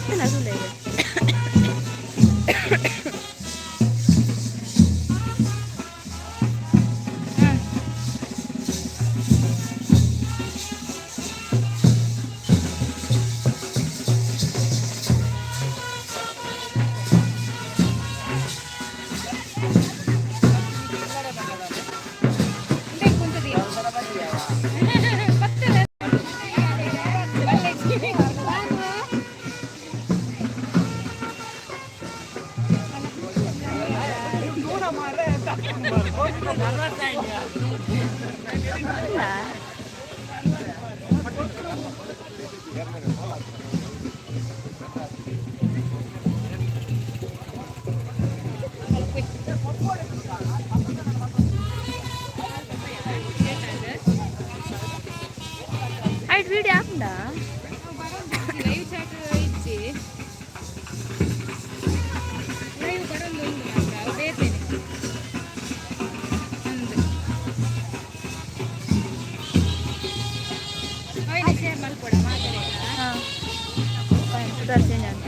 ಪತ್ತನ ತೂಲೆ. ಐಟ್ ವಿಡಿಯೋ ಆಪುಂಡಾ? ಲೈವ್ ಚಾಟ್ ಇಜ್ಜಿ, ಲೈವ್ ಬರೊಂದು ಉಂಡು ಮಾತ್ರ. ಅವು ಬೇತೆನೆ ಅಂದ್ ಅವೆನೆ ಶೇರ್ ಮಲ್ಪೊಡ ಮಾತೆರೆಗ್ಲಾ. ಹಾಂ, ಪುದರ್ ಚೇಂಜ್ ಆಂಡ್.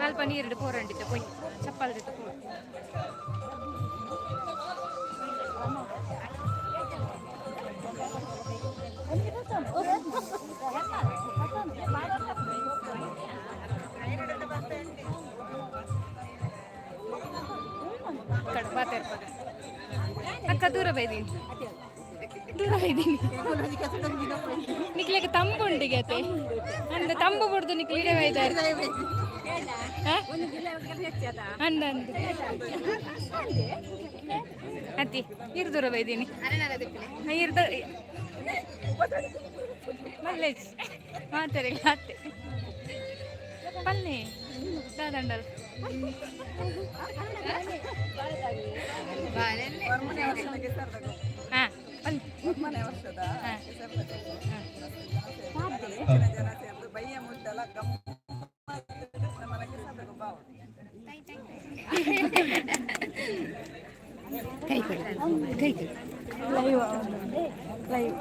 ಅಲ್ಪ ನೀರುಡು ಪೋರಂಡಿತ್ತು, ಪೋಯ್ ಚಪ್ಪಲ್ದಿತ್ತು ಪೋ. ಕಡೆ ಮಾತಾಡ್ಪದ ಅಕ್ಕ. ದೂರ ಬೈದೀನಿ, ದೂರ ಬೈದೀನಿ. ನಿಕ್ಲೆಗ್ ತಂಬು ಉಂಡು ಗತೆ ಅಂದ ತಂಬು ಬುಡ್ದು ನಿಕ್ಲೆ ಇಡೆ ಬೈದಾರೆ. ಅಂದ ಅಂದ ಅತ್ತಿ, ಇರು, ದೂರ ಬೈದೀನಿ. ಇರ್ದ ಮಲ್ಲೇಜ್ ಮಾತಾಡಿ ಅತ್ತೆ ಪಲ್ಲೆ ದಾದಂಡಲ್. ಹಾ, ಪಲ್ಲೆ. ವರ್ಷದ ಜನ ಸೇರ್ದು ಬಯ್ಯ ಮುಟ್ಟಲ ಗಮ್ಮತ್ತು ನಮ್ಮನ ಕೆಸರ್ದ ಗೊಬ್ಬ. ಕೈ ಕೊಡಿ, ಕೈ ಕೊಡಿ. Live live.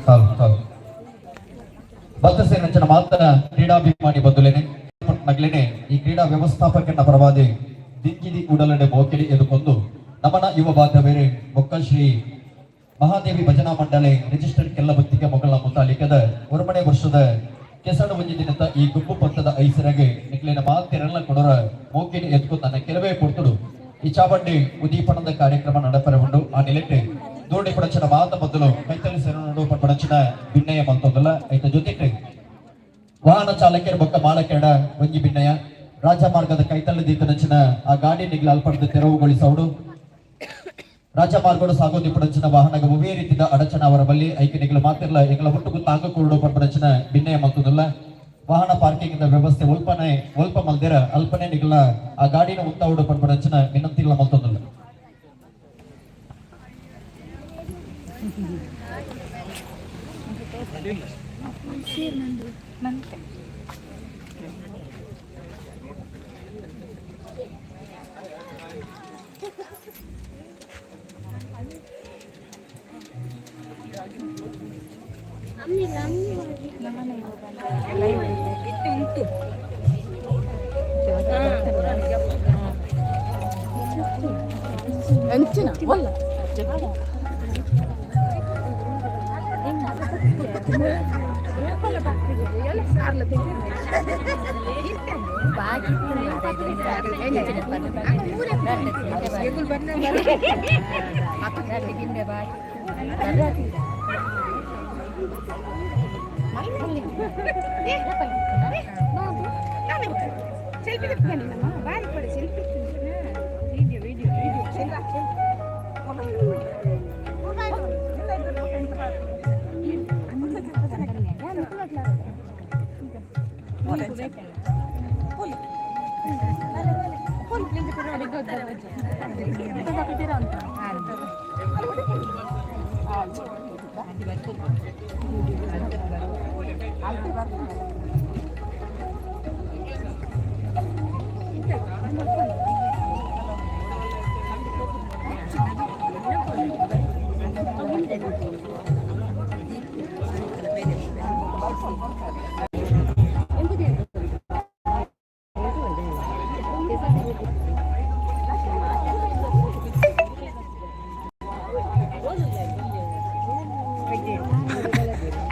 ಹೌದು ಹೌದು. ಬತ್ತಸೇನಂಚನ ಮಾತನ ಕ್ರೀಡಾಭಿಮಾನಿ ಬಂದುಲೇನೆ ನಗ್ಲೇನೆ ಈ ಕ್ರೀಡಾ ವ್ಯವಸ್ಥಾಪಕನ ಪರವಾದಿ ದಿಂಜಿದಿ ಉಡಲಡೆ ಮೋಕೆಲಿ ಎದುಕೊಂದು ನಮನ ಯುವ ಬಾಂಧವೇರೆ ಬೊಕ್ಕ ಶ್ರೀ ಮಹಾದೇವಿ ಭಜನಾ ಮಂಡಳಿ ರಿಜಿಸ್ಟರ್ಡ್ ಕೆಲ್ಲ ಬತ್ತಿಗೆ ಮೊಗಳ ಮುತಾಲಿಕದ ಒರಮನೆ ವರ್ಷದ ಕೆಸಡು ಒಂಜಿ ದಿನದ ಈ ಗುಂಪು ಪಂಥದ ಐಸರಗೆ ನಿಕ್ಲಿನ ಮಾತೆರೆಲ್ಲ ಕೊಡರ ಮೋಕೆಲಿ ಎದ್ಕೊಂಡು ನನ್ನ ಕೆಲವೇ ಪೊರ್ತುಡು ಈ ಚಾವಂಡಿ ಉದೀಪನದ ಕಾರ್ಯಕ್ರಮ ನಡಪರೆ ಉಂಡು. ಆ ನಿಲೆಟ್ ದೋಣಿ ಪಡಚನ ಮಾತ ಬದಲು ಕೈತಲಿ ಸೆರನುಡು ಪಡಚನ ಭಿನ್ನಯ ಮಲ್ತೊಂದಲ್ಲ. ಐತ ಜೊತೆಗೆ ವಾಹನ ಚಾಲಕರ ಬೊಕ್ಕ ಮಾಲಕರ ಒಂಜಿ ಭಿನ್ನಯ, ರಾಜಮಾರ್ಗದ ಕೈತಲ್ಲಿ ದೀತನಂಚಿನ ಆ ಗಾಡಿ ನಿಗ್ಲ ಅಲ್ಪಡದ ತೆರವುಗೊಳಿಸೌಡು. ರಾಜಮಾರ್ಗಡು ಸಾಗೋದಿ ಪಡಂಚಿನ ವಾಹನಗ ಒವ್ವೇ ರೀತಿಯ ಅಡಚಣ ಅವರ ಬಲ್ಲಿ ಐಕೆ ನಿಗ್ಲ ಮಾತಿರ್ಲ ಎಂಗಳ ಒಟ್ಟುಗು ತಾಂಗ ಕೂಡು ಪಡಂಚಿನ ಭಿನ್ನಯ ಮಲ್ತೊಂದಲ್ಲ. ವಾಹನ ಪಾರ್ಕಿಂಗ್ ವ್ಯವಸ್ಥೆ ಒಲ್ಪನೆ ಒಲ್ಪ ಮಲ್ದಿರ ಅಲ್ಪನೆ ನಿಗ್ಲ ಆ ಗಾಡಿನ ಉಂತಾವುಡು ಪಡಂಚಿನ ವಿನಂತಿಗಳ ಮಲ್ತೊಂದಲ್ಲ. ಮಂತೆ. ಎಂಚಿನ ಒಲ್ಲ.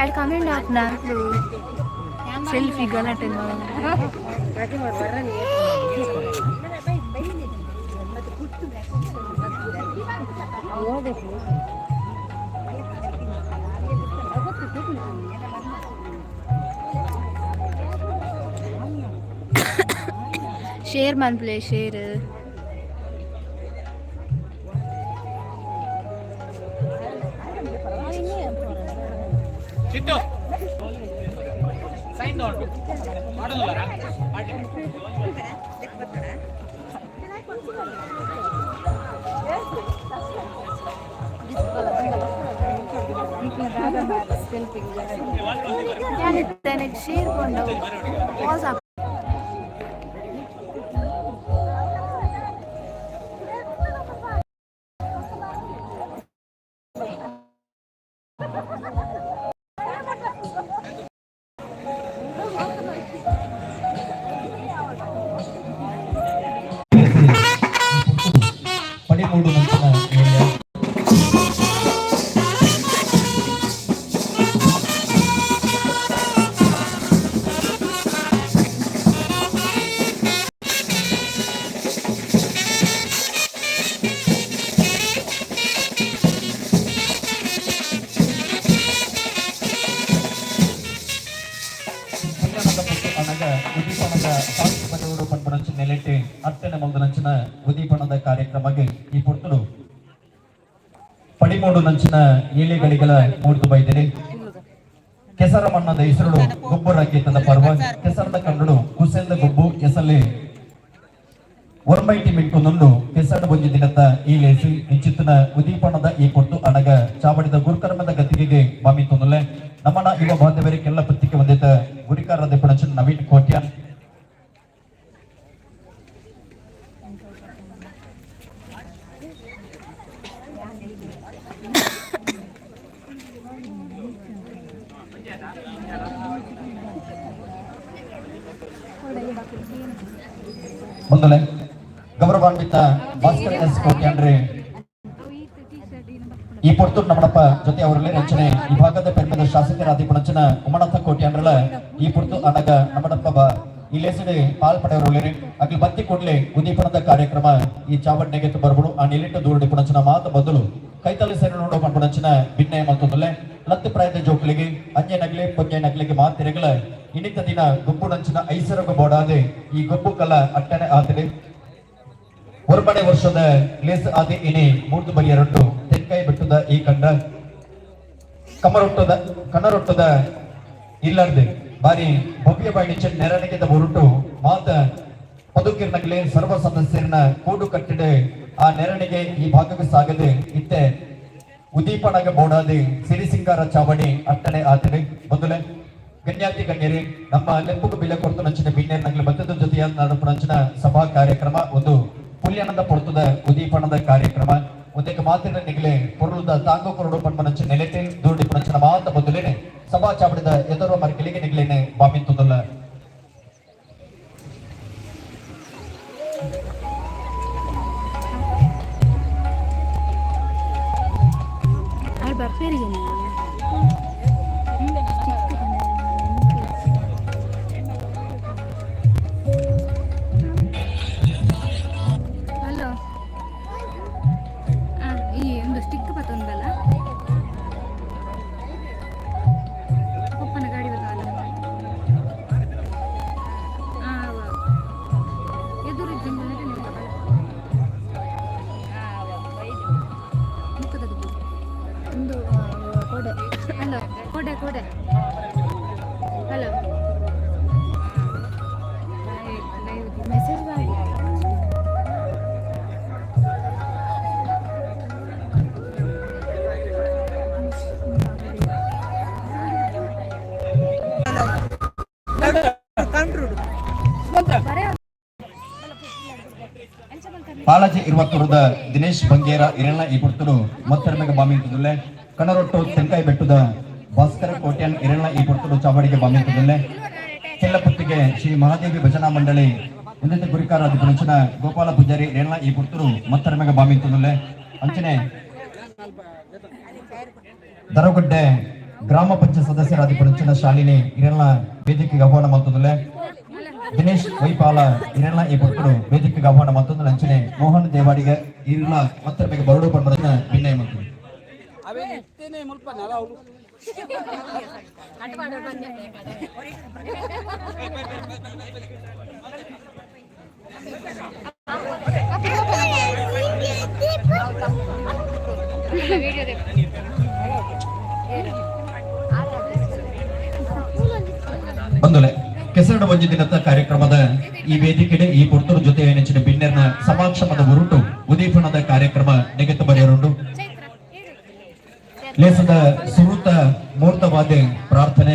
ಅಲ್ಲಿ ಕಮೆಂಟ್ ಹಾಕ್ನ. ಸೆಲ್ಫಿ ಗಲಾಟೆ. ಶೇರ್ ಮನ್ಪ್ಲೆ ಶೇರ್. ಚಿಟ್ಟು ಸೈನ್ ತಗೊಂಡು ಮಾಡೋದಿಲ್ಲ. ಶೇರ್ ಕೊಂಡು ಪಾಸ್. ಪಡಿಮೂಡು ನಂಚಿನ ಏರಿಯಾ. ಸಾಂಗ್ ಬರೆಯೋಡು ಪನ್ಪುನಂಚಿನ ನೆಲೆಟ್ ಅಟ್ಟನೆ ಮಲ್ದನಂಚಿನ ಉದೀಪನದ ಕಾರ್ಯಕ್ರಮಕ್ಕೆ ಈ ಪೊರ್ತುಡು ಪಡಿಮೂಡು ನಂಚಿನ ಏಳೆಗಳಿಗಳ ಮೂಡ್ದು ಬೈದಿರಿ. ಕೆಸರ ಮಣ್ಣದ ಹೆಸರುಡು ಗೊಬ್ಬರ ಗೀತದ ಪರ್ವ, ಕೆಸರದ ಕಂಡುಡು ಕುಸೆಲ್ದ ಗೊಬ್ಬು ಎಸಲೆ ಒರ್ಮೈಟಿ ಮಿಂಟುನುಂಡು ಕೆಸರ ಬೊಂಜಿ ದಿನದ ಈ ಲೇಸಿ ಇಂಚಿತ್ತಿನ ಉದೀಪನದ ಈ ಪೊರ್ತು ಅಣಗ ಚಾವಡಿದ ಗುರುಕರ್ಮದ ಗತಿಗೆಗೆ ಮಾಮಿ ತೊಂದುಲೆ. ನಮ್ಮನ ಯುವ ಬಾಂಧವರಿಗೆ ಕೆಲ್ಲ ಪತ್ತಿಗೆ ಹೊಂದಿದ್ದ ಗುರಿಕಾರ ದೆಪ್ಪಣಚಿನ ನವೀನ್ ಕೋಟ್ಯಾನ್. ಬಂದಲೆ ಗೌರವಾನ್ವಿತ ಭಾಸ್ಕರ್ ಎಸ್ ಕೋಟ್ಯಾನ್ರೆ ಈ ಪೊರ್ತುಡು ನಮ್ಮನಪ್ಪ ಜೊತೆ ಅವರಲ್ಲಿ ರಚನೆ ಈ ಭಾಗದ ಪೆರ್ಮೆದ ಶಾಸಕರಾದಿ ಪುಣಚನ ಉಮನಾಥ ಕೋಟ್ಯಾನ್ರಲ ಈ ಪೊರ್ತು ಅನಗ ನಮ್ಮನಪ್ಪ ಬ ಈ ಲೇಸಡೆ ಪಾಲ್ ಪಡೆಯವರುಳ್ಳೇರಿ. ಅಗ್ಲಿ ಬತ್ತಿ ಕೂಡ್ಲೆ ಉದೀಪನದ ಕಾರ್ಯಕ್ರಮ ಈ ಚಾವಡ್ನೆಗೆ ಬರ್ಬಡು. ಆ ನಿಲಿಟ್ಟು ದೂರಡಿ ಪುಣಚನ ಮಾತ ಬದಲು ಕೈತಲ್ಲಿ ಸೇರಿ ನೋಡೋ ಪುಣಚನ ಭಿನ್ನಯ ಮಲ್ತೊಂದುಲ್ಲೆ. ಲತ್ತು ಪ್ರಾಯದ ಜೋಕ್ಲಿಗೆ ಅಂಜೆ ನಗ್ಲೆ ಪೊಂಜೆ ನಗ್ಲಿಗೆ ಮಾತಿರೆಗಳ ಇನ್ನಿತ ದಿನ ಗೊಬ್ಬು ನಂಚಿನ ಐಸರಗು ಬೋಡಾದೆ ಈ ಗೊಬ್ಬು ಕಲ ಅಟ್ಟನೆ ಆತಡೆ. ಹೊರಮನೆ ವರ್ಷದ ಲೇಸ್ ಆದಿ ಇನಿ ಮೂರ್ದು ಬಲಿಯರೊಟ್ಟು ತೆನ್ಕಾಯಿ ಬೆಟ್ಟದ ಈ ಕಂಡ ಕಮರೊಟ್ಟದ ಕಣ್ಣರೊಟ್ಟದ ಇಲ್ಲಾರ್ದೆ ಬಾರಿ ಭವ್ಯ ಬಾಣಿಚ ನೆರಣಿಗೆದ ಹೊರಟು ಮಾತ ಪದುಕಿರ್ನಗ್ಲೆ ಸರ್ವ ಸದಸ್ಯರನ್ನ ಕೂಡು ಕಟ್ಟಿಡೆ ಆ ನೆರಣಿಗೆ ಈ ಭಾಗಕ್ಕೆ ಸಾಗದೆ ಇತ್ತೆ ಉದೀಪನಗ ಬೋಡಾದೆ ಸಿರಿಸಿಂಗಾರ ಚಾವಣಿ ಅಟ್ಟನೆ ಆತಡೆ. ಮೊದಲೇ ಗಣ್ಯಾತಿ ಗಣ್ಯರೇ, ನಮ್ಮ ಲೆಪ್ಪುಗು ಬಿಲೆ ಕೊಡ್ತು ನಂಚಿನ ಬಿನ್ನೆ ನಗ್ಲೆ ಬತ್ತದ ಜೊತೆಯ ನಡಪು ಸಭಾ ಕಾರ್ಯಕ್ರಮ ಒಂದು ಪುಲ್ಯಾನಂದ ಪೊರ್ತುದ ಉದೀಪನದ ಕಾರ್ಯಕ್ರಮ. ಒಂದಕ್ಕೆ ಮಾತಿನ ನಿಗಲೆ ಪೊರುಳುದ ತಾಂಗು ಕೊರಡು ಪನ್ಪನಂಚ ನೆಲೆತೆ ದೂರ್ಡಿ ಪುಣಂಚಿನ ಮಾತ ಬದಲೇನೆ ಸಭಾ ಚಾವಡಿದ ಎದುರು ಮರ್ಕಿಲಿಗೆ ನಿಗಲೇನೆ ಬಾಮಿಂತುದಲ್ಲ. ಆಳ್ ಬರ್ಪೇರಿಗೆ. ಹಲೋ, ಈ ಒಂದು ಸ್ಟಿಕ್ ಬತ್ತೊಂದಲ್ಲ, ಪಪ್ಪನ ಗಾಡಿ ಬತ್ತಲ್ಲ. ಎದುರು ಒಂದು ಕೊಡೆ. ಹಲೋ, ಕೊಡೆ ಕೊಡೆ. ಹಲೋ. ಮೆಸೇಜ್ ಮಾಡಿ. ಪಾಳಜಿ ಇರುವತ್ತುರದ ದಿನೇಶ್ ಬಂಗೇರ ಇರಳ ಈ ಪುರ್ತುಡು ಮತ್ತರ್ಮೆಗೆ ಬಾಮಿಂತುದುಲ್ಲೆ. ಕಣರೊಟ್ಟು ತೆಂಕಾಯಿ ಬೆಟ್ಟದ ಭಾಸ್ಕರ ಕೋಟ್ಯಾನ್ ಇರಳ ಈ ಪುರ್ತುಡು ಚಾವಡಿಗೆ ಬಾಮಿಂತುದುಲ್ಲೆ. ಕೆಲ್ಲಪುತ್ತಿಗೆ ಶ್ರೀ ಮಹಾದೇವಿ ಭಜನಾ ಮಂಡಳಿ ಉನ್ನತ ಗುರಿಕಾರ ಪುಣಚನ ಗೋಪಾಲ ಪೂಜಾರಿ ಇರಳ ಈ ಪುರ್ತುಡು ಮತ್ತರ್ಮೆಗೆ ಬಾಮಿಂತುದುಲ್ಲೆ. ಅಂಚನೆ ದರಗುಡ್ಡೆ ಗ್ರಾಮ ಪಂಚಾಯತ್ ಸದಸ್ಯರಾದ ಪುಣಚನ ಶಾಲಿನಿ ಇರಳ ವೇದಿಕೆಗೆ ಆಹ್ವಾನ ಮಲ್ತುದುಲ್ಲೆ. ದಿನೇಶ್ ವೈಪಾಲ ಇರಳ ಈ ಪುರ್ತುಡು ವೇದಿಕೆಗೆ ಆಹ್ವಾನ ಮಲ್ತುದುಲ್ಲೆ. ಅಂಚನೆ ಮೋಹನ್ ದೇವಾಡಿಗ ಇರಳ ಮತ್ತರ್ಮೆಗೆ ಬರಡು ಪನ್ಪನ ಭಿನ್ನಯ ಮಲ್ತುದು. ಬಂದುಲೆ ಕೆಸರಡ ಒಂಜಿ ದಿನದ ಕಾರ್ಯಕ್ರಮದ ಈ ವೇದಿಕೆಡೆ ಈ ಪೊರ್ತುರು ಜೊತೆ ನೆಂಚಿನ ಬಿನ್ನೆರ್ನ ಸಮಾಕ್ಷಮದ ಉರುಟು ಉದೀಪನದ ಕಾರ್ಯಕ್ರಮ ನೆಗೆತ ಬರೆಯರುಂಡು. ಲೇಸದ ಸುರುತ ಮೂರ್ತವಾದ ಪ್ರಾರ್ಥನೆ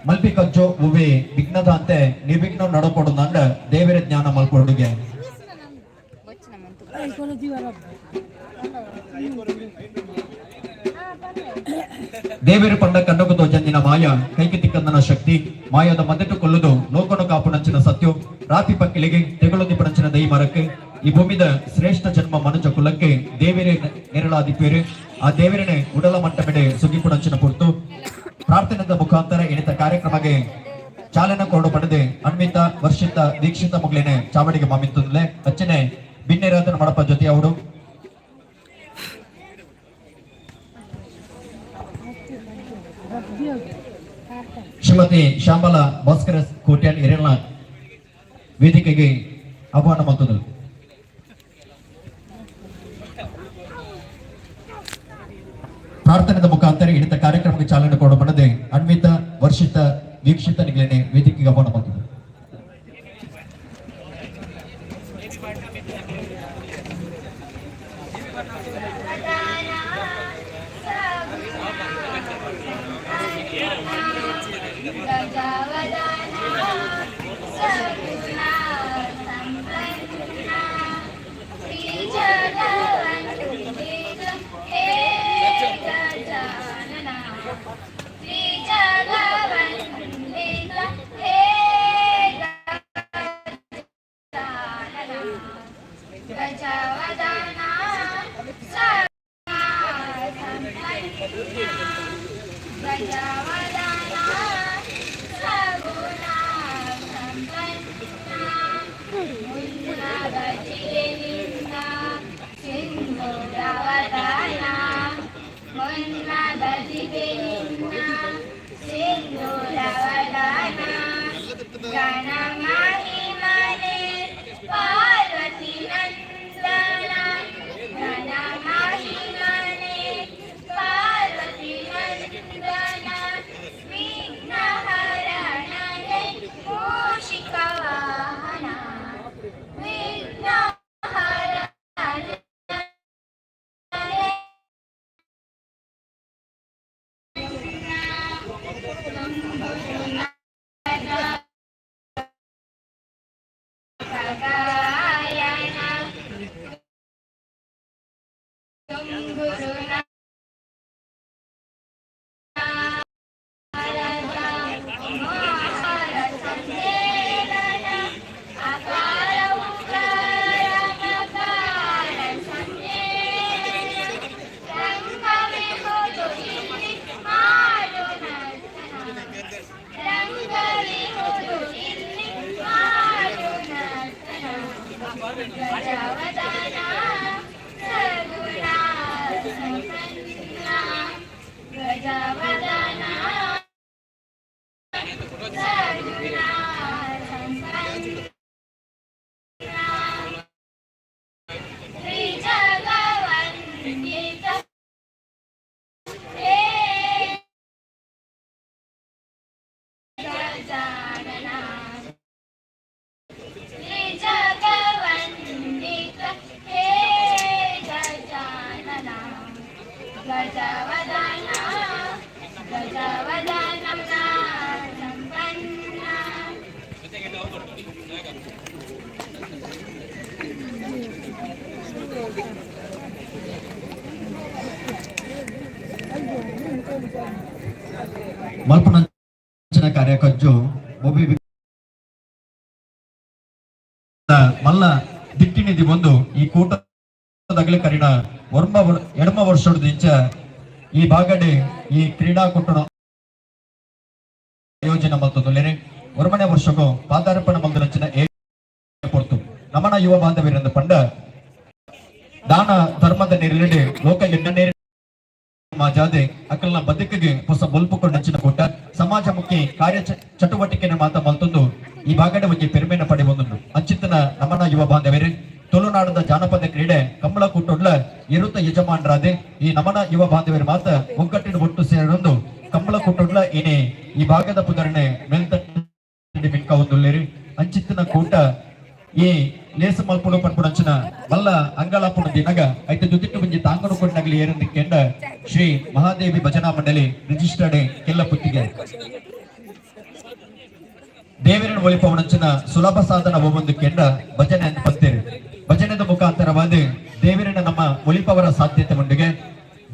ಮಲ್ಪಿ ಕಜ್ಜೋ ಉವೆ ವಿಘ್ನದಾಂತೆ ನಿರ್ವಿಘ್ನ ನಡಪಡು ನಂಡ ದೇವರ ಜ್ಞಾನ ಮಲ್ಕೊಡುಗೆ. ದೇವರು ಪಂಡ ಕಣ್ಣకు ತೋಜಂದಿನ ಮಾಯ, ಕೈಗೆ ತಿಕ್ಕಂದನ ಶಕ್ತಿ, ಮಾಯದ ಮದೆಟ್ಟು ಕೊಲ್ಲುದು ಲೋಕನು ಕಾಪುನಂಚಿನ ಸತ್ಯು, ರಾತಿ ಪಕ್ಕಿಲಿಗೆ ತೆಗಳು ಪಣಂಚಿನ ದೈ ಮರಕ್ಕೆ ಈ ಭೂಮಿದ ಶ್ರೇಷ್ಠ ಜನ್ಮ ಮನುಜ ಕುಲಕ್ಕೆ ದೇವರೇ ನೆರಳಾದಿಪೇರು. ಆ ದೇವರನೆ ಉಡಲ ಮಂಟಪೆಡೆ ಸುಗಿಪುಣಂಚಿನ ಪುರ್ತು ಪ್ರಾರ್ಥನೆದ ಮುಖಾಂತರ ಇಣಿತ ಕಾರ್ಯಕ್ರಮಕ್ಕೆ ಚಾಲನೆ ಕೊರಡು ಪಡೆದೆ ಅನ್ವಿತ ವರ್ಷಿತ ದೀಕ್ಷಿತ ಮುಗ್ಲೇನೆ ಚಾವಡಿಗೆ ಮಾಮಿಂತುಂದ್ಲೆ. ಅಚ್ಚನೆ ಬಿನ್ನೆರಾದನ ಮಡಪ ಜೊತೆ ಅವರು ಶ್ರೀಮತಿ ಶ್ಯಾಮಲ ಭಾಸ್ಕರ ಕೋಟ್ಯಾನ್ ಇರಲ್ಲ. ವೇದಿಕೆಗೆ ಆಹ್ವಾನ ಮಲ್ತೊಂದು. ಪ್ರಾರ್ಥನೆದ ಮುಖಾಂತರ ಇಡಿತ ಕಾರ್ಯಕ್ರಮಕ್ಕೆ ಚಾಲನೆ ಕೊಡ ಬಣ್ಣದೆ ಅನ್ವಿತ, ವರ್ಷಿತ, ವೀಕ್ಷಿತ ನಿಗಲೇನೆ ವೇದಿಕೆಗೆ ಆಹ್ವಾನ ಮಲ್ತೊಂದು. ಮಲ್ಪನಂಚಿನ ಕಾರ್ಯಕಜ್ಜು ಮೊಬಿ ಮಲ್ಲ ದಿಟ್ಟಿನಿಧಿ ಬಂದು ಈ ಕೂಟದಗಲಿ ಕರಿನ ವರ್ಮ ಎಡಮ ವರ್ಷದ ಈ ಭಾಗಡೆ ಈ ಕ್ರೀಡಾಕೂಟನ ಆಯೋಜನೆ ಮಲ್ತೊಂದುಲ್ಲೆರ್. ಒರ್ಮನೆ ವರ್ಷಕ್ಕೂ ಪಾದಾರ್ಪಣ ಮಲ್ದಿನಂಚಿನ ಪೊರ್ತು. ನಮನ ಯುವ ಬಾಂಧವ್ಯರೆಂದು ಪಂಡ ದಾನ ಧರ್ಮದ ನೆರಳಿಡೆ ಲೋಕ ಎಣ್ಣನೇರಿ ಮಾಜಾದೆ ಅಕಲ್ನ ಬದುಕಿಗೆ ಹೊಸ ಬೊಲ್ಪು ಕೊಂಡಂಚಿನ ಕೂಟ. ಸಮಾಜಮುಖಿ ಕಾರ್ಯ ಚಟುವಟಿಕೆನ ಮಾತ ಮಲ್ತೊಂದು ಈ ಭಾಗಡೆ ಒಂಜಿ ಪೆರ್ಮೆನ ಪಡೆ ಬಂದುಂಡು. ಅಂಚಿತ್ತನ ನಮನ ಯುವ ಬಾಂಧವ್ಯರೇ, ತುಳುನಾಡದ ಜಾನಪದ ಕ್ರೀಡೆ ಕಂಬಳ ಕೂಟೊಡ್ಲ ಎರುತ ಯಜಮಾನರಾದೆ ಈ ನಮನ ಯುವ ಬಾಂಧವ್ಯರ ಮಾತ ಒಗ್ಗಟ್ಟಿನ ಒಟ್ಟು ಸೇರೊಂದು ಕಂಬಳ ಕೂಟೊಡ್ಲ ಏನೇ ಈ ಭಾಗದ ಪುದರಣೆ ಮೇಲ್ತಟ್ಟಿ ಮಿನ್ಕ ಒಂದುಲ್ಲೇರಿ. ಅಂಚಿತ್ತಿನ ಕೂಟ ಈ ಲೇಸ ಮಲ್ಪುಡು ಪನ್ಪುಡಂಚಿನ ಮಲ್ಲ ಅಂಗಳಾಪುಡು ದಿನಗ ಐತ ಜೊತೆಟ್ಟು ಒಂಜಿ ತಾಂಗಡು ಕೊಂಡಗಲಿ ಏರಂದು ಕೆಂಡ ಶ್ರೀ ಮಹಾದೇವಿ ಭಜನಾ ಮಂಡಳಿ ರಿಜಿಸ್ಟರ್ಡ್ ಕೆಲ್ಲ ಪುತ್ತಿಗೆ. ದೇವರನ್ನು ಒಲಿಪವನಂಚಿನ ಸುಲಭ ಸಾಧನ ಒಬ್ಬೊಂದು ಕೆಂಡ ಭಜನೆ ಅಂತ ಪಂತೇರು. ಭಜನೆದ ಮುಖಾಂತರವಾದ ದೇವರನ್ನ ನಮ್ಮ ಒಲಿಪವರ ಸಾಧ್ಯತೆ ಮುಂಡಿಗೆ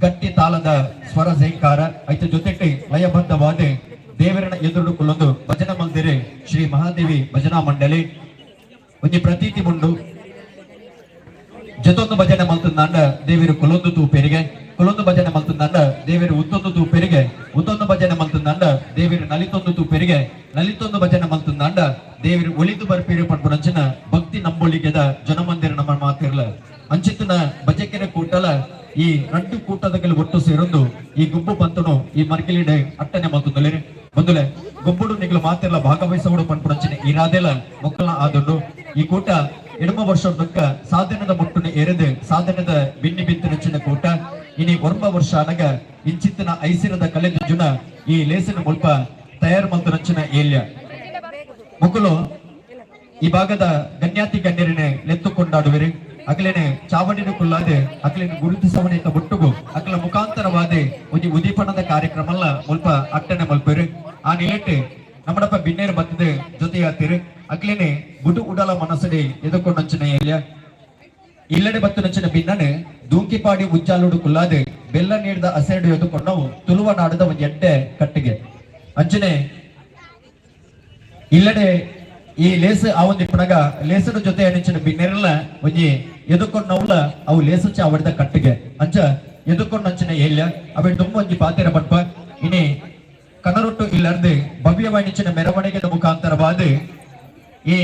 ಗಟ್ಟಿ ತಾಳದ ಸ್ವರ ಝೇಂಕಾರ ಐತ ಜೊತೆಗೆ ಲಯಬದ್ಧವಾದ ದೇವರನ್ನ ಎದುರು ಕುಲ್ಲೊಂದು ಭಜನೆ ಮಂದಿರೆ ಶ್ರೀ ಮಹಾದೇವಿ ಭಜನಾ ಮಂಡಳಿ. ಒಂಜಿ ಪ್ರತೀತಿ ಮುಂಡು. ಜೊತೊಂದು ಭಜನೆ ಮಲ್ತುಂದಾಂಡ ದೇವರು ಕುಲೊಂದು ತೂಪೆರಿಗೆ, ಕುಲೊಂದು ಭಜನೆ ಮಲ್ತುಂದಾಂಡ ದೇವರು ಉತ್ತೊಂದು ತೂಪೆರಿಗೆ, ಉತ್ತೊಂದು ಭಜನೆ ಮಲ್ತುಂದಾಂಡ ದೇವರು ನಲಿತೊಂದು ತೂಪೆರಿಗೆ, ನಲಿತೊಂದು ಭಜನೆ ಮಲ್ತುಂದಾಂಡ ದೇವರು ಒಲಿದು ಬರ್ಪೀರು ಪನ್ಪುನಂಚಿನ ಭಕ್ತಿ ನಂಬೊಳಿಗೆದ ಜನಮಂದಿರ ನಮ್ಮ ಮಾತಿರ್ಲ. ಅಂಚಿತ್ತಿನ ಭಜಕೆರೆ ಕೂಟಲ ಈ ರಡ್ಡು ಕೂಟದಗಲು ಒಟ್ಟು ಸೇರೊಂದು ಈ ಗುಂಪು ಪಂತನು ಈ ಮರ್ಕಿಲಿಡೆ ಅಟ್ಟನೆ ಮಲ್ತುಂದುಲೇರು. ಬಂದುಲೆ. ಗೊಬ್ಬುಡು ನಿಗಲು ಮಾತೆಲ್ಲ ಭಾಗವಹಿಸೋಡು ಪನ್ಪುನಂಚಿನ ಇರಾದೆಲ ಮೊಕ್ಕಲ ಆದುಂಡು. ಈ ಕೂಟ ಎಡಮ ವರ್ಷದಕ್ಕ ಸಾಧನದ ಮುಟ್ಟುನ ಎರೆದು ಸಾಧನದ ಬಿನ್ನಿ ಬಿತ್ತಿನಂಚಿನ ಕೂಟ. ಇನಿ ಒರ್ಂಬ ವರ್ಷ ಅನಗ ಇಂಚಿತ್ತಿನ ಐಸಿರದ ಕಲೆದುಜುನ ಈ ಲೇಸಿನ ಮುಲ್ಪ ತಯಾರು ಮಲ್ತನಂಚಿನ ಏಲ್ಯ ಮುಕುಲು ಈ ಭಾಗದ ಗಣ್ಯಾತಿ ಗಣ್ಯರನೆ ಲೆತ್ತುಕೊಂಡಾಡುವೆರು. ಅಗಲೇನೆ ಚಾವಡಿನ ಕುಲ್ಲಾದೆ ಅಗಲೇನೆ ಗುರುತಿಸವಣಿತ ಒಟ್ಟುಗು ಅಕಲ ಮುಖಾಂತರವಾದೆ ಒಂಜಿ ಉದೀಪನದ ಕಾರ್ಯಕ್ರಮಲ್ಲ ಮುಲ್ಪ ಅಟ್ಟನೆ ಮಲ್ಪೆರು. ಆ ನಿಲೆಟ್ ನಮ್ಮಡಪ್ಪ ಬಿನ್ನೇರು ಬತ್ತದೆ ಜೊತೆಯಾತಿರು. ಅಕ್ಲೇನೆ ಬುಡು ಉಡಲ ಮನಸ್ಸಡೆ ಎದುಕೊಂಡಂಚಿನ ಏಲ್ಯ ಇಲ್ಲಡೆ ಬತ್ತನಂಚಿನ ಬಿನ್ನನೆ ದೂಂಕಿಪಾಡಿ ಉಜ್ಜಾಲುಡು ಕುಲ್ಲಾದೆ ಬೆಲ್ಲ ನೀಡಿದ ಅಸೆರಡು ಎದುಕೊಂಡವು ತುಳುವ ನಾಡದ ಒಂಜಿ ಎಡ್ಡೆ ಕಟ್ಟಿಗೆ. ಅಂಚನೆ ಇಲ್ಲಡೆ ಈ ಲೇಸ್ ಆ ಒಂದು ಇಪ್ಪನಗ ಲೇಸದ ಜೊತೆ ಅನಿಂಚಿನ ಬಿನ್ನೆರಲ್ಲ ಒಂಜಿ ಎದುಕೊಂಡವುಲ ಅವು ಲೇಸು ಚಾವಡಿದ ಕಟ್ಟಿಗೆ. ಅಂಚ ಎದುಕೊಂಡಂಚಿನ ಏಲ್ಯ ಅವೆ ತುಂಬ ಒಂಜಿ ಪಾತೆರ ಪಟ್ಪ. ಇನಿ ಕನರೊಟ್ಟು ಇಲ್ಲರ್ದು ಭವ್ಯವಾಣಿಂಚಿನ ಮೆರವಣಿಗೆದ ಮುಖಾಂತರವಾದ ಈ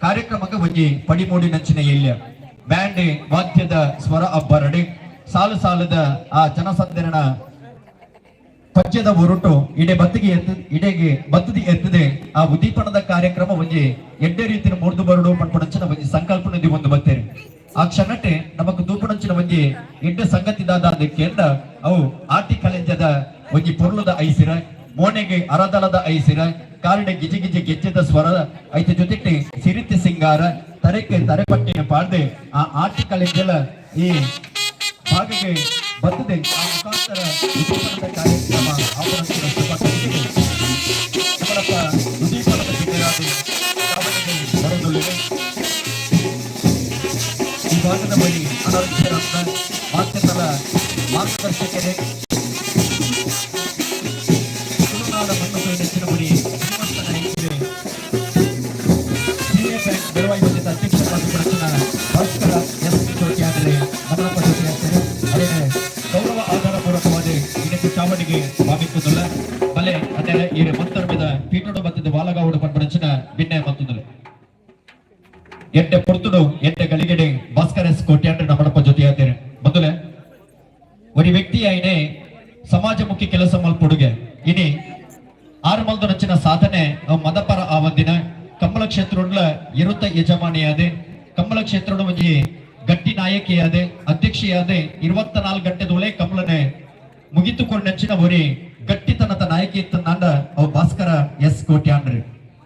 ಕಾರ್ಯಕ್ರಮಕ್ಕೆ ಒಂಜಿ ಪಡಿಮೂಡಿನಂಚಿನ ಏಲ್ಯ ಬ್ಯಾಂಡ್ ವಾದ್ಯದ ಸ್ವರ ಅಬ್ಬರಡಿ ಸಾಲು ಸಾಲದ ಆ ಜನಸಂದರನ ಪಜ್ಜದ ಉರುಟು ಇಡೆ ಬತ್ತಿಗೆ ಎತ್ತು ಇಡೆಗೆ ಬತ್ತದಿ ಎತ್ತದೆ ಆ ಉದ್ದೀಪನದ ಕಾರ್ಯಕ್ರಮ ಒಂಜಿ ಎಡ್ಡೆ ರೀತಿಯ ಮೂರ್ದು ಬರಡು ಪನ್ಪುನಂಚಿನ ಒಂಜಿ ಸಂಕಲ್ಪನದಿ ಒಂದು ಬತ್ತೇರಿ. ಆ ಕ್ಷಣಕ್ಕೆ ನಮಕ್ ತೂಪುನಂಚಿನ ಒಂಜಿ ಎಡ್ಡೆ ಸಂಗತಿ ದಾದ ಕೇಂದ್ರ ಅವು ಆಟಿ ಕಲೆಂಜದ ಒಂಜಿ ಪೊರ್ಲುದ ಐಸಿರ, ಮೋನೆಗೆ ಅರದಲದ ಐಸಿರ, ಕಾರಿಡೆ ಗಿಜಿ ಗಿಜಿ ಗೆಜ್ಜೆದ ಸ್ವರ, ಐತ ಜೊತೆಗೆ ಸಿರಿತಿ ಸಿಂಗಾರ, ತರೆಕ್ಕೆ ತರೆಪಟ್ಟಿನ ಪಾಡ್ದೆ ಆ ಆಟಿ ಕಲೆಂಜಲ ಈ ಭಾಗಕ್ಕೆ ಬತ್ತದೆ. ಆ ಮುಖಾಂತರ ಉದ್ದೀಪನದ ಕಾರ್ಯಕ್ರಮ ಆವರಿಸಿದ ಶುಭ ಕವಿತೆಗೆ ನಮ್ಮಡಪ್ಪ ಉದ್ದೀಪನದ ಬಿನ್ನೆರಾದ ಚಾವಡಿಗೆ ಬರದೊಳ್ಳಿದೆ. ಈ ಭಾಗದ ಬಳಿ ಅನರ್ಘ್ಯರಂತ ಮಾಧ್ಯಮದ ಮಾರ್ಗದರ್ಶಕರೇ, ತುಳುನಾಡ ಮಣ್ಣು ನೆಚ್ಚಿನ ಬಳಿ ಶ್ರೀಮಂತ ನಾಯಕರೇ, ಹಿರಿಯ ಬ್ಯಾಂಕ್ ಬೆಳವಾಯಿ ವತಿಯಿಂದ ಅಧ್ಯಕ್ಷರಾದ ರಚನಾ ಭಾಸ್ಕರ ಎಸ್ ಚೌಕಿಯಾದರೆ ನಮ್ಮಪ್ಪ ಜೊತೆಯಾಗ್ತಾರೆ. ಅದೇ ಗೌರವ ಆಧಾರ ಪೂರ್ವಕವಾದ ಇದಕ್ಕೆ ಚಾವಡಿಗೆ ಭಾವಿಸುವುದಿಲ್ಲ ಬಲೆ ಅದೇ ಈ ಮಂತರ್ಮದ ಪೀಠೋಡು ಬತ್ತಿದ ವಾಲಗಾವುಡು ಪನ್ಪನಂಚಿನ ಭಿನ್ನ ಮತ್ತೊಂದಿಲ್ಲ. ಎಡ್ಡೆ ಪೊರ್ತುಡು ಎಡ್ಡೆ ಗಳಿಗೆಡೆ ಭಾಸ್ಕರ ಎಸ್ ಕೋಟ್ಯಾಂಡ್ರೆ ನಮ್ಮಡಪ್ಪ ಜೊತೆಯಾಗ್ತಾರೆ. ಮೊದಲೇ ಒಂದು ವ್ಯಕ್ತಿ ಆಯ್ನೆ ಸಮಾಜಮುಖಿ ಕೆಲಸ ಮಲ್ಪೊಡುಗೆ ಇನಿ ಆರು ಮಲ್ದು ನಚ್ಚಿನ ಸಾಧನೆ ಮದಪರ ಆವಂದಿನ ಕಮ್ಮಲ ಕ್ಷೇತ್ರಡ್ಲ ಇರುತ್ತ ಯಜಮಾನಿಯಾದೆ, ಕಮ್ಮಲ ಕ್ಷೇತ್ರದ ಒಂಜಿ ಗಟ್ಟಿ ನಾಯಕಿಯಾದೆ, ಅಧ್ಯಕ್ಷೆಯಾದೆ, 24 ಗಂಟೆದೊಳೆ ಕಮಲನೆ ಮುಗಿತುಕೊಂಡಂಚಿನ ಒರಿ ಗಟ್ಟಿತನದ ನಾಯಕಿ ಇತ್ತಂದಾಂಡ ಅವು ಭಾಸ್ಕರ ಎಸ್ ಕೋಟ್ಯಾಂಡ್ರಿ.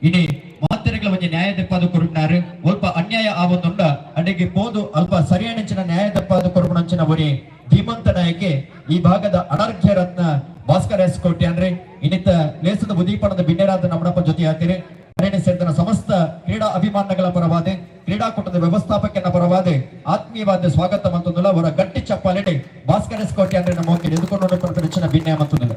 ಇನಿ ಮಾತೆರೆಗಳ ಒಂಜಿ ನ್ಯಾಯ ದೆಪ್ಪಾದು ಕೊರುಪಿನಾರು. ಅಲ್ಪ ಅನ್ಯಾಯ ಆವೊಂದುಂಡ ಅಡೆಗೆ ಪೋದು ಅಲ್ಪ ಸರಿಯಾಣಂಚಿನ ನ್ಯಾಯ ದೆಪ್ಪಾದು ಕೊರುಪುನಂಚಿನ ಒರಿ ಧೀಮಂತ ನಾಯಕೆ ಈ ಭಾಗದ ಅನರ್ಘ್ಯ ರತ್ನ ಭಾಸ್ಕರ ಎಸ್ ಕೋಟ್ಯಾಂಡ್ರಿ. ಇನ್ನಿತ ಲೇಸದ ಉದೀಪಣದ ಬಿನ್ನೆರಾದ ನಮ್ಮನಪ್ಪ ಜೊತೆ ಆತೀರಿ. ಅರಣ್ಯ ಸೇರಿದ ಸಮಸ್ತ ಕ್ರೀಡಾ ಅಭಿಮಾನಿಗಳ ಪರವಾದೆ, ಕ್ರೀಡಾಕೂಟದ ವ್ಯವಸ್ಥಾಪಕನ ಪರವಾದೆ ಆತ್ಮೀಯವಾದ ಸ್ವಾಗತ ಮಂತೊಂದುಲ್ಲ. ಅವರ ಗಟ್ಟಿ ಚಪ್ಪಾಲೆಡೆ ಭಾಸ್ಕರ ಎಸ್ ಕೋಟ್ಯಾಂಡ್ರೆ ನಮ್ಮ ಎದುಕೊಂಡು ಪರಪರಿಚಿನ ಭಿನ್ಯ ಮಂತೊಂದುಲ್ಲ.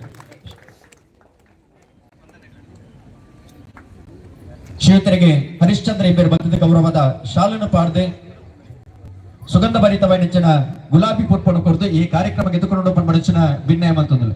ಶ್ರೀಯುತರಿಗೆ ಹರಿಶ್ಚಂದ್ರ ಇಬ್ಬರು ಬಂದಿದ್ದ ಗೌರವದ ಶಾಲನ್ನು ಪಾಡದೆ ಸುಗಂಧ ಭರಿತವಾದ ಗುಲಾಬಿ ಪುಷ್ಪನ್ನು ಕೊರದು ಈ ಕಾರ್ಯಕ್ರಮಕ್ಕೆ ಎದುಕೊಂಡು ಪನ್ಮಡಿಚಿನ ಭಿನ್ನಯ ಮಂತೊಂದುಲ್ಲ.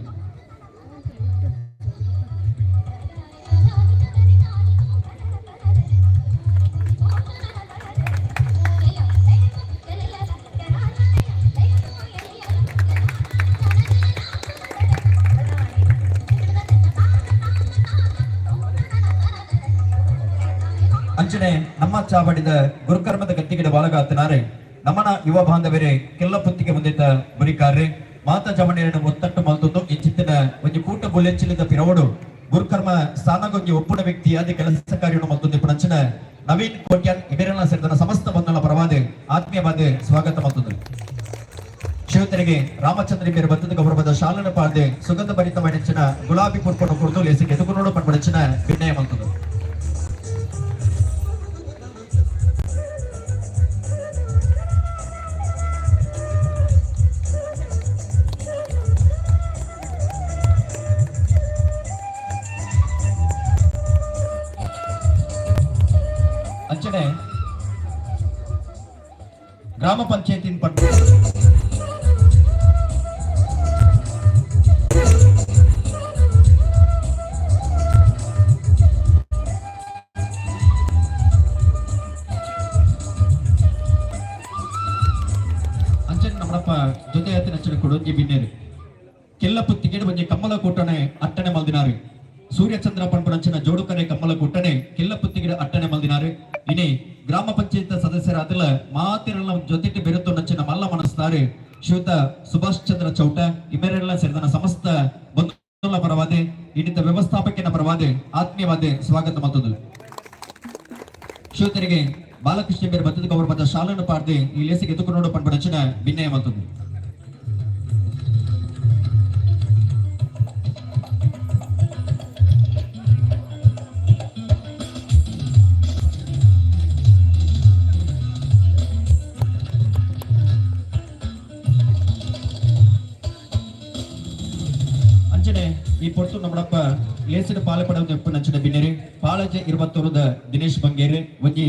ಅಂಚನೆ ನಮ್ಮ ಚಾವಡಿದ ಗುರುಕರ್ಮದ ಗದ್ದಿಗೆಡ ಬಾಲಗಾತನಾರೆ ನಮ್ಮನ ಯುವ ಬಾಂಧವರೇ ಕೆಲ್ಲ ಪುತ್ತಿಗೆ ಮುಂದಿದ್ದ ಬುರಿಕಾರ್ರೆ ಮಾತಾ ಜವಣಿಯನ್ನು ಒತ್ತಟ್ಟು ಮಲ್ತೊಂದು ಇಂಚಿತ್ತಿನ ಒಂಜಿ ಕೂಟ ಬುಲೆಚ್ಚಿಲಿದ ಪಿರವಡು ಗುರುಕರ್ಮ ಸ್ಥಾನಗೊಂಜಿ ಒಪ್ಪುಣ ವ್ಯಕ್ತಿಯಾದ ಕೆಲಸ ಕಾರ್ಯವನ್ನು ಮತ್ತೊಂದು ಪುಣಂಚಿನ ನವೀನ್ ಕೋಟ್ಯಾನ್ ಇಬೇರೆಲ್ಲ ಸೇರಿದ ಸಮಸ್ತ ಬಂಧುಗಳ ಪರವಾದ ಆತ್ಮೀಯವಾದ ಸ್ವಾಗತ ಮತ್ತೊಂದು. ಶ್ರೀಯುತರಿಗೆ ರಾಮಚಂದ್ರ ಬೇರೆ ಬತ್ತದ ಗೌರವದ ಶಾಲನ ಪಾಡ್ದೆ ಸುಗಂಧ ಭರಿತವಾದ ಗುಲಾಬಿ ಪುಷ್ಪವನ್ನು ಕೊಡ್ದು ಲೇಸಿಗೆ ಎದುಗುನೋಡು ಪನ್ಪಡಚಿನ ವಿನಯ ಮಂತದ್ದು. ಅಂಚನೆ ಗ್ರಾಮ ಪಂಚಾಯತಿ ಅಂಚನೆ ನಮ್ಮಪ್ಪ ಜೊತೆ ಹತ್ತಿನ ಕೊಡೊಂಜಿ ಬಿನ್ನೇರು ಕೆಲ್ಲ ಪುತ್ತಿಗೆ ಒಂಜಿ ಕಮ್ಮಲ ಕೂಟನೆ ಅಟ್ಟಣೆ ಮಲ್ದಿನಾರು. ಸೂರ್ಯಚಂದ್ರ ಪನ್ಪುನಂಚಿನ ಜೋಡುಕರೆ ಕಮ್ಮಲ ಕುಟ್ಟನೆ ಕಿಲ್ಲಪುತ್ತಿಗಿಡ ಅಟ್ಟನೆ ಮಲ್ದಿನಾರು. ಇನಿ ಗ್ರಾಮ ಪಂಚಾಯತ್ ಸದಸ್ಯರಾದಲ ಮಾತಿರಲ್ಲ ಜೊತೆಗೆ ಬೆರೆತು ನಂಚಿನ ಮಲ್ಲ ಮನಸ್ತಾರೆ ಶ್ರೀಯುತ ಸುಭಾಷ್ ಚಂದ್ರ ಚೌಟ ಇಮೆರೆಲ್ಲ ಸೇರಿದ ಸಮಸ್ತ ಬಂಧುಗಳ ಪರವಾದೆ, ಇನ್ನಿತ ವ್ಯವಸ್ಥಾಪಕನ ಪರವಾದೆ ಆತ್ಮೀಯವಾದ ಸ್ವಾಗತ ಮತ್ತೊಂದು. ಶ್ರೋತರಿಗೆ ಬಾಲಕೃಷ್ಣ ಬೇರೆ ಬತ್ತದ ಗೌರವದ ಶಾಲನ್ನು ಪಾಡ್ದೆ ಈ ಲೇಸಿಗೆ ಎದುಕು ಪನ್ಪುನಂಚಿನ ವಿನಯ ಮತ್ತೊಂದು. ಅಂಚನೆ ಈ ಪೊರ್ತು ನಮ್ಮಡಪ್ಪ ಲೇಸಿನ ಪಾಲೆ ಪಡೆದ ನಂಚಿನ ಬಿನ್ನೆರೆ ಪಾಳಜೆ ಇರುವತ್ತೂರದ ದಿನೇಶ್ ಬಂಗೇರಿ ಒಂಜಿ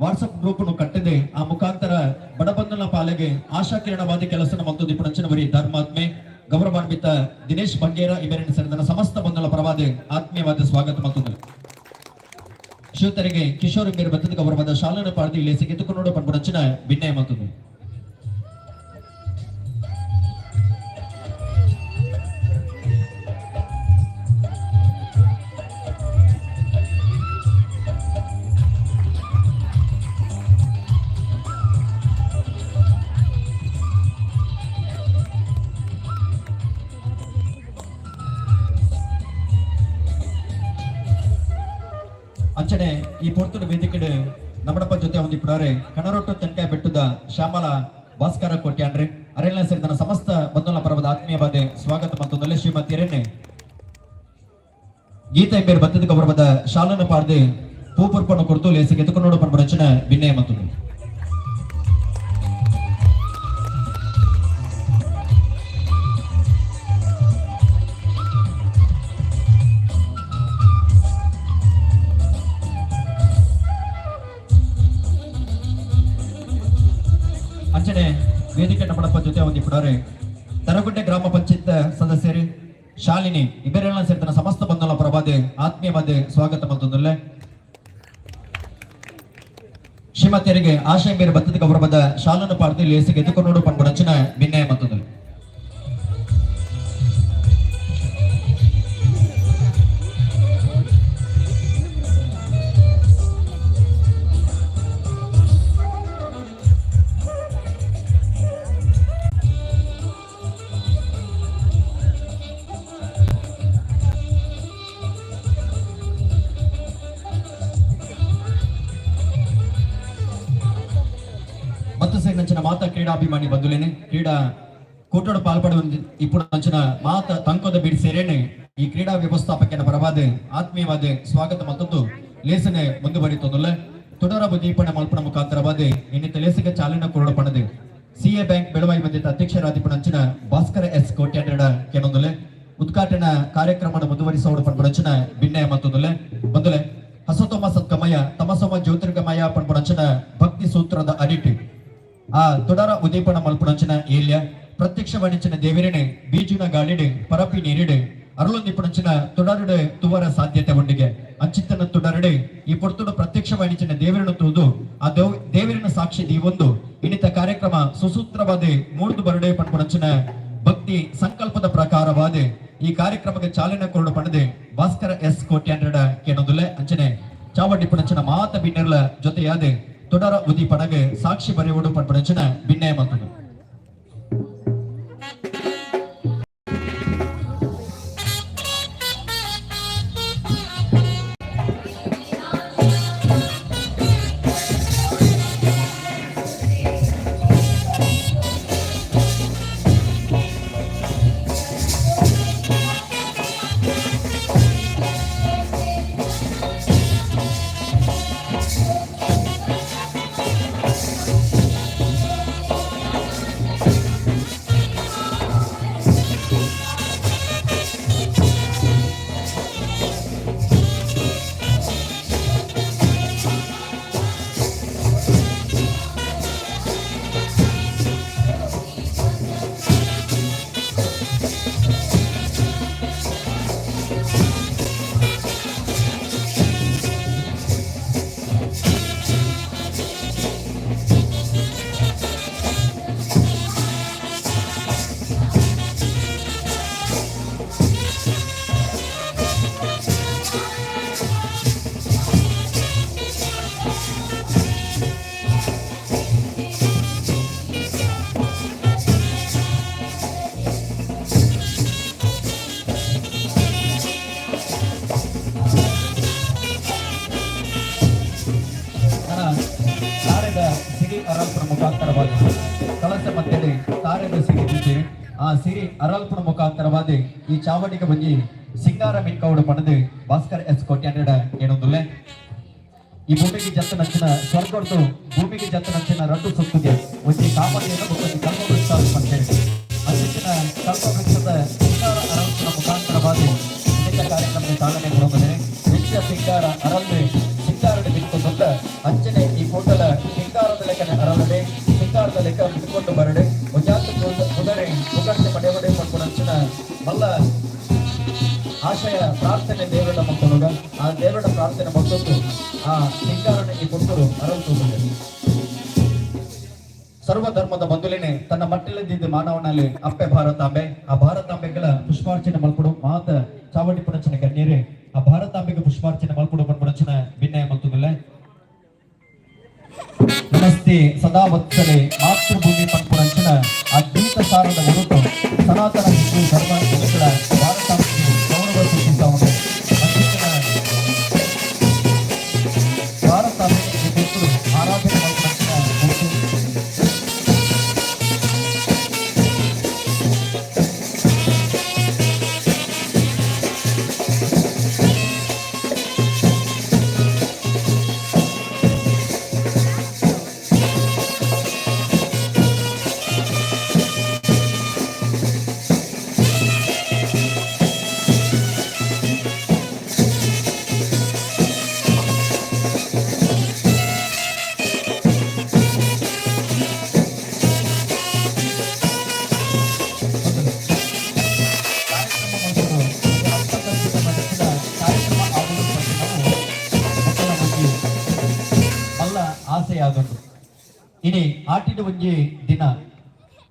ವಾಟ್ಸಪ್ ಗ್ರೂಪ್ ಕಟ್ಟದೆ ಆ ಮುಖಾಂತರ ಬಡಬಂಧನ ಪಾಲೆಗೆ ಆಶಾ ಕಿರಣವಾದಿ ಕೆಲಸ ಮತ್ತು ದಿಪ್ಪು ಬರಿ ಧರ್ಮಾತ್ಮೆ ಗೌರವಾನ್ವಿತ ದಿನೇಶ್ ಬಂಗೇರ ಇವರಿನ ಸೇರಿದ ಸಮಸ್ತ ಬಂಧುಗಳ ಪರವಾದ ಆತ್ಮೀಯವಾದ ಸ್ವಾಗತ ಮತ್ತು. ಶ್ರೋತರಿಗೆ ಕಿಶೋರ್ ಮೇರೆ ಬತ್ತದ ಗೌರವಾದ ಶಾಲನ ಪಾಡ್ದಿ ಲೇಸಿಗೆ ಎತ್ತುಕೊಂಡು ಪನ್ಪುನಂಚಿನ ವಿನಯ ಮತ್ತು. ಅಂಚನೆ ಈ ಪೊರ್ತುಡು ವೇದಿಕೆಡು ನಮ್ಮಡಪ್ಪ ಜೊತೆ ಒಂದಿಪ್ಪುಡಾರೆ ಕಣರೊಟ್ಟು ತೆಂಕಾಯ ಬೆಟ್ಟದ ಶ್ಯಾಮಲ ಭಾಸ್ಕರ ಕೋಟ್ಯಾನ್ರೆ ಅರೆಲ್ಲ ಸೇರಿದ ಸಮಸ್ತ ಬಂಧುಗಳ ಪರ್ವದ ಆತ್ಮೀಯವಾದ ಸ್ವಾಗತ ಮತ್ತು. ಶ್ರೀಮತಿ ಎರಣ್ಣೆ ಗೀತಾ ಎಂಬೇರು ಬತ್ತದ ಗೌರವದ ಶಾಲನ್ನು ಪಾಡ್ದೆ ಪೂಪುರ್ಪನ್ನು ಕೊಡ್ತು ಲೇಸಿಗೆ ಎದುಕೊಂಡು ಪನ್ಪುನಂಚಿನ ವಿನಯ ಮತ್ತು. ಅಂಚನೆ ವೇದಿಕೆ ನಮ್ಮಡಪ್ಪ ಜೊತೆ ಒಂದಿಪ್ಪುಡಾರೆ ತರಗುಡ್ಡೆ ಗ್ರಾಮ ಪಂಚಾಯತ್ ಸದಸ್ಯರು ಶಾಲಿನಿ ಇಬ್ಬರೆಲ್ಲ ಸೇರಿದ ಸಮಸ್ತ ಬಂಧುಗಳ ಪರವಾದ ಆತ್ಮೀಯವಾದ ಸ್ವಾಗತ ಮತ್ತೊಂದಲ್ಲೇ. ಶ್ರೀಮತಿಯರಿಗೆ ಆಶಯ ಮೇರೆ ಬತ್ತದ ಗೌರವದ ಶಾಲನ್ನು ಪಾಡ್ದು ಲೇಸಿಗೆ ಎದುಕೊಂಡು ಪನ್ಪುನಂಚಿನ ವಿನಯ ಮತ್ತೊಂದು. ಮತ್ತು ಸೇರಿನಂಚಿನ ಮಾತ ಕ್ರೀಡಾಭಿಮಾನಿ ಬಂಧುಲೇನೆ, ಕ್ರೀಡಾ ಕೂಟೋಡು ಪಾಲ್ಪಡುವ ఇప్పుడు ನಂಚಿನ ಮಾತ ತಂಕೊದ ಬಿಡಿ ಸೇರೇನೆ ಈ ಕ್ರೀಡಾ ವ್ಯವಸ್ಥಾಪಕನ ಪರವಾದ ಆತ್ಮೀಯವಾದ ಸ್ವಾಗತ ಮತ್ತೊಂದು ಲೇಸನೆ ಮುಂದುವರಿತೊಂದುಲ್ಲ. ತುಡರ ದೀಪಣ ಮಲ್ಪಣ ಮುಖಾಂತರವಾದ ಇನ್ನಿತ ಲೇಸಿಗೆ ಚಾಲನೆ ಕೊರಡ ಪಣದೆ ಸಿಎ ಬ್ಯಾಂಕ್ ಬೆಳವಾಯಿ ಮಧ್ಯದ ಅಧ್ಯಕ್ಷರಾದಿಪುಣಂಚಿನ ಭಾಸ್ಕರ ಎಸ್ ಕೋಟ್ಯಾಂಡ ಕೆನೊಂದುಲೆ. ಉದ್ಘಾಟನಾ ಕಾರ್ಯಕ್ರಮದ ಮುಂದುವರಿಸೋಡು ಪನ್ಪುಣಂಚಿನ ಭಿನ್ನಯ ಮತ್ತೊಂದುಲೆ. ಬಂದುಲೆ, ಹಸತೋಮ ಸತ್ಕಮಯ ತಮಸೋಮ ಜ್ಯೋತಿರ್ಗಮಯ ಪನ್ಪುಣಂಚಿನ ಭಕ್ತಿ ಸೂತ್ರದ ಅಡಿಟ್ ಆ ತುಡರ ಉದೀಪನ ಮಲ್ಪುಣಂಚಿನ ಏಲ್ಯ ಪ್ರತ್ಯಕ್ಷ ವಾಣಿಂಚಿನ ದೇವಿರಣೆ ಬೀಜುನ ಗಾಳಿಡೆ ಪರಪಿ ನೀರಿಡೆ ಅರುಳೊಂದಿಪ್ಪುಣಂಚಿನ ತುಡರುಡೆ ತುವರ ಸಾಧ್ಯತೆ ಉಂಡಿಗೆ. ಅಂಚಿತ್ತನ ತುಡರುಡೆ ಈ ಪೊರ್ತುಡು ಪ್ರತ್ಯಕ್ಷ ವಾಣಿಂಚಿನ ದೇವರನ್ನು ತೂದು ಆ ದೇವರಿನ ಸಾಕ್ಷಿ ದೀವೊಂದು ಇನ್ನಿತ ಕಾರ್ಯಕ್ರಮ ಸುಸೂತ್ರವಾದ ಮೂರ್ದು ಬರುಡೆ ಪನ್ಪುಣಂಚಿನ ಭಕ್ತಿ ಸಂಕಲ್ಪದ ಪ್ರಕಾರವಾದ ಈ ಕಾರ್ಯಕ್ರಮಕ್ಕೆ ಚಾಲನೆ ಕೊರಡು ಪಣದೆ ಭಾಸ್ಕರ ಎಸ್ ಕೋಟ್ಯಾಂಡ್ರಡ ಕೇನೊಂದುಲೆ. ಅಂಚನೆ ಚಾವಡಿ ಪುಣಂಚಿನ ಮಾತ ಬಿನ್ನೆರ್ಲ ಜೊತೆಯಾದ ತುಡರ ಉದೀಪಣಗೆ ಸಾಕ್ಷಿ ಬರೆಯುವುದು ಪನ್ಪುಣಂಚಿನ ಭಿನ್ನಯ ಮಂತುಂಡು. ಅರಲ್ಪುನ ಮುಖಾಂತರವಾದ ಕಳಸ ಮಧ್ಯೆ ತಾರೆದ ಸಿರಿ ಬಿದ್ದೀರಿ. ಆ ಸಿರಿ ಅರಲ್ಪುನ ಮುಖಾಂತರವಾದ ಈ ಚಾವಡಿಗೆ ಬಂದು ಸಿಂಗಾರ ಮಿನ್ಕೌಡು ಪಣದು ಭಾಸ್ಕರ್ ಎಸ್ ಕೋಟ್ಯಾನ್ರೆಡ ಏನೊಂದುಲ್ಲೆ. ಈ ಭೂಮಿಗೆ ಜತ್ತ ನಂಚಿನ ಸ್ವರ್ಗಡ್ದು ಭೂಮಿಗೆ ಜತ್ತ ನಂಚಿನ ರಡ್ಡು ಸುತ್ತಿದೆ. ಒಂಜಿ ಕಾಮಧೇನು, ಬೊಕ್ಕೊಂಜಿ ಕಲ್ಪವೃಕ್ಷ ಪಂತೇಳಿ. ಅಂಚಿನ ಕಲ್ಪವೃಕ್ಷದ ಸಿಂಗಾರ ಅರಲ್ಪುನ ಮುಖಾಂತರವಾದ ಇಂಥ ಕಾರ್ಯಕ್ರಮದ ಚಾಲನೆ ಕೊಡುತ್ತದೆ. ನಿತ್ಯ ಸಿಂಗಾರ ಅರಲ್ದೆ ಸಿಂಗಾರಡೆ ಬಿತ್ತುತ್ತ ಅಂಚನೆ ಈ ಕೂಟಲ ಸಿಂಗಾರದ ಲೆಕ್ಕನೆ ಅರಳದೆ ಸಿಂಗಾರದ ಲೆಕ್ಕ ಬಿಟ್ಕೊಂಡು ಬರಡೆ ಒಂಜಾತ ಕುದರೆ ಪುಗರ್ತೆ ಪಡೆವಡೆ ಪನ್ಪುನಂಚಿನ ಮಲ್ಲ ಆಶಯ ಪ್ರಾರ್ಥನೆ ದೇವರ ಮಕ್ಕಳುಗ. ಆ ದೇವರ ಪ್ರಾರ್ಥನೆ ಮತ್ತೊಂದು ಆ ಸಿಂಗಾರನ ಈ ಪುಟ್ಟರು ಅರಳ್ತುತ್ತದೆ. ಸರ್ವ ಧರ್ಮದ ಬಂಧುಲೇನೆ ತನ್ನ ಮಟ್ಟಿಲದಿದ್ದ ಮಾನವನಲ್ಲಿ ಅಪ್ಪೆ ಭಾರತಾಂಬೆ. ಆ ಭಾರತಾಂಬೆಗಳ ಪುಷ್ಪಾರ್ಚನೆ ಮಲ್ಪಡು ಮಾತ ಚಾವಡಿ ಪುಣಚನ ಗಣ್ಯರೇ, ಆ ಭಾರತಾಂಬೆಗೆ ಪುಷ್ಪಾರ್ಚನೆ ಮಲ್ಪಡು ಪನ್ಪುಣಚನ ವಿನಯ ಮಲ್ತುದಿಲ್ಲ. ನಮಸ್ತೆ ಸದಾ ವತ್ಸಲೆ ಮಾತೃಭೂಮಿ ಪನ್ಪುಣಂಚಿನ ಆ ಗೀತ ಸಾರದ ಹೊರತು ಸನಾತನ ಹಿಂದೂ ಧರ್ಮ ಜನಗಳ ಭಾರತಾಂಬೆಗೆ ಗೌರವ ಸೂಚಿಸ್ತಾ ಉಂಟು. ಅಂಚಿನ ಭಾರತಾಂಬೆ ಈ ಪೊರ್ತುಡು ಆರಾಧನೆ ಮಲ್ಪುನಂಚಿನ ಪೊರ್ತು. ಕಾರ್ಯಕ್ರಮ ಮಲ್ಪುಡು ಅರ್ಥಕಲ್ಪಿತ ಮನಸ್ಸಿನ ಕಾರ್ಯಕ್ರಮ ಆಗುವುದು ಪಂಚಿನವು ಮಕ್ಕಳ ಒಂಜಿ ಮಲ್ಲ ಆಸೆಯಾದುಂಡು. ಇನಿ ಆಟಿದ ಒಂಜಿ ದಿನ.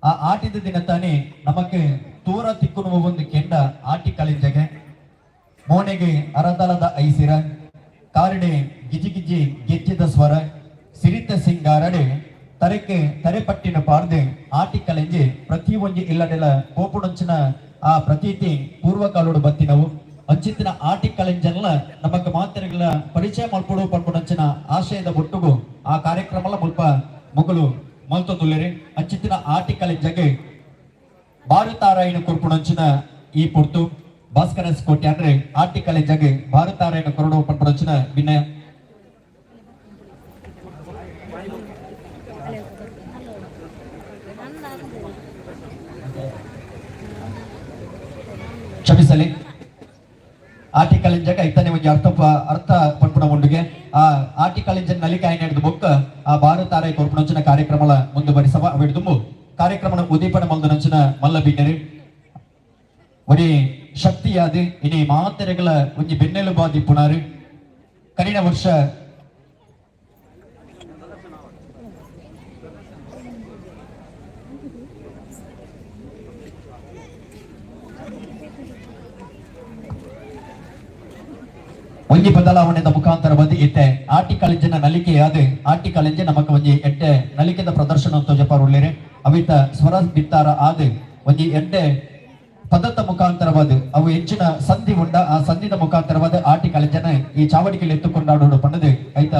ಆ ಆಟಿದ ದಿನ ತಾನೇ ನಮಕ್ ತೂರ ತಿಕ್ಕುನುವ ಒಂದು ಕೆಂಡ ಆಟಿ ಕಲಿಂಜಗೆ. ಮೋನೆಗೆ ಅರದಲದ ಐಸಿರ, ಕಾರಿಡೆ ಗಿಜಿ ಗಿಜಿ ಗೆಜ್ಜೆದ ಸ್ವರ, ಸಿರಿತ ಸಿಂಗಾರಡೆ ತರೆಕ್ಕೆ ತರೆಪಟ್ಟಿನ ಪಾರ್ದೆ ಆಟಿ ಕಲೆಂಜೆ ಪ್ರತಿ ಒಂಜಿ ಇಲ್ಲಡೆಲ ಕೋಪುಡಂಚಿನ ಆ ಪ್ರತೀತಿ ಪೂರ್ವಕಾಲೋಡು ಬತ್ತಿನವು. ಅಂಚಿತ್ತಿನ ಆಟಿ ಕಲೆಂಜನ್ಲ ನಮಕ್ ಮಾತೆರೆಗಳ ಪರಿಚಯ ಮಲ್ಪೊಡು ಪನ್ಪುನಂಚಿನ ಆಶಯದ ಒಟ್ಟುಗು ಆ ಕಾರ್ಯಕ್ರಮಲ ಮುಲ್ಪ ಮೊಗಲು ಮಲ್ತೊಂದುಲ್ಲೆರ್. ಅಂಚಿತ್ತಿನ ಆಟಿ ಕಲೆಂಜಗೆ ಭಾರತಾರಾಯಣ ಕೊರ್ಪುನಂಚಿನ ಈ ಪೊರ್ತು ಭಾಸ್ಕರ ಎಸ್ ಕೋಟ್ಯಾನ್ರೆ ಆಟಿ ಕಲೆಂಜಗೆ ಭಾರತಾರಾಯಣ ಕೊರಡು ಪನ್ಪುನಂಚಿನ ವಿನಯ. ಕ್ಷಮಿಸಲಿ, ಆಟಿ ಕಲೆಂಜಗ ಇತ್ತನೆ ಒಂಜಿ ಅರ್ಥ ಅರ್ಥ ಪನ್ಪುನ ಉಂಡುಗೆ. ಆ ಆಟಿ ಕಲೆಂಜನ್ ನಲಿಕಾಯಿ ನಡೆದು ಬೊಕ್ಕ ಆ ಭಾರತಾರಾಯ ಕೊರ್ಪುನಂಚಿನ ಕಾರ್ಯಕ್ರಮಲ ಮುಂದುವರಿಸವ. ಅವೆಡ್ದುಂಬು ಕಾರ್ಯಕ್ರಮನ ಉದೀಪನ ಮಲ್ದನಂಚಿನ ಮಲ್ಲ ಬಿನ್ನರು ಒರಿ ಶಕ್ತಿಯಾದ ಇನಿ ಮಾತೆರೆಗಳ ಒಂಜಿ ಬೆನ್ನೆಲುಬಾದಿ ಪುಣಾರು. ಕರಿನ ವರ್ಷ ಒಂಜಿ ಬದಲಾವಣೆದ ಮುಖಾಂತರ ಬಂದು ಇತ್ತೆ ಆಟಿ ಕಾಲೇಜಿನ ನಲಿಕೆಯಾದ ಆಟಿ ಕಾಲೇಜ್ ನಮಕ್ ಒಂಜಿ ಎಡ್ಡೆ ನಲಿಕೆದ ಪ್ರದರ್ಶನ ತೋಜಪಾರ್ ಉಳ್ಳೇರೆ. ಅವಿತ ಸ್ವರ ಬಿತ್ತಾರ ಆದ ಒಂಜಿ ಎಡ್ಡೆ ಪದದ ಮುಖಾಂತರವಾದ ಅವು ಹೆಚ್ಚಿನ ಸಂಧಿ ಉಂಡ ಆ ಸಂಧಿದ ಮುಖಾಂತರವಾದ ಆಟಿ ಕಾಲೇಜನ ಈ ಚಾವಡಿಕೆಯಲ್ಲಿ ಎತ್ತುಕೊಂಡಾಡೋಡು ಪಂಡದು ಐತ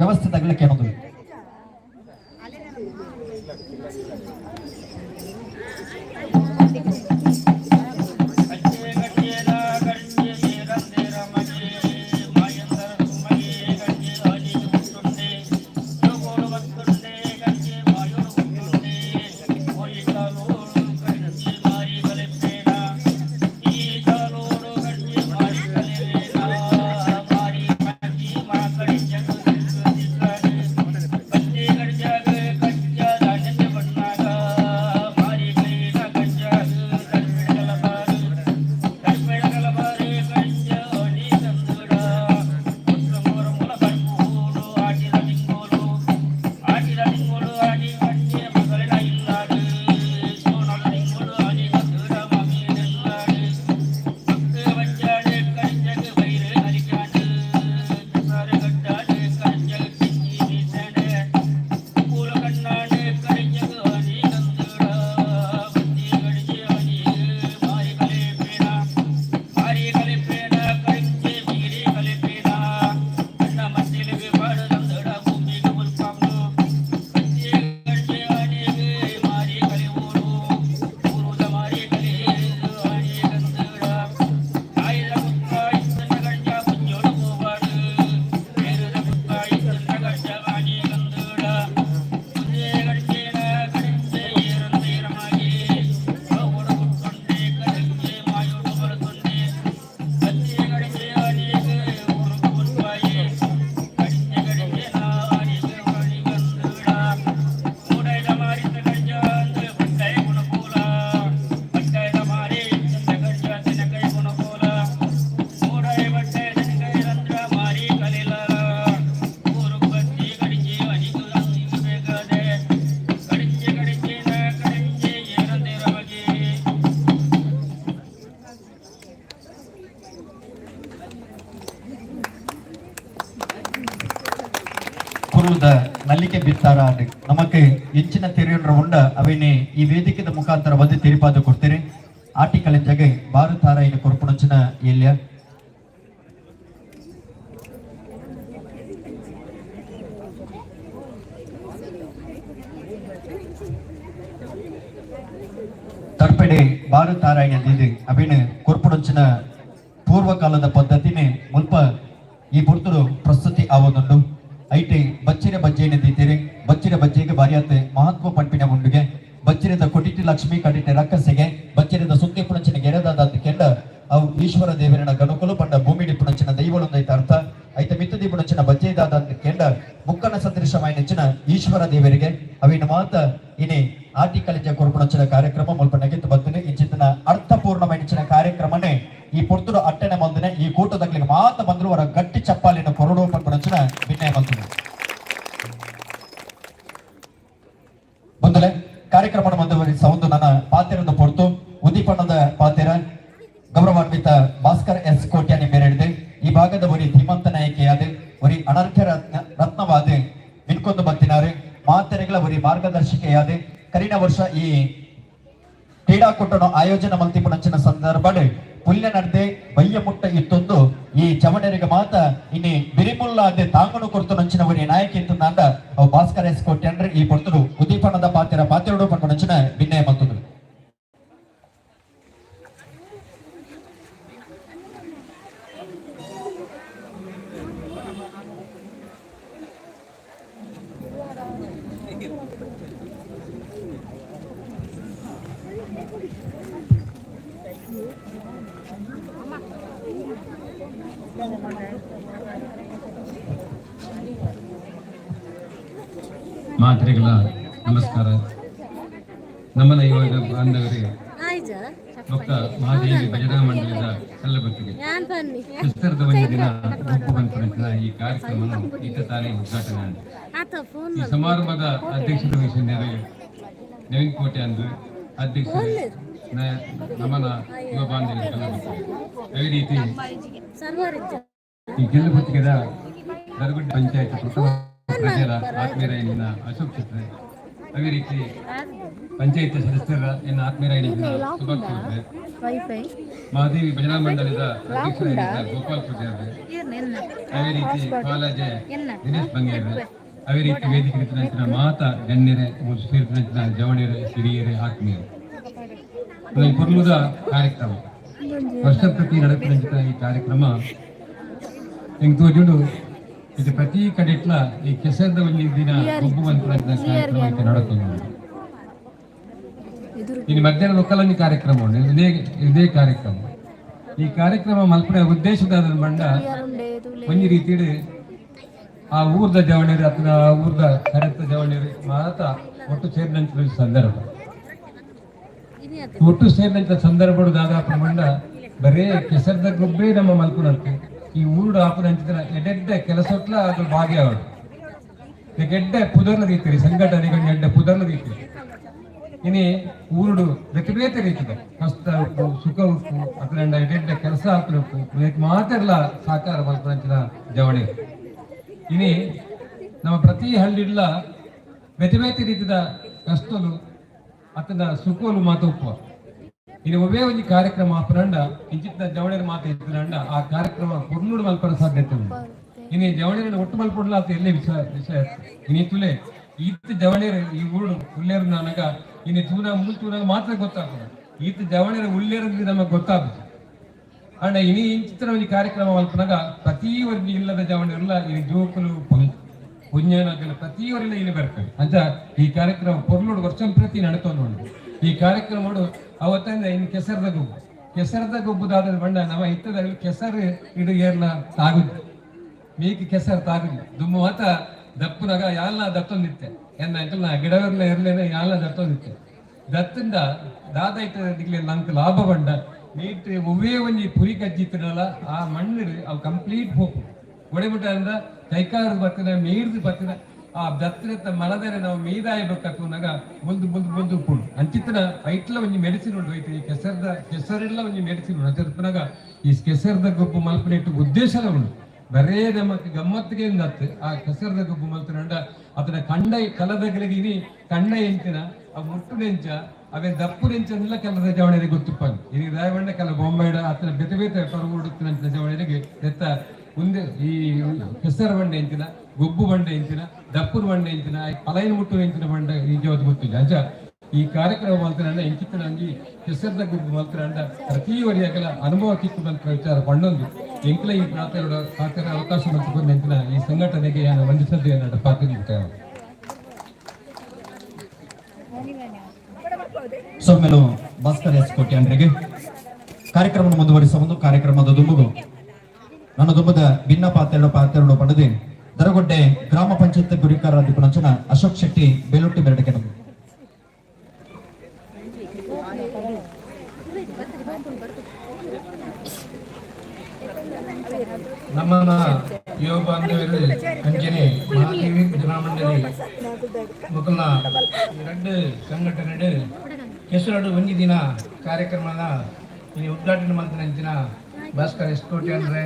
ವ್ಯವಸ್ಥೆ ತಗಲಿಕ್ಕೆ ಏನದು. ಪೊರ್ಲುದ ನಲ್ಲಿಕೆ ಬಿತ್ತಾರ ನಮಕ್ ಎಂಚಿನ ತೆರಿಯೊಂಡ್ರ ಉಂಡ ಅವೇನೆ ಈ ವೇದಿಕೆದ ಮುಖಾಂತರ ಬಂದು ತೆರಿಪಾದ ಕೊಡ್ತೀರಿ. ಆಟಿ ಕಳೆಂಜಗೆ ಬಾರು ತಾರಾಯಿನ ಕೊರ್ಪುಣಂಚಿನ ಎಲ್ಯ. ತರ್ಪೆಡೆ ಬಾರು ತಾರಾಯಿನ ದೀದು ಅವೇನು ಕೊರ್ಪುಣಂಚಿನ ಪೂರ್ವಕಾಲದ ಪದ್ಧತಿನೇ ಮುಲ್ಪ ಈ ಪೊರ್ತುಡು ಪ್ರಸ್ತುತಿ ಆವೊಂದುಂಡು. ಐಟೆ ಬಚ್ಚಿರ ಬಜ್ಜೆಯನ್ನು ದೀತೀರಿ. ಬಚ್ಚಿರ ಬಜ್ಜೆಗೆ ಬಾರಿಯಾತ್ ಮಹತ್ವ ಪಂಪಿನ ಉಂಡುಗೆ. ಬಚ್ಚಿರದ ಕೊಟಿಟಿ ಲಕ್ಷ್ಮಿ ಕಟಿಟಿ ರಕ್ಕಸೆಗೆ, ಬಚ್ಚಿರದ ಸುತ್ತಿ ಪುಣಚಿನ ಗೆರೆದಾದ ಕೆಂಡ ಅವು ಈಶ್ವರ ದೇವರನ ಗಣಕುಲು ಪಂಡ ಭೂಮಿಡಿ ಪುಣಚಿನ ದೈವಲೊಂದೈತ ಅರ್ಥ. ಐತ ಮಿತ್ತದಿ ಪುಣಚಿನ ಬಜ್ಜೆದಾದ ಕೆಂಡ ಮುಕ್ಕನ ಸದೃಶಮಾಯಿನಂಚಿನ ಈಶ್ವರ ದೇವರಿಗೆ ಅವಿನ ಮಾತ ಇನಿ ಆಟಿ ಕಲಿಜ ಕೊರ್ಪುಣಂಚಿನ ಕಾರ್ಯಕ್ರಮ ಮುಲ್ಪ ನಗೆತ್ತು ಬತ್ತನೆ. ಇಂಚಿತ್ತಿನ ಅರ್ಥಪೂರ್ಣమైనచిన ಕಾರ್ಯಕ್ರಮನೇ ಈ ಪೊರ್ತುಡು ಅಟ್ಟನೆ ಮಂದಿನ ಈ ಕೂಟದಗ್ಲಿಗೆ ಮಾತ ಬಂದ್ರು ಅವರ ಗಟ್ಟಿ ಚಪ್ಪಾಲಿನ ಕೊರಡು ಪನ್ಪುಣಂಚಿನ ವಿನಯ ಮಂತುನು. ಬಂದುಲೆ ಕಾರ್ಯಕ್ರಮ ಮುಂದುವರಿಸ ಒಂದು ನನ್ನ ಪಾತಿರದ ಪೊರ್ತು. ಉದ್ದೀಪನದ ಪಾತಿರ ಗೌರವಾನ್ವಿತ ಭಾಸ್ಕರ್ ಎಸ್ ಕೋಟ್ಯಾನಿ ಮೇರೆಡಿದೆ. ಈ ಭಾಗದ ಒರಿ ಧೀಮಂತ ನಾಯಕಿಯಾದ, ಒರಿ ಅನರ್ಘ್ಯ ರತ್ನವಾದ ಮಿನ್ಕೊಂದು ಬತ್ತಿನಾರೆ, ಮಾತೆರೆಗಳ ಒರಿ ಮಾರ್ಗದರ್ಶಿಕೆಯಾದ, ಕರಿನ ವರ್ಷ ಈ ಕ್ರೀಡಾಕೂಟನು ಆಯೋಜನೆ ಮಲ್ತಿಪುಣಂಚಿನ ಸಂದರ್ಭಡ್ ಪುಲ್ಯ ನಡ್ದೆ ಬಯ್ಯ ಮುಟ್ಟ ಇತ್ತೊಂದು ಈ ಚವಣರಿಗೆ ಮಾತ ಇನಿ ಬಿರಿಮುಲ್ಲಾದೆ ತಾಂಗನು ಕೊರ್ತು ನಂಚಿನ ಒರಿ ನಾಯಕಿ ಇತ್ತಂದ ಅವು ಭಾಸ್ಕರ್ ಎಸ್ ಕೋಟ್ಯಾನ್ರೆ. ಈ ಪೊರ್ತುಡು ಉದ್ದೀಪನದ ಪಾತಿರ ಪಾತಿರಡು ಪನ್ಪುಣಂಚಿನ ವಿನಯ ಮಲ್ತುಂಡು. ಮಾತ್ರೆಗಳ ನಮಸ್ಕಾರ. ನಮ್ಮನ ಇವಾಗ ಬಾಂಧವರೇ, ಭಕ್ತ ಮಹಾದೇವಿ ಭಜನಾ ಮಂಡಳಿದ ಕಲ್ಲಬತ್ತಿಗೆ ವಿಸ್ತರದ ಒಂದು ದಿನ ಗುಂಪು ಬಂದ ಈ ಕಾರ್ಯಕ್ರಮವನ್ನು ಈತ ತಾನೇ ಉದ್ಘಾಟನೆ ಆಗಿದೆ. ಈ ಸಮಾರಂಭದ ಅಧ್ಯಕ್ಷತೆ ವಹಿಸಿದ್ದಾರೆ ನವೀನ್ ಕೋಟೆ ಅಂದು ಅಧ್ಯಕ್ಷರು ನಮನ ಯುವ ಬಾಂಧವ್ಯ ಕಲ್ಲಬತ್ತಿಗೆ. ಅದೇ ರೀತಿ ಈ ಗೆಲ್ಲುಪತ್ತಿಗೆದ ದರಗುಡ್ಡ ಪಂಚಾಯತ್ ಪ್ರಥಮ ಪ್ರಜೆರ ಆತ್ಮೀಯರಾಯಣಿನ ಅಶೋಕ್ ಚಿತ್ರೆ, ಅದೇ ರೀತಿ ಪಂಚಾಯತ್ ಸದಸ್ಯರ ಎನ್ನ ಆತ್ಮೀಯರಾಯಣಿನ ಸುಭಾಷ್ ಚಿತ್ರೆ, ವೈಫೈ. ಮಹಾದೇವಿ ಭಜನಾ ಮಂಡಳಿದ ಅಧ್ಯಕ್ಷರಾಗಿದ್ದ ಗೋಪಾಲ್ ಪೂಜಾರಿ, ಅದೇ ರೀತಿ ಕಾಲೇಜೆ ದಿನೇಶ್ ಬಂಗೇರ್, ಅದೇ ರೀತಿ ವೇದಿಕೆ ನಂಚಿನ ಮಾತ ಗಣ್ಯರೇ, ಸೇರಿದ ಜವಣಿಯರೇ, ಹಿರಿಯರೇ, ಆತ್ಮೀಯರೇ, ಈ ಪೊರ್ಲುದ ಕಾರ್ಯಕ್ರಮ ವರ್ಷ ಪ್ರತಿ ನಡೆಪಿನ ಈ ಕಾರ್ಯಕ್ರಮ ಎಂಕ್ ತೋಜುಂಡು. ಇದು ಪ್ರತಿ ಕಡೆಟ್ಲ ಈ ಕೆಸರದ ಒಂಜಿ ದಿನ ಗೊಬ್ಬು ಮನ್ಪುನ ಕಾರ್ಯಕ್ರಮ ಇತ್ತೆ ನಡತೊಂದುಂಡು. ಇನ್ನು ಮಧ್ಯಾಹ್ನ ಲೊಕ್ಕಲೊಂಜಿ ಕಾರ್ಯಕ್ರಮ ಉಂಡು. ಇದೇ ಇದೇ ಕಾರ್ಯಕ್ರಮ, ಈ ಕಾರ್ಯಕ್ರಮ ಮಲ್ಪುನ ಉದ್ದೇಶದ ಬಂಡ ಒಂಜಿ ರೀತಿಡ್ ಆ ಊರ್ದ ಜವಣಿಯರು ಅಥವಾ ಆ ಊರ್ದ ಕರೆತ ಜವಣಿಯರು ಮಾತ ಒಟ್ಟು ಸೇರಿದಂತ ಸಂದರ್ಭ. ಒಟ್ಟು ಸೇರಿದಂತ ಸಂದರ್ಭಡು ದಾದಾಪುರ ಬಂಡ ಬರೇ ಕೆಸರದ ಗೊಬ್ಬೇ ನಮ್ಮ ಮಲ್ಪುನಂತೆ, ಈ ಊರುಡು ಆಪುನಂಚಿನ ಎಡ್ಡೆಡ್ಡೆ ಕೆಲಸಟ್ಲ ಅದು ಭಾಗ್ಯ. ಎಡ್ಡೆ ಪುದರ್ಲ ರೀತಿರಿ ಸಂಘಟನೆಗಳು, ಎಡ್ಡೆ ಪುದರ್ಲ ರೀತಿ. ಇನಿ ಊರುಡು ಬೇತೆ ಬೇತೆ ರೀತಿದ ಕಷ್ಟ ಉಪ್ಪು, ಸುಖ ಉಪ್ಪು, ಅದ್ರ ಎಡ್ಡೆಡ್ಡೆ ಕೆಲಸ ಆಪುನ ಉಪ್ಪು ಮಾತೆರ್ಲ ಸಾಕಾರ ಮಲ್ಪುನಂಚಿನ ಜವಳಿ. ಇನಿ ನಮ್ಮ ಪ್ರತಿ ಹಳ್ಳಿಡ್ಲ ಬೇತೆ ಬೇತೆ ರೀತಿದ ಕಷ್ಟಲು ಅತನ ಸುಖೋಲು ಮಾತ ಉಪ್ಪು. ಇನ್ನು ಒಬ್ಬೇ ಒಂಜಿ ಕಾರ್ಯಕ್ರಮ ಆಪುನಂಡ ಇಂಚಿತ್ತಿನ ಜವಳಿಯರ ಮಾತು ಇತ್ತಿನಂಡ ಆ ಕಾರ್ಯಕ್ರಮ ಪೊರ್ಲುಡು ಮಲ್ಪರ ಸಾಧ್ಯತೆ ಉಂಟು. ಇನ್ನು ಜವಳಿಯರ ಒಟ್ಟು ಮಲ್ಪೊಡ್ಲ ಅಂತ ಎಲ್ಲೇ ವಿಷಯ ವಿಷಯ. ಇನಿ ತುಲೆ ಈತ ಜವಳಿಯರು ಈ ಊರು ಉಲ್ಲೇರು ನನಗ ಇನ್ನು ತೂನ ಮೂಲ್ ತೂನಾಗ ಮಾತ್ರ ಗೊತ್ತಾಗ್ತದೆ. ಈತ ಜವಳಿಯರ ಉಲ್ಲೇರು ನಮಗೆ ಗೊತ್ತಾಗ್ತದೆ. ಅಂಡ ಇನಿ ಇಂಚಿತ್ತಿನ ಒಂಜಿ ಕಾರ್ಯಕ್ರಮ ಮಲ್ಪುನಗ ಪ್ರತಿ ಒಂಜಿ ಇಲ್ಲದ ಜವಳಿಯರೆಲ್ಲ ಇನಿ ಜೋಕುಲು ಪುಣ್ಯನಾಗಲು ಪ್ರತಿ ಇಲ್ಲಿ ಬರ್ತದೆ. ಅಂಚ ಈ ಕಾರ್ಯಕ್ರಮ ಪೊರ್ಲುಡು ವರ್ಷಂ ಪ್ರತಿ ನಡತೊಂದು ಉಂಟು. ಈ ಕಾರ್ಯಕ್ರಮಡು ಅವತ್ತಂದ ಇನ್ನು ಕೆಸರದ ಗೊಬ್ಬು, ಕೆಸರದ ಗೊಬ್ಬುದಾದ ಬಂಡ ನಮ್ಮ ಇತ್ತದಲ್ಲಿ ಕೆಸರು ಇಡು ಏರ್ಲ ತಾಗುದು ಮೀಕ್ ಕೆಸರು ತಾಗುದು ದುಮ್ಮು ಮಾತ ದಪ್ಪುನಗ ಯಾಲ್ನ ದತ್ತೊಂದಿತ್ತೆ ಎನ್ನ ಅಂಕಲ್ ನಾ ಗಿಡವರ್ಲ ಇರ್ಲೇನೆ ಯಾಲ್ನ ದತ್ತೊಂದಿತ್ತೆ. ದತ್ತಿಂದ ದಾದ ಇಟ್ಟ ನಂಗೆ ಲಾಭ ಬಂಡ ನೀಟ್ ಒವ್ವೇ ಒಂಜಿ ಪುರಿ ಕಜ್ಜಿತ್ತನಲ್ಲ ಆ ಮಣ್ಣು ಅವು ಕಂಪ್ಲೀಟ್ ಹೋಗು ಒಡೆಬಿಟ್ಟ ಅಂದ ಕೈಕಾರದ ಬತ್ತಿನ ಮೀರ್ದು ಬತ್ತಿನ ಆ ದತ್ತಿನ ಮಲದರೆ ನಾವು ಮೀದಾಯ ಬೇಕಾತುನಾಗ ಮುಂದು ಮುಂದು ಮುಂದು ಉಪ್ಪುಂಡು. ಅಂಚಿತ್ತನ ಐಟ್ಲ ಒಂಜಿ ಮೆಡಿಸಿನ್ ಉಂಟು. ಐತೆ ಈ ಕೆಸರದ ಕೆಸರೆಲ್ಲ ಒಂಜಿ ಮೆಡಿಸಿನ್ ಉಂಟು. ಅಂಚಿತ್ತನಾಗ ಈ ಕೆಸರದ ಗೊಬ್ಬು ಮಲ್ಪನೆಟ್ಟು ಉದ್ದೇಶಲ ಉಂಟು. ಬರೇ ನಮಕ್ ಗಮ್ಮತ್ತಿಗೆ ನತ್ತು ಆ ಕೆಸರದ ಗೊಬ್ಬು ಮಲ್ತನಂಡ ಅತನ ಕಂಡ ಕಲದಗಲಿಗೆ ಇನಿ ಕಂಡ ಎಂಚಿನ, ಆ ಮುಟ್ಟು ನೆಂಚ, ಅವೇ ದಪ್ಪು ನೆಂಚನೆಲ್ಲ ಕೆಲದ ಜವಳಿಗೆ ಗೊತ್ತುಪ್ಪಂದು. ಇನಿ ದಾಯಬಂಡ ಕೆಲ ಬೊಂಬೈಡ ಅತನ ಬೇತೆ ಬೇತೆ ಪರಗೂಡುತ್ತಿನ ಜವಳಿಗೆ ಎತ್ತ ಮುಂದೆ ಈ ಕೆಸರ ಬಂಡೆ ಎಂಚಿನ, ಗೊಬ್ಬು ಬಂಡೆ ಎಂಚಿನ, ದಪ್ಪುನ ಬಂಡೆ ಎಂಚಿನ, ಪಲೈನ್ ಮುಟ್ಟು ಎಂಚಿನ ಬಂಡೆ ನಿಜವಾದ ಗೊತ್ತಿಲ್ಲ. ಅಂಚ ಈ ಕಾರ್ಯಕ್ರಮ ಮಲ್ತನಂಡ ಎಂಚಿತ್ತಿನ ಅಂಜಿ ಕೆಸರದ ಗೊಬ್ಬು ಮಲ್ತನಂಡ ಪ್ರತಿ ವರಿಯಾಗಲ ಅನುಭವ ಕಿತ್ತು ಬಂತ ವಿಚಾರ ಪಣ್ಣೊಂದು ಎಂಕ್ಲ ಈ ಪ್ರಾತರ ಪಾತ್ರ ಅವಕಾಶ ಮಲ್ತುಕೊಂಡು ಎಂಚಿನ ಈ ಸಂಘಟನೆಗೆ ಯಾನು ವಂದಿಸದ್ದು ಏನಾಡ ಪಾತ್ರ. ಸೊಮ್ಮೆಲು ಭಾಸ್ಕರ್ ಎಸ್ ಕೋಟ್ಯಾಂಡ್ರಿಗೆ. ಕಾರ್ಯಕ್ರಮ ಮುಂದುವರಿಸುವ ಒಂದು ಕಾರ್ಯಕ್ರಮದ ದುಂಬುಗು ನನ್ನ ದುಂಬದ ಭಿನ್ನ ಪಾತ್ರೆಡು ಪಾತ್ರೆಡು ಪಡೆದು ದರಗೊಡ್ಡೆ ಗ್ರಾಮ ಪಂಚಾಯತ್ ಗುರಿಕಾರ ದಿಪನಂಚನ ಅಶೋಕ್ ಶೆಟ್ಟಿ ಬೇಲೊಟ್ಟಿ ಬೆರಡಿಕೆ. ನಮ್ಮನ ಯುವ ಬಾಂಧವರು ಅಂಚನೆ ಮಹಾದೇವಿ ಭಜನಾ ಮಂಡಳಿ ಮೊಕಲ್ನ ಎರಡು ಸಂಘಟನೆ ಹೆಸರಡು ಒಂಜಿ ದಿನ ಕಾರ್ಯಕ್ರಮದ ಈ ಉದ್ಘಾಟನೆ ಮಲ್ತಿನ ಅಂಚಿನ ಭಾಸ್ಕರ್ ಎಸ್ ಕೋಟಿ ಅಂದ್ರೆ,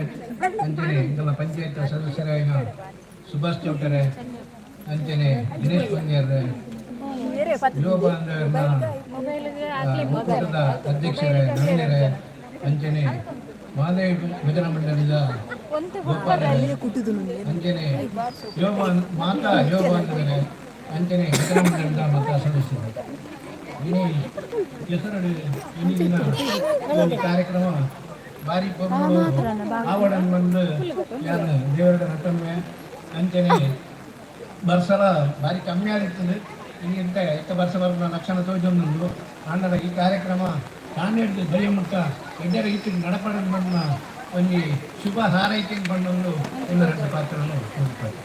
ಅಂಚನೆ ಇಂದಲ ಪಂಚಾಯತ್ ಸದಸ್ಯರಾಯಿನ ಸುಭಾಷ್ ಚೌಟರೆ, ಅಂಚನೆ ದಿನೇಶ್ ಪಂಜಾರ್ರೆ, ಯುವ ಬಾಂಧವರನ್ನ ಒಕ್ಕೂಟದ ಅಧ್ಯಕ್ಷರೇ ನವೀನರೇ, ಅಂಚನೆ ಮಹಾದೇವಿ ಭಜನಾ ಮಂಡಳಿದ ಗೋಪಾಲರೇ, ಅಂಚನೆ ಯುವ ಮಾತಾ ಯುವ ಬಾಂಧವರೇ, ಅಂಚನೆ ಭಜನಾ ಮಂಡಳಿದ ಮಾತಾ ಸದಸ್ಯರು, ಇನಿ ಹೆಸರಡು ಇನಿ ದಿನ ಈ ಕಾರ್ಯಕ್ರಮ ಬಾರಿ ಪೊರ್ಲು ಆವಡನ್ ಬಂದು ಯಾರು ದೇವರ ನಟಮ್ಮೆ. ಅಂಚನೆ ಬರ್ಸಲ ಬಾರಿ ಕಮ್ಮಿ ಆಗಿರ್ತದೆ. ಇನಿ ಎಂತ ಇತ್ತ ಬರ್ಸ ಬರ್ನ ಲಕ್ಷಣ ತೋಜೊಂದುಂಡು. ಆಂಡಲ ಈ ಕಾರ್ಯಕ್ರಮ ತಾನೇ ಬರೆಯ ಮುಟ್ಟ ಎಡ್ಡೆ ರೀತಿ ನಡಪಡನ್ ಬಂದ ಒಂಜಿ ಶುಭ ಹಾರೈಕೆ ಬಂದೊಂದು ಎಲ್ಲ రెండు ಪಾತ್ರವನ್ನು ಹೊಂದುತ್ತಾರೆ.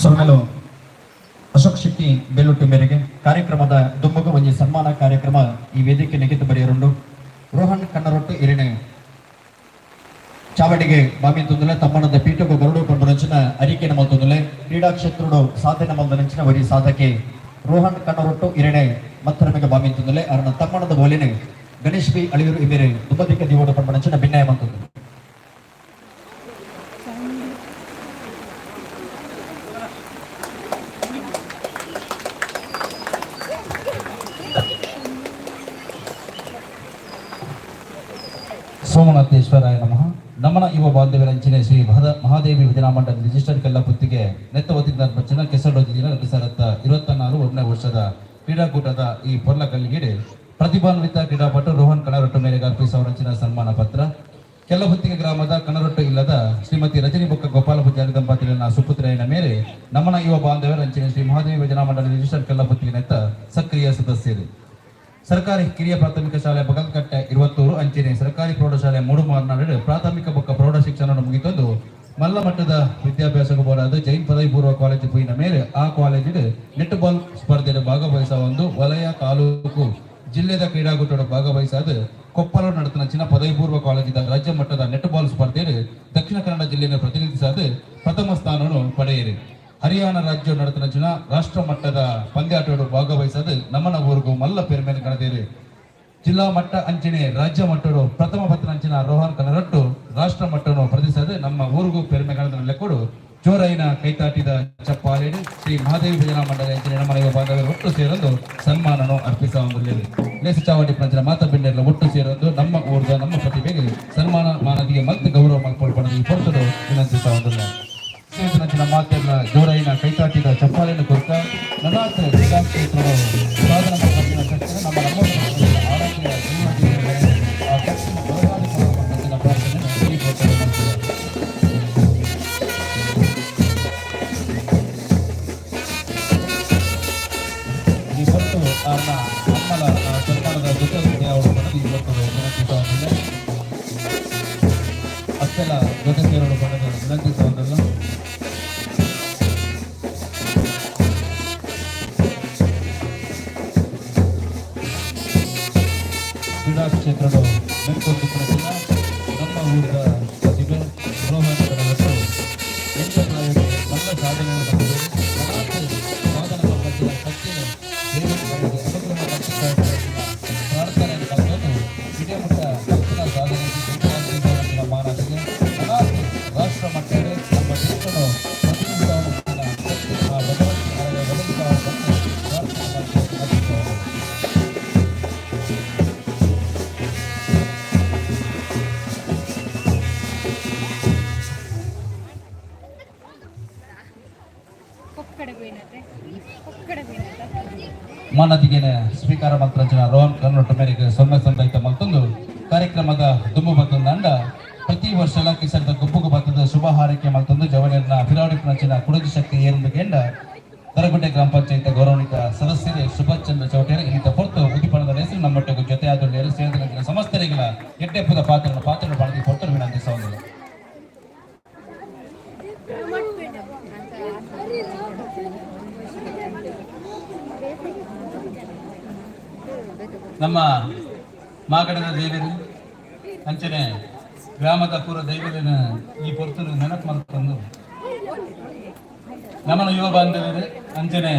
ಸೊಮ್ಮೆಲು ಅಶೋಕ್ ಶೆಟ್ಟಿ ಬೇಲುಟ್ಟಿ ಮೇರೆಗೆ. ಕಾರ್ಯಕ್ರಮದ ದುಮ್ಮಗ ಒಂಜಿ ಸನ್ಮಾನ ಕಾರ್ಯಕ್ರಮ ಈ ವೇದಿಕೆ ನೆಗೆತು ಬರೆಯರುಂಡು. ರೋಹನ್ ಕಣ್ಣರೊಟ್ಟು ಇರಿಣೆ ಚಾವಡಿಗೆ ಬಾಮಿ ತುಂದುಲೆ ತಮ್ಮನದ ಪೀಠకు ಗರುಡು ಕೊಂಡು ನಂಚಿನ ಅರಿಕೆನ ಮಲ್ತೊಂದುಲೆ. ಕ್ರೀಡಾ ಕ್ಷೇತ್ರಡು ಸಾಧನೆ ಮಲ್ದ ನಂಚಿನ ವರಿ ಸಾಧಕೆ ರೋಹನ್ ಕಣ್ಣರೊಟ್ಟು ಇರಣೆ ಮತ್ತರಮೆಗೆ ಬಾಮಿ ತುಂದುಲೆ. ಅರಣ ತಮ್ಮನದ ಬೋಲಿನೆ ಗಣೇಶ್ ಬಿ ಅಳಿಯೂರು ಇಬೇರೆ ದುಂಬದಿಕ್ಕ ದಿವೋಡು ಪಂಡ ನಂಚಿನ ಭಿನ್ನಯ ಮಂತುಂದು. ಸೋಮನಾಥೇಶ್ವರಾಯ ನಮಃ. ನಮನ ಯುವ ಬಾಂಧವ್ಯರಂಚಿನ ಶ್ರೀ ಮಹಾದೇವಿ ಭಜನಾ ಮಂಡಳಿ ರಿಜಿಸ್ಟರ್ ಕೆಲ್ಲ ಪುತ್ತಿಗೆ ನೆತ್ತ ವತಿಯಿಂದ ಬಚ್ಚನ ಕೆಸರು ದಿನ 2024 ಒಂದನೇ ವರ್ಷದ ಕ್ರೀಡಾಕೂಟದ ಈ ಪೊರ್ಲ ಕಲ್ಲಿಗೆ ಪ್ರತಿಭಾನ್ವಿತ ಕ್ರೀಡಾಪಟು ರೋಹನ್ ಕಣರೊಟ್ಟು ಮೇರೆಗೆ ಅರ್ಪಿಸುವ ಸನ್ಮಾನ ಪತ್ರ. ಕೆಲ್ಲಹುತ್ತಿಗೆ ಗ್ರಾಮದ ಕಣರೊಟ್ಟು ಇಲ್ಲದ ಶ್ರೀಮತಿ ರಜನಿ ಬೊಕ್ಕ ಗೋಪಾಲ ಪೂಜಾರಿ ದಂಪತಿಗಳನ್ನ ಸುಪುತ್ರನ ಮೇರೆ ನಮನ ಯುವ ಬಾಂಧವ್ಯರ ಅಂಚಿನ ಶ್ರೀ ಮಹಾದೇವಿ ಭಜನಾ ಮಂಡಳಿ ರಿಜಿಸ್ಟರ್ ಕೆಲ್ಲಪುತ್ತಿಗೆ ನೆತ್ತ ಸಕ್ರಿಯ ಸದಸ್ಯರು. ಸರ್ಕಾರಿ ಕಿರಿಯ ಪ್ರಾಥಮಿಕ ಶಾಲೆ ಬಗಲ್ಕಟ್ಟೆ ಇರುವತ್ತೂರು ಅಂಚಿನೆ ಸರ್ಕಾರಿ ಪ್ರೌಢಶಾಲೆ ಮೂಡುಮಾರ್ನಾಡು ಪ್ರಾಥಮಿಕ ಬೊಕ್ಕ ಪ್ರೌಢ ಶಿಕ್ಷಣ ಮುಗಿತೊಂದು ಮಲ್ಲ ಮಟ್ಟದ ವಿದ್ಯಾಭ್ಯಾಸಕ್ಕೆ ಬೋಲಾದ ಜೈನ್ ಪದವಿ ಪೂರ್ವ ಕಾಲೇಜು ಪೋಯಿನ ಮೇರೆ ಆ ಕಾಲೇಜಿಡ್ ನೆಟ್ ಬಾಲ್ ಸ್ಪರ್ಧೆಯಲ್ಲಿ ಭಾಗವಹಿಸುವ ಒಂದು ವಲಯ, ತಾಲೂಕು, ಜಿಲ್ಲೆದ ಕ್ರೀಡಾಕೂಟದ ಭಾಗವಹಿಸಾದ ಕೊಪ್ಪಳ ನಡೆದ ಚಿನ್ನ ಪದವಿ ಪೂರ್ವ ಕಾಲೇಜಿದ ರಾಜ್ಯ ಮಟ್ಟದ ನೆಟ್ ಬಾಲ್ ಸ್ಪರ್ಧೆಯಲ್ಲಿ ದಕ್ಷಿಣ ಕನ್ನಡ ಜಿಲ್ಲೆಯನ್ನು ಪ್ರತಿನಿಧಿಸಾದ ಪ್ರಥಮ ಸ್ಥಾನವನ್ನು ಪಡೆಯಿರಿ. ಹರಿಯಾಣ ರಾಜ್ಯ ನಡೆದ ಚಿನ್ನ ರಾಷ್ಟ್ರ ಮಟ್ಟದ ಪಂದ್ಯಾಟಗಳು ಭಾಗವಹಿಸದು ನಮ್ಮನ ಊರಿಗೂ ಮಲ್ಲ ಪೆರ್ಮೆನ್ ಕಣದೇರಿ. ಜಿಲ್ಲಾ ಮಟ್ಟ ಅಂಚಿನೆ ರಾಜ್ಯ ಮಟ್ಟಡು ಪ್ರಥಮ ಪತ್ರ ಅಂಚಿನ ರೋಹನ್ ಕನರಟ್ಟು ರಾಷ್ಟ್ರ ಮಟ್ಟವನ್ನು ಪ್ರತಿಸದು ನಮ್ಮ ಊರಿಗೂ ಪೆರ್ಮೆ ಕಣದ ಲೆಕ್ಕೊಡು ಜೋರೈನ ಕೈತಾಟಿದ ಚಪ್ಪಾಲೇಡು ಶ್ರೀ ಮಹಾದೇವಿ ಭಜನಾ ಮಂಡಳಿ ಅಂಚಿನ ಮನೆಯ ಬಾಂಧವರು ಒಟ್ಟು ಸೇರೊಂದು ಸನ್ಮಾನನು ಅರ್ಪಿಸುವ ಲೇಸ ಚಾವಡಿ ಪಂಚನ ಮಾತಾ ಬಿಂಡೆಲ್ಲ ಒಟ್ಟು ಸೇರೊಂದು ನಮ್ಮ ಊರ್ದ ನಮ್ಮ ಪ್ರತಿಭೆಗೆ ಸನ್ಮಾನ ಮಾನದಿಗೆ ಮತ್ತೆ ಗೌರವ ಮಲ್ಪೊಳ್ಪಣದ ಈ ಪೊರ್ತುಡು ವಿನಂತಿಸುವ ಸೇರಿದ ಮಾತೆಲ್ಲ ಜೋರೈನ ಕೈತಾಟಿದ ಚಪ್ಪಾಳೆಯನ್ನು ಕೊರತ ನನಾಥ ಕ್ರೀಡಾ ಕ್ಷೇತ್ರದ ಸಾಧನ ಮಲ್ಪುನ ಶಕ್ತಿನ ನಮ್ಮ ನಮ್ಮ ಆರೋಗ್ಯ ಜೀವನ ಆ ಶಕ್ತಿನ ಬಲವಾಗಿ ಕೊಡುವಂತಹ ಪ್ರಾರ್ಥನೆ ಈ ಪೊರ್ತುಡು ಮಾಡ್ತದೆ. ಈ ಹೊತ್ತು ಅನ್ನ ಅಮ್ಮಲ ಸನ್ಮಾನದ ಜೊತೆ ಅವರು ಬಣ್ಣದ ಈ ಹೊತ್ತು ವಿನಂತಿಸುವುದಿಲ್ಲ. ಅತ್ತೆಲ್ಲ ಜೊತೆ ಸೇರಲು ಬಣ್ಣದ ವಿನಂತಿಸುವುದಿಲ್ಲ. ಪೊಕ್ಕಡೆ ಪೋಯಿನತೆ ಪೊಕ್ಕಡೆ ಪೋಯಿನತೆ. ಮಾನದಿಗೆನ ಸ್ವೀಕಾರ ಮಂತ್ರಂಚನ ರೋಹನ್ ಕನ್ನಡ ಮೇರೆಗೆ ಸೊನ್ನೆ ಸಂದೈತ ಮಲ್ತೊಂದು ಕಾರ್ಯಕ್ರಮದ ದುಂಬು ಬತ್ತೊಂದು ಪ್ರತಿ ವರ್ಷಲ ಕಿಸರದ ಗುಂಪುಗು ಬತ್ತದ ಶುಭ ಹಾರೈಕೆ ಮಲ್ತೊಂದು ಜವನಿಯರ್ನ ಫಿರಾಡಿ ಪುನಂಚಿನ ಕುಡಜು ಶಕ್ತಿ ಏರಂದು ಕೇಂದ್ರ ದರಗುಡ್ಡೆ ಗ್ರಾಮ ಪಂಚಾಯತ್ ಗೌರವಾನ್ವಿತ ಸದಸ್ಯರೇ ಸುಭಾಷ್ ಚಂದ್ರ ಚೌಟೇರ್ ಇನ್ನಿತ ಪೊರ್ತು ಉದ್ದೀಪನದ ಹೆಸರು ನಮ್ಮೊಟ್ಟಿಗೆ ಜೊತೆ ಆದ ಸೇರಿದ ಸಮಸ್ತರಿಗಳ ಎಡ್ಡೆಪ್ಪದ ಪಾತ್ರ ಪಾತ್ರ ಬಾಳದಿ ಪೊರ್ತರು ವಿನಂತಿಸುವಂದಿಲ್ಲ. ನಮ್ಮ ಮಾಗಡದ ದೇವರು ಅಂಚನೆ ಗ್ರಾಮದ ಪೂರ ದೈವದ ಈ ಪೊರ್ತುನು ನೆನಪು ಮಾಡ್ಕೊಂಡು ನಮ್ಮನ ಯುವ ಬಾಂಧವರು ಅಂಚನೆ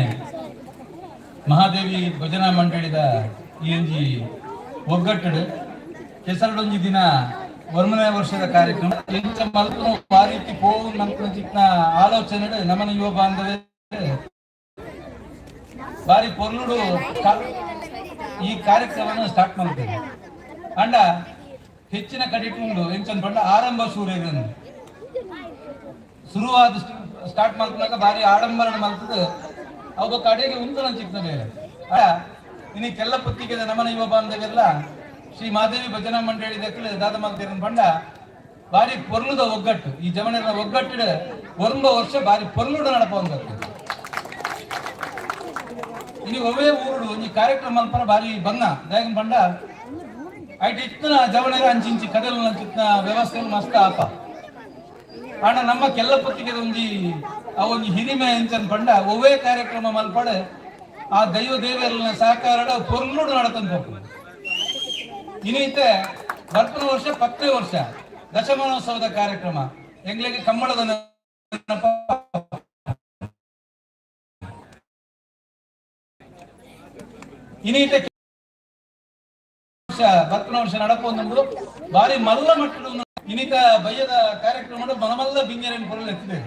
ಮಹಾದೇವಿ ಭಜನಾ ಮಂಡಳಿದ ಈ ಒಂಜಿ ಒಗ್ಗಟ್ಟಡು ಕೆಸರಡೊಂಜಿ ದಿನ ಒರ್ಮನೇ ವರ್ಷದ ಕಾರ್ಯಕ್ರಮ ಎಂಚ ಮಲ್ಪುನ ಆ ರೀತಿ ಪೋವು ಮಲ್ಪುನ ಚಿಕ್ನ ಆಲೋಚನೆ ನಮ್ಮನ ಯುವ ಬಾಂಧವರು ಬಾರಿ ಪೊರ್ಲುಡು ಈ ಕಾರ್ಯಕ್ರಮವನ್ನು ಸ್ಟಾರ್ಟ್ ಮಾಡ್ತೇವೆ. ಅಂಡ ಹೆಚ್ಚಿನ ಕಡಿಟ್ ಉಂಡು ಎಂಚನ್ ಪಂಡ ಆರಂಭ ಸೂರ್ಯರನ್ನು ಶುರುವಾದ ಸ್ಟಾರ್ಟ್ ಮಾಡ್ಕೊಂಡಾಗ ಬಾರಿ ಆಡಂಬರಣ ಮಲ್ತದ ಅವು ಕಡೆಗೆ ಉಂಟು ಚಿಕ್ಕ ಬೇರೆ. ಇನ್ನು ಕೆಲ್ಲ ಪುತ್ತಿಗೆ ನಮನ ಯುವ ಬಾಂಧವ್ಯಲ್ಲ ಶ್ರೀ ಮಾದೇವಿ ಭಜನಾ ಮಂಡಳಿ ದಕ್ಕಲು ದಾದ ಮಲ್ತೀರನ್ ಪಂಡ ಬಾರಿ ಪೊರ್ಲುದ ಒಗ್ಗಟ್ಟು ಈ ಜವನರ ಒಗ್ಗಟ್ಟಿಡ ಒಂಬ ವರ್ಷ ಬಾರಿ ಪೊರ್ಲುಡು ನಡಪ ಒಂದತ್ತು. ಇನಿ ಒವ್ವೇ ಊರುಡು ಒಂಜಿ ಕಾರ್ಯಕ್ರಮ ಮಲ್ಪರ ಬಾರಿ ಬಂಗ ದಾಯಕನ್ ಪಂಡ ಐಟ್ ಇತ್ತಿನ ಜವನರ ಅಂಚಿಂಚಿ ಕಡಲು ಅಂಚಿತ್ತಿನ ವ್ಯವಸ್ಥೆ ಮಸ್ತ್ ಆಪ. ಆಂಡ ನಮ್ಮ ಕೆಲ್ಲ ಪೊತ್ತಿಗೆ ಒಂಜಿ ಆ ಒಂಜಿ ಹಿರಿಮೆ ಎಂಚನ್ ಪಂಡ ಒವ್ವೇ ಕಾರ್ಯಕ್ರಮ ಮಲ್ಪಡೆ ಆ ದೈವ ದೇವರ ಸಹಕಾರ ಪೊರ್ಲುಡು ನಡತನ್ ಪೋಪು. ಇನ್ನೈತೆ ಬರ್ಪನ ವರ್ಷ 10ನೇ ವರ್ಷ ದಶಮಾನೋತ್ಸವದ ಕಾರ್ಯಕ್ರಮ ಎಂಗ್ಲಿಗೆ ಕಂಬಳದ ನೆನಪ. ಇನ್ನೈತೆ ವರ್ಷ ಬರ್ಪನ ವರ್ಷ ನಡಪೊಂದು ಬಾರಿ ಮಲ್ಲ ಮಟ್ಟದ ಇನ್ನಿತ ಬಯ್ಯದ ಕಾರ್ಯಕ್ರಮ ಮನಮಲ್ಲ ಬಿಂಜರೇನು ಪೊರಲು ಎತ್ತಿದೆ.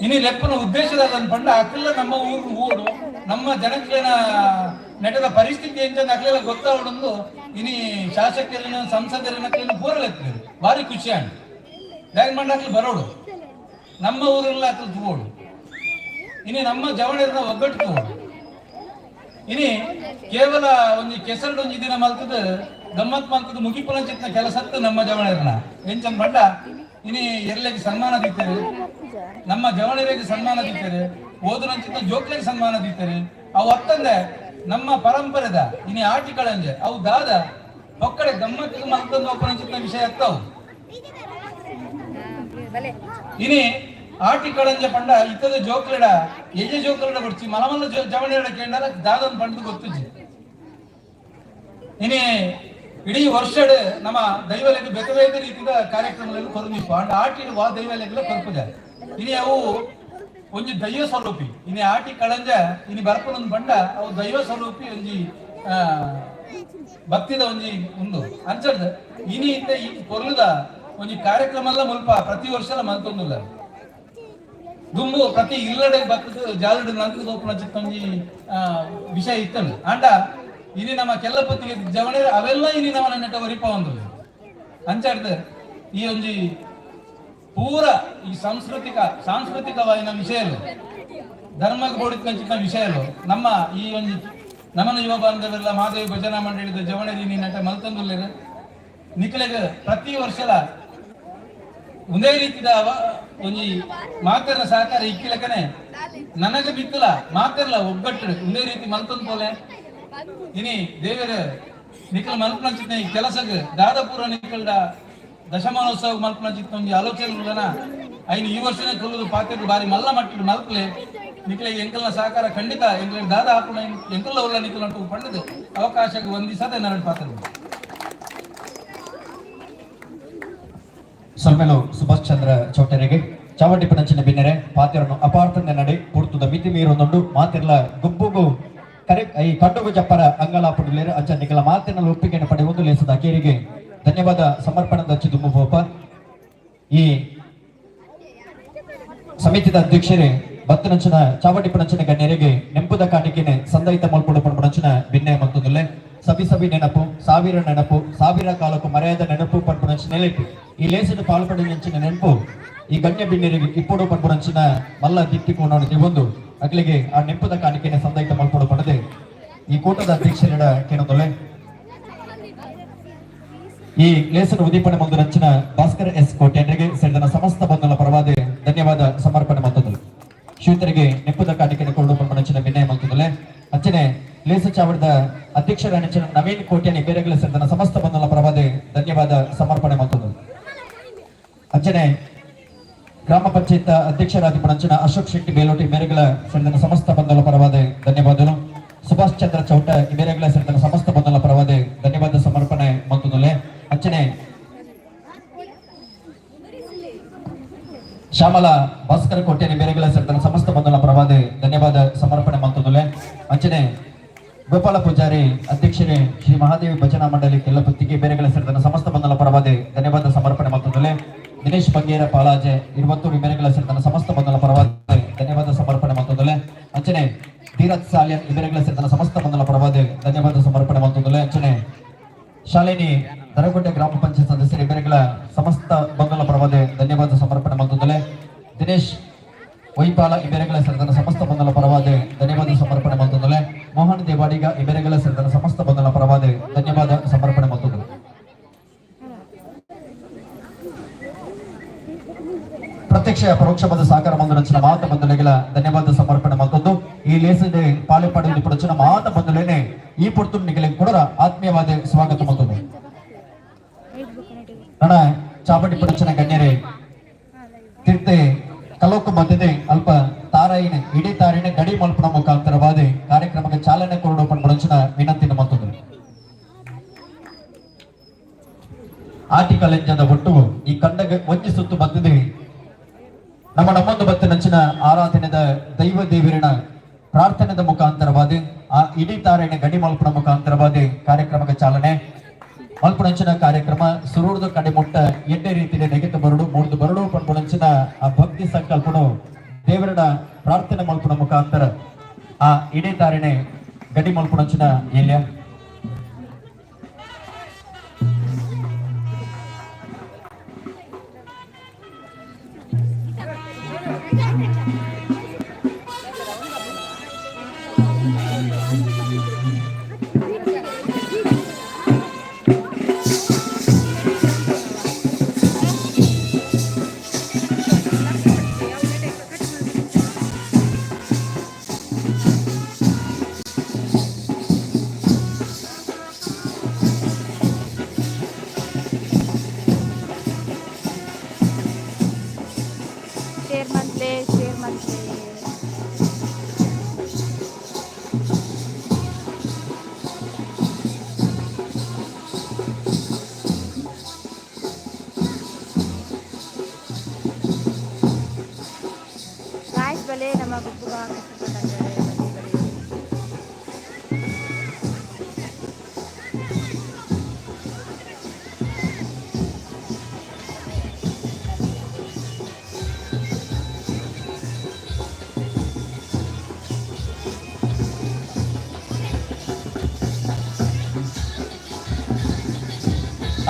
ಇನಿ ಲೆಪ್ಪನ ಉದ್ದೇಶದ ಪಂಡ ಅಕ್ಲೆಲ್ಲ ನಮ್ಮ ಊರು ಊಡು ನಮ್ಮ ಜನಕ್ಲೆನ ನೆಟದ ಪರಿಸ್ಥಿತಿ ಎಂಚ ಅಕ್ಲೆಲ್ಲ ಗೊತ್ತಾವಡೊಂದು ಇನಿ ಶಾಸಕರನ್ನ ಸಂಸದರನ್ನ ಪೂರಲ್ ಎತ್ತಿದೆ. ಬಾರಿ ಖುಷಿ ಆಂಡ್ ದಾಯ್ ಮಂಡ ಅಕ್ಲು ಬರೋಡು ನಮ್ಮ ಊರೆಲ್ಲ ಅಕ್ಲು ತೂವೋಡು ಇನಿ ನಮ್ಮ ಜವಳಿಯರ್ನ ಒಗ್ಗಟ್ಟು ತೂವೋಡು. ಇನಿ ಕೇವಲ ಒಂಜಿ ಕೆಸರಡು ಒಂಜಿ ದಿನ ಮಲ್ತದ ಗಮ್ಮತ್ ಮಲ್ತದ ಮುಗಿಪುಲ ಚಿತ್ನ ಕೆಲಸತ್ತು ನಮ್ಮ ಜವಳಿಯರ್ನ ಎಂಚನ್ ಪಂಡ ಇನಿ ಎರ್ಲೆಗೆ ಸನ್ಮಾನ ದೀತಾರೆ ನಮ್ಮ ಜವಳಿಯರಿಗೆ ಸನ್ಮಾನ ದೀತಾರೆ ಓದುನಂಚಿನ ಜೋಕ್ಲೆಗೆ ಸನ್ಮಾನ ದೀತಾರೆ ಅವು ಅತ್ತಂದೆ ನಮ್ಮ ಪರಂಪರೆದ ಇನಿ ಆಟಿಕಳಂಜೆ ಅವು ದಾದ ಒಕ್ಕಡೆ ಗಮ್ಮತ್ತಿಗೆ ಮಲ್ತಂದು ಒಪ್ಪನಂಚಿನ ವಿಷಯ ಅತ್ತವು. ಇನಿ ಆಟಿಕಳಂಜೆ ಪಂಡ ಇತ್ತದ ಜೋಕ್ಲೆಡ ಎಜೆ ಜೋಕ್ಲೆಡ ಕೊಡ್ಚಿ ಮಲಮಲ್ಲ ಜವಳಿಯಡ ಕೇಂದ್ರ ದಾದನ್ ಪಂಡದು ಗೊತ್ತುಜಿ. ಇನಿ ಇಡೀ ವರ್ಷಡ್ ನಮ್ಮ ದೈವಲೆಗ್ ಬೇತೆ ಬೇತೆ ರೀತಿಯ ಕಾರ್ಯಕ್ರಮಗಳಲ್ಲಿ ಕೊರ್ಮಿಪ್ಪ ಅಂಡ ಆಟಿಡ್ ವಾ ದೈವಲೆಗ್ಲ ಕೊರ್ಪುಜ. ಇನಿ ಅವು ಒಂಜಿ ದೈವ ಸ್ವರೂಪಿ ಇನಿ ಆಟಿ ಕಳಂಜ ಇನಿ ಬರ್ಪುನೊಂದು ಪಂಡ ಅವು ದೈವ ಸ್ವರೂಪಿ ಒಂಜಿ ಭಕ್ತಿದ ಒಂಜಿ ಉಂದು ಅಂಚಡ್ದ್ ಇನಿ ಇತ್ತ ಈ ಕೊರ್ಲುದ ಒಂಜಿ ಕಾರ್ಯಕ್ರಮ ಎಲ್ಲ ಮುಲ್ಪ ಪ್ರತಿ ವರ್ಷಲ ಮಲ್ತೊಂದುಲ್ಲ. ದುಂಬು ಪ್ರತಿ ಇಲ್ಲಡೆ ಬತ್ತದ ಜಾಲಡ್ ನಂತರ ಓಪನ ಚಿತ್ತೊಂಜಿ ವಿಷಯ ಇತ್ತಂಡು. ಅಂಡ ಇನಿ ನಮ್ಮ ಕೆಲ್ಲ ಪೊತ್ತಿಗೆ ಜವಳಿ ಅವೆಲ್ಲ ಇನಿ ನಮ್ಮ ನೆಟ್ಟ ಒರಿಪ ಒಂದು ಅಂಚಾಡ್ದು ಈ ಒಂಜಿ ಪೂರ ಈ ಸಾಂಸ್ಕೃತಿಕವಾಯಿನ ವಿಷಯಲು ಧರ್ಮಕ್ಕೆ ಬೋಡಿದ ವಿಷಯಲು ನಮ್ಮ ಈ ಒಂಜಿ ನಮನ ಯುವ ಬಾಂಧವೆಲ್ಲ ಮಾದೇವಿ ಭಜನಾ ಮಂಡಳಿದ ಜವಣರಿ ನಟ ಮಲ್ತಂದುಲ್ಲೇರು ನಿಕ್ಲೆಗ್ ಪ್ರತಿ ವರ್ಷಲ ಒಂದೇ ರೀತಿದ ಒಂಜಿ ಮಾತೆರ್ನ ಸಹಕಾರ ಇಕ್ಕಿಲಕನೆ ನನಗೆ ಬಿತ್ತಲ ಮಾತೆರ್ಲ ಒಗ್ಗಟ್ಟು ಒಂದೇ ರೀತಿ ಮಲ್ತಂದು ಪೋಲೆ. ಇನಿ ದೇವರ ನಿಖಲ್ ಮಲ್ಪನಂಚಿನ ಈ ಕೆಲಸಗ್ ದಾದಾಪುರ ನಿಖಲ್ದ ದಶಮಾನೋತ್ಸವ ಮಲ್ಪನಂಚಿನ ಒಂಜಿ ಆಲೋಚನೆ ಉಳ್ಳನ ಐನು ಈ ವರ್ಷನೇ ಕೊಲ್ಲುದು ಪಾತೆರ್ದು ಬಾರಿ ಮಲ್ಲ ಮಟ್ಟಿಡು ಮಲ್ಪಲೆ ನಿಖಲ ಎಂಕಲ್ನ ಸಹಕಾರ ಖಂಡಿತ ಎಂಕಲ್ ದಾದಾ ಹಾಕುನ ಎಂಕಲ್ಲ ಉಳ್ಳ ನಿಖಲ್ ಅಂಟು ಪಂಡದು ಅವಕಾಶಕ್ಕೆ ವಂದಿಸದೆ ನನ್ನ ಪಾತ್ರ. ಸೊಲ್ಮೆಲು ಸುಭಾಷ್ ಚಂದ್ರ ಚೌಟರಿಗೆ ಚಾವಟಿ ಪಣಂಚಿನ ಬಿನ್ನೆರೆ ಪಾತೆರನ್ನು ಅಪಾರ್ಥದ ನಡೆ ಪುರ್ತುದ ಮಿತಿ ಮೀರೊಂದುಂಡು ಮಾತಿರ್ಲ ಗುಬ್ಬುಗು ಕರೆ ಈ ಕಡ್ಡುಗು ಜಪ್ಪರ ಅಂಗಲಾಪುಡುಲೇರು ಅಂಚ ನಿಕಲ ಮಾತಿನ ಒಪ್ಪಿಗೆಯನ್ನು ಪಡೆಯುವುದು ಲೇಸದ ಅಕೇರಿಗೆ ಧನ್ಯವಾದ ಸಮರ್ಪಣದ ದುಮ್ಮು ಬೋಪ. ಈ ಸಮಿತಿದ ಅಧ್ಯಕ್ಷರೇ ಬತ್ತನಂಚಿನ ಚಾವಟಿಪುನಂಚಿನ ಗಣ್ಯರಿಗೆ ನೆಂಪುದ ಕಾಣಿಕೆನೆ ಸಂದೈತ ಮಲ್ಪುಡು ಪನ್ಪುನಂಚಿನ ಬಿನ್ನೆ ಮಂತುದುಲ್ಲೆ. ಸಬಿ ಸಬಿ ನೆನಪು, ಸಾವಿರ ನೆನಪು, ಸಾವಿರ ಕಾಲಕ್ಕೂ ಮರೆಯದ ನೆನಪು ಪನ್ಪುನಂಚಿನ ನೆಲೆಪು ಈ ಲೇಸಡು ಪಾಲ್ಪಡಿನಂಚಿನ ನೆನಪು ಈ ಗಣ್ಯ ಬಿನ್ನೆರಿಗೆ ಇಪ್ಪುಡು ಪನ್ಪುನಂಚಿನ ಮಲ್ಲ ದಿಟ್ಟಿಕೋಣವನ್ನು ದಿವೊಂದು ಅಗಲಿಗೆ ಆ ನೆಂಪುದ ಕಾಣಿಕೆನೆ ಸಂದೈತ ಮಲ್ಪುಡು ಪಡೆದೆ ಈ ಕೂಟದ ಅಧ್ಯಕ್ಷರಿಡ ಕೇನದೊಲ್ಲೆ. ಈ ಲೇಸನ ಉದೀಪನೆ ಮುಂದೆ ರಚಿನ ಭಾಸ್ಕರ್ ಎಸ್ ಕೋಟ್ಯನ್ರಿಗೆ ಸೇರಿದ ಸಮಸ್ತ ಬಂಧುಗಳ ಪರವಾದ ಧನ್ಯವಾದ ಸಮರ್ಪಣೆ ಮಂತದಲು. ಶ್ರೀತರಿಗೆ ನೆಪ್ಪುದ ಕಾಣಿಕೆಯನ್ನು ಕೊರಡು ಪಂಚಿನ ವಿನಯ ಮಂತದಲೆ. ಅಚ್ಚನೆ ಲೇಸ ಚಾವಡಿದ ಅಧ್ಯಕ್ಷರ ನೆಚ್ಚಿನ ನವೀನ್ ಕೋಟ್ಯನಿ ಬೇರೆಗಳ ಸೇರಿದ ಸಮಸ್ತ ಬಂಧುಗಳ ಪರವಾದ ಧನ್ಯವಾದ ಸಮರ್ಪಣೆ ಮಂತದಲು. ಅಚ್ಚನೆ ಗ್ರಾಮ ಪಂಚಾಯತ್ ಅಧ್ಯಕ್ಷರಾದ ಪಣಂಚಿನ ಅಶೋಕ್ ಶೆಟ್ಟಿ ಬೇಲೋಟಿ ಮೇರೆಗಳ ಸೇರಿದ ಸಮಸ್ತ ಬಂಧುಗಳ ಪರವಾದ ಧನ್ಯವಾದಗಳು. ಸುಭಾಷ್ ಚಂದ್ರ ಚೌಟ ಮೇರೆಗಳ ಸೇರಿದ ಸಮಸ್ತ ಬಂಧುಗಳ ಪರವಾದ ಧನ್ಯವಾದ ಸಮರ್ಪಣೆ ಮಂತದಲೆ. ಅಚ್ಚನೆ ಶ್ಯಾಮಲ ಭಾಸ್ಕರ ಕೋಟ್ಯನಿ ಮೇರೆಗಳ ಸೇರಿದ ಸಮಸ್ತ ಬಂಧುಗಳ ಪರವಾದ ಧನ್ಯವಾದ ಸಮರ್ಪಣೆ ಮಂತದಲೆ. ಅಂಚನೆ ಗೋಪಾಲ ಪೂಜಾರಿ ಅಧ್ಯಕ್ಷರೇ ಶ್ರೀ ಮಹಾದೇವಿ ಭಜನಾ ಮಂಡಳಿ ಕೆಲ್ಲಪುತ್ತಿಗೆ ಬೇರೆಗಳ ಸೇರಿದ ಸಮಸ್ತ ಬಂಧುಗಳ ಪರವಾದ ಧನ್ಯವಾದ ಸಮರ್ಪಣೆ ಮಂತದಲೆ. ದಿನೇಶ್ ಬಂಗೇರ ಪಾಲಾಜೆ ಇರುವತ್ತೂರು ಮೇರೆಗಳ ಸೇರಿದ ಸಮಸ್ತ ಬಂಧುಗಳ ಪರವಾದ ಧನ್ಯವಾದ ಸಮರ್ಪಣೆ ಮಂತದಲೆ. ಅಂಚನೆ ಧೀರಜ್ ಸಾಲಿಯನ್ ಇಬೇರೆಗಳ ಸೇರಿದ ಸಮಸ್ತ ಬಂಧುಗಳ ಪರವಾದ ಧನ್ಯವಾದ ಸಮರ್ಪಣೆ ಮಂತದಲೆ. ಅಂಚನೆ ಶಾಲಿನಿ ದರಗುಡ್ಡೆ ಗ್ರಾಮ ಪಂಚಾಯತ್ ಸದಸ್ಯರು ಇಬ್ಬರಿಗಳ ಸಮಸ್ತ ಬಂಧುಗಳ ಪರವಾದ ಧನ್ಯವಾದ ಸಮರ್ಪಣೆ ಮಂತದಲೆ. ದಿನೇಶ್ ವೈಪಾಲ ಇಬೇರೆಗಳ ಸೇರಿದ ಸಮಸ್ತ ಬಂಧುಗಳ ಪರವಾದ ಧನ್ಯವಾದ ಸಮರ್ಪಣೆ ಮಂತದಲೆ. ಮೋಹನ್ ದೇವಾಡಿಗ ಇಬೇರೆಗಳ ಸೇರಿದ ಸಮಸ್ತ ಬಂಧುಗಳ ಪರವಾದ ಧನ್ಯವಾದ ಸಮರ್ಪಣೆ ಮಂತದಲೆ. ಪ್ರತ್ಯಕ್ಷ ಪರೋಕ್ಷವಾದ ಸಹಕಾರ ಬಂದು ರಚನ ಮಾತ ಬಂಧುಲೆಗಳ ಧನ್ಯವಾದ ಸಮರ್ಪಣೆ ಮತ್ತೊಂದು ಈ ಲೇಸದೆ ಪಾಲೆಪಾಡು ರಚನ ಮಾತ ಬಂಧುಲೇನೆ ಈ ಪೊರ್ತು ನಿಗಲೆ ಕೂಡ ಆತ್ಮೀಯವಾದ ಸ್ವಾಗತ ಮತ್ತೊಂದು. ನಣ ಚಾವಡಿ ಪಡಚನ ಗಣ್ಯರೇ ತೀರ್ತೆ ಕಲೋಕು ಮಧ್ಯದೆ ಅಲ್ಪ ತಾರಾಯಿನ ಇಡೀ ತಾರಿನ ಗಡಿ ಮಲ್ಪನ ಮುಖಾಂತರವಾದ ಕಾರ್ಯಕ್ರಮಕ್ಕೆ ಚಾಲನೆ ಕೊರಡು ಪಂಚಿನ ವಿನಂತಿನ ಮತ್ತೊಂದು. ಆಟಿ ಕಲೆಂಜದ ಒಟ್ಟು ಈ ಕಂಡಗ ಒಂಜಿ ಸುತ್ತು ಬಂದಿದೆ. ನಮ್ಮ ನಮ್ಮೊಂದು ಬತ್ತಿನಂಚಿನ ಆರಾಧನೆದ ದೈವ ದೇವರಿನ ಪ್ರಾರ್ಥನೆದ ಮುಖಾಂತರವಾದ ಆ ಇಡೀ ತಾರೆನ ಗಡಿ ಮಲ್ಪನ ಮುಖಾಂತರವಾದ ಕಾರ್ಯಕ್ರಮಕ್ಕೆ ಚಾಲನೆ ಮಲ್ಪುನಂಚಿನ ಕಾರ್ಯಕ್ರಮ ಸುರೂರ್ದ ಕಡೆ ಮುಟ್ಟ ಎಡ್ಡೆ ರೀತಿಯ ನೆಗೆತ ಬರಡು ಮೂರ್ದು ಬರಡು ಪನ್ಪುನಂಚಿನ ಆ ಭಕ್ತಿ ಸಂಕಲ್ಪನು ದೇವರನ ಪ್ರಾರ್ಥನೆ ಮಲ್ಪುನ ಮುಖಾಂತರ ಆ ಇಡೀ ತಾರೆನೆ ಗಡಿ ಮಲ್ಪುನಂಚಿನ ಏಲ್ಯ. ಶೇರ್ ಮಂತ್ಲೆ, ಶೇರ್ ಮಂತ್ಲೆ. ಗಾಯ್ಸ್, ಬಲೆ ನಮ್ಮ ಗುಬ್ಬುಗ. ಬಲೆ ಬಲೆ.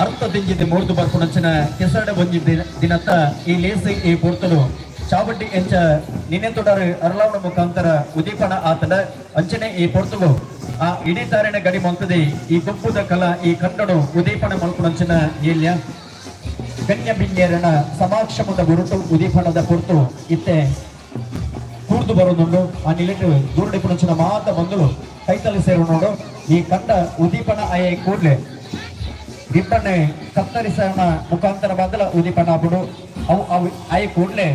ಅರ್ಥ ದಿಂಜಿದೆ ಮೂರ್ದು ಬರ್ಪುನಂಚಿನ ಕೆಸರಡ ಒಂಜಿ ದಿನತ್ತ ಈ ಲೇಸಿ ಈ ಪೊರ್ತುಲು ಚಾವಡ್ಡಿ ಎಂಚ ನಿನ್ನೆ ತೊಡರು ಅರಳಾವಣ ಮುಖಾಂತರ ಉದೀಪನ ಆತನ. ಅಂಚನೆ ಈ ಪೊರ್ತುಗು ಆ ಇಡೀ ತಾರಿನ ಗಡಿ ಮಂತದೆ ಈ ಗುಂಪುದ ಕಲ ಈ ಕನ್ನಡ ಉದೀಪನ ಮಲ್ಪುನಂಚಿನ ಏಲ್ಯ ಗಣ್ಯ ಬಿನ್ಯರನ ಸಮಾಕ್ಷಮದ ಗುರುಟು ಉದೀಪನದ ಪೊರ್ತು ಇತ್ತೆ ಕೂರ್ದು ಬರೋದುಂಡು. ಆ ನಿಲೆಟು ದೂರಡಿಪುನಂಚಿನ ಮಾತ ಬಂದಳು ಕೈತಲ್ಲಿ ಸೇರು ನೋಡು. ಈ ಕಂಡ ಉದೀಪನ ಆಯ ಕೂಡ್ಲೆ ರಿಬ್ಬನ್ನೆ ಕತ್ತರಿಸೋಣ ಮುಖಾಂತರ ಬದಲ ಉದೀಪನ ಆಪುಡು. ಅವು ಅವು ಆಯ ಕೂಡ್ಲೆ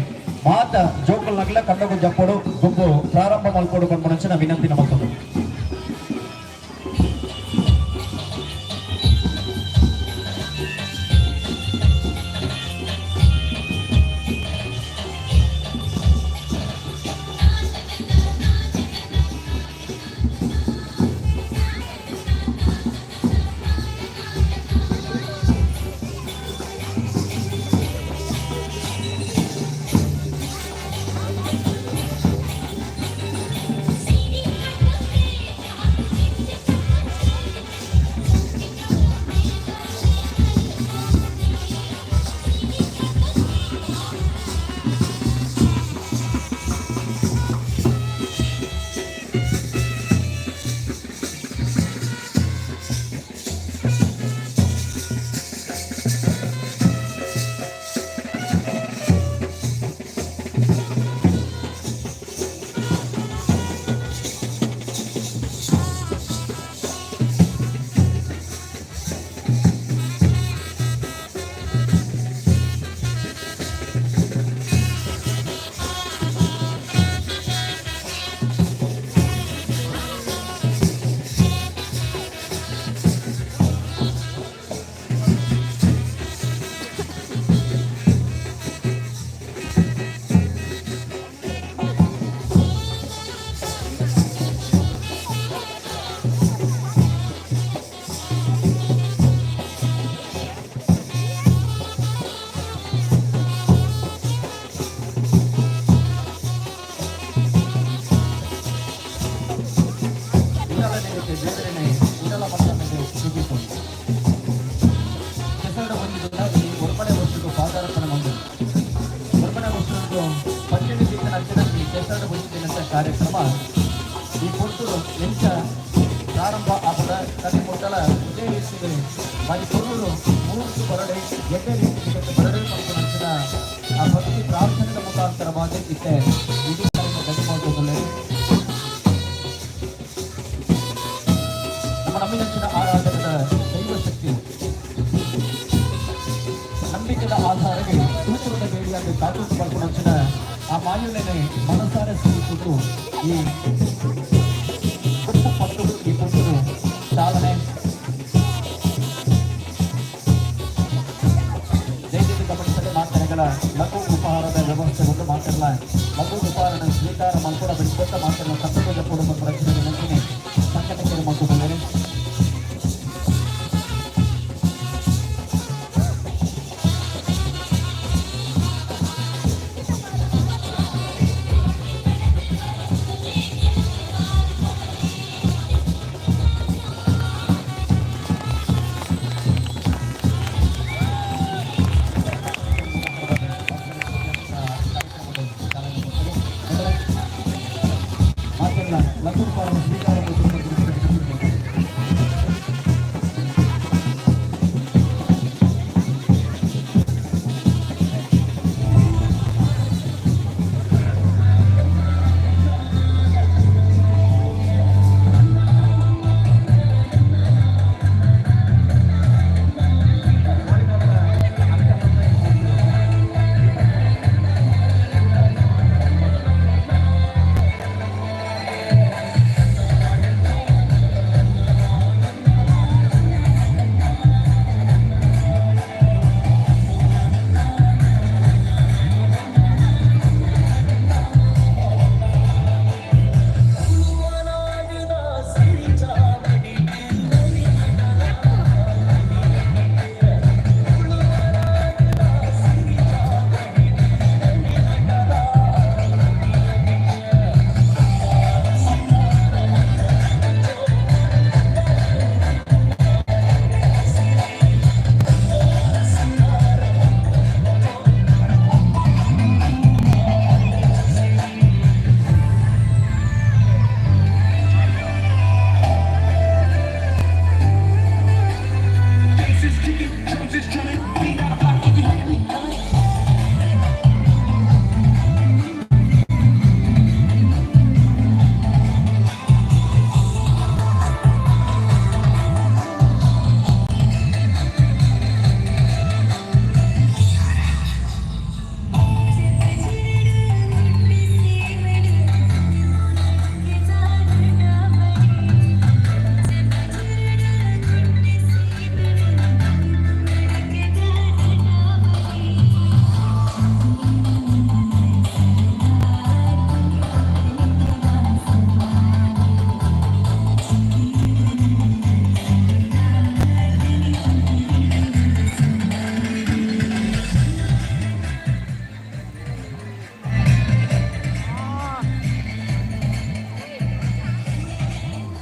ಮಾತ ಜೋಕುಲ್ ನಗಲ ಕಂಡಗು ಜಪ್ಪಡು ಗುಂಪು ಪ್ರಾರಂಭ ಮಲ್ಪೊಡು ಪನ್ಪುನಂಚಿನ ವಿನಂತಿನ ಮಲ್ತೊಂದು. ಪೊರ್ತುಡು ಪಂಚಮಿ ದಿನದ ಈ ಕೆಸರು ದಿನದ ಕಾರ್ಯಕ್ರಮ ಈ ಪೊರ್ತುಡು ಎಂಚ ಪ್ರಾರಂಭ ಆಪದ ಕತೆ ಕೊಟ್ಟಲ ಇದೇ ರೀತಿಗೆ ಬಾರಿ ಪೊರ್ಲು ಮೂರ್ತು ಬರಡೆ ಎಡ್ಡೆ ರೀತಿ ಬರಡೆ ಮತ್ತು ನಂತರ ಆ ಭಕ್ತಿ ಪ್ರಾರ್ಥನೆಯ ಮುಖಾಂತರವಾದ ಇತ್ತೆ ಇಡೀ ಕಡಿಮೆ ನಮ್ಮ ನಂಬಿನಂಚಿನ ಆರಾಧನದ ದೈವಶಕ್ತಿ ನಂಬಿಕೆದ ಆಧಾರಕ್ಕೆ ತೂಕದ ಬೇಡಿಯಾಗಿ ಕಾತುಕು ಪಲ್ಪುನಂಚಿನ ಆ ಮಾಯುನೆನೆ ಮನಸಾರೆ ಸೇರಿಸಿದ್ದು ಈ ಪುಟ್ಟ ಪಟ್ಟು ಈ ಪುಟ್ಟರು ಚಾಲನೆ ದಯವಿಟ್ಟು ಗಮನಿಸಲು ಮಾತನೆಗಳ ಲಘು ಉಪಹಾರದ ವ್ಯವಸ್ಥೆ ಒಂದು ಮಾತ್ರಲ್ಲ ಲಘು ಉಪಹಾರದ ಸ್ವೀಕಾರ ಮಲ್ಪಡ ಬಿಡಿಕೊಟ್ಟ ಮಾತನ್ನ ಸತ್ತದ ಕುಟುಂಬ ರಕ್ಷಣೆ ವಿನಂತಿನಿ ಸಂಘಟಕರು ಮತ್ತು ಬಂದರೆ. ಮಾತನ್ನ ಲಘು ಉಪಹಾರ ಸ್ವೀಕಾರ ಮಲ್ಪಡ.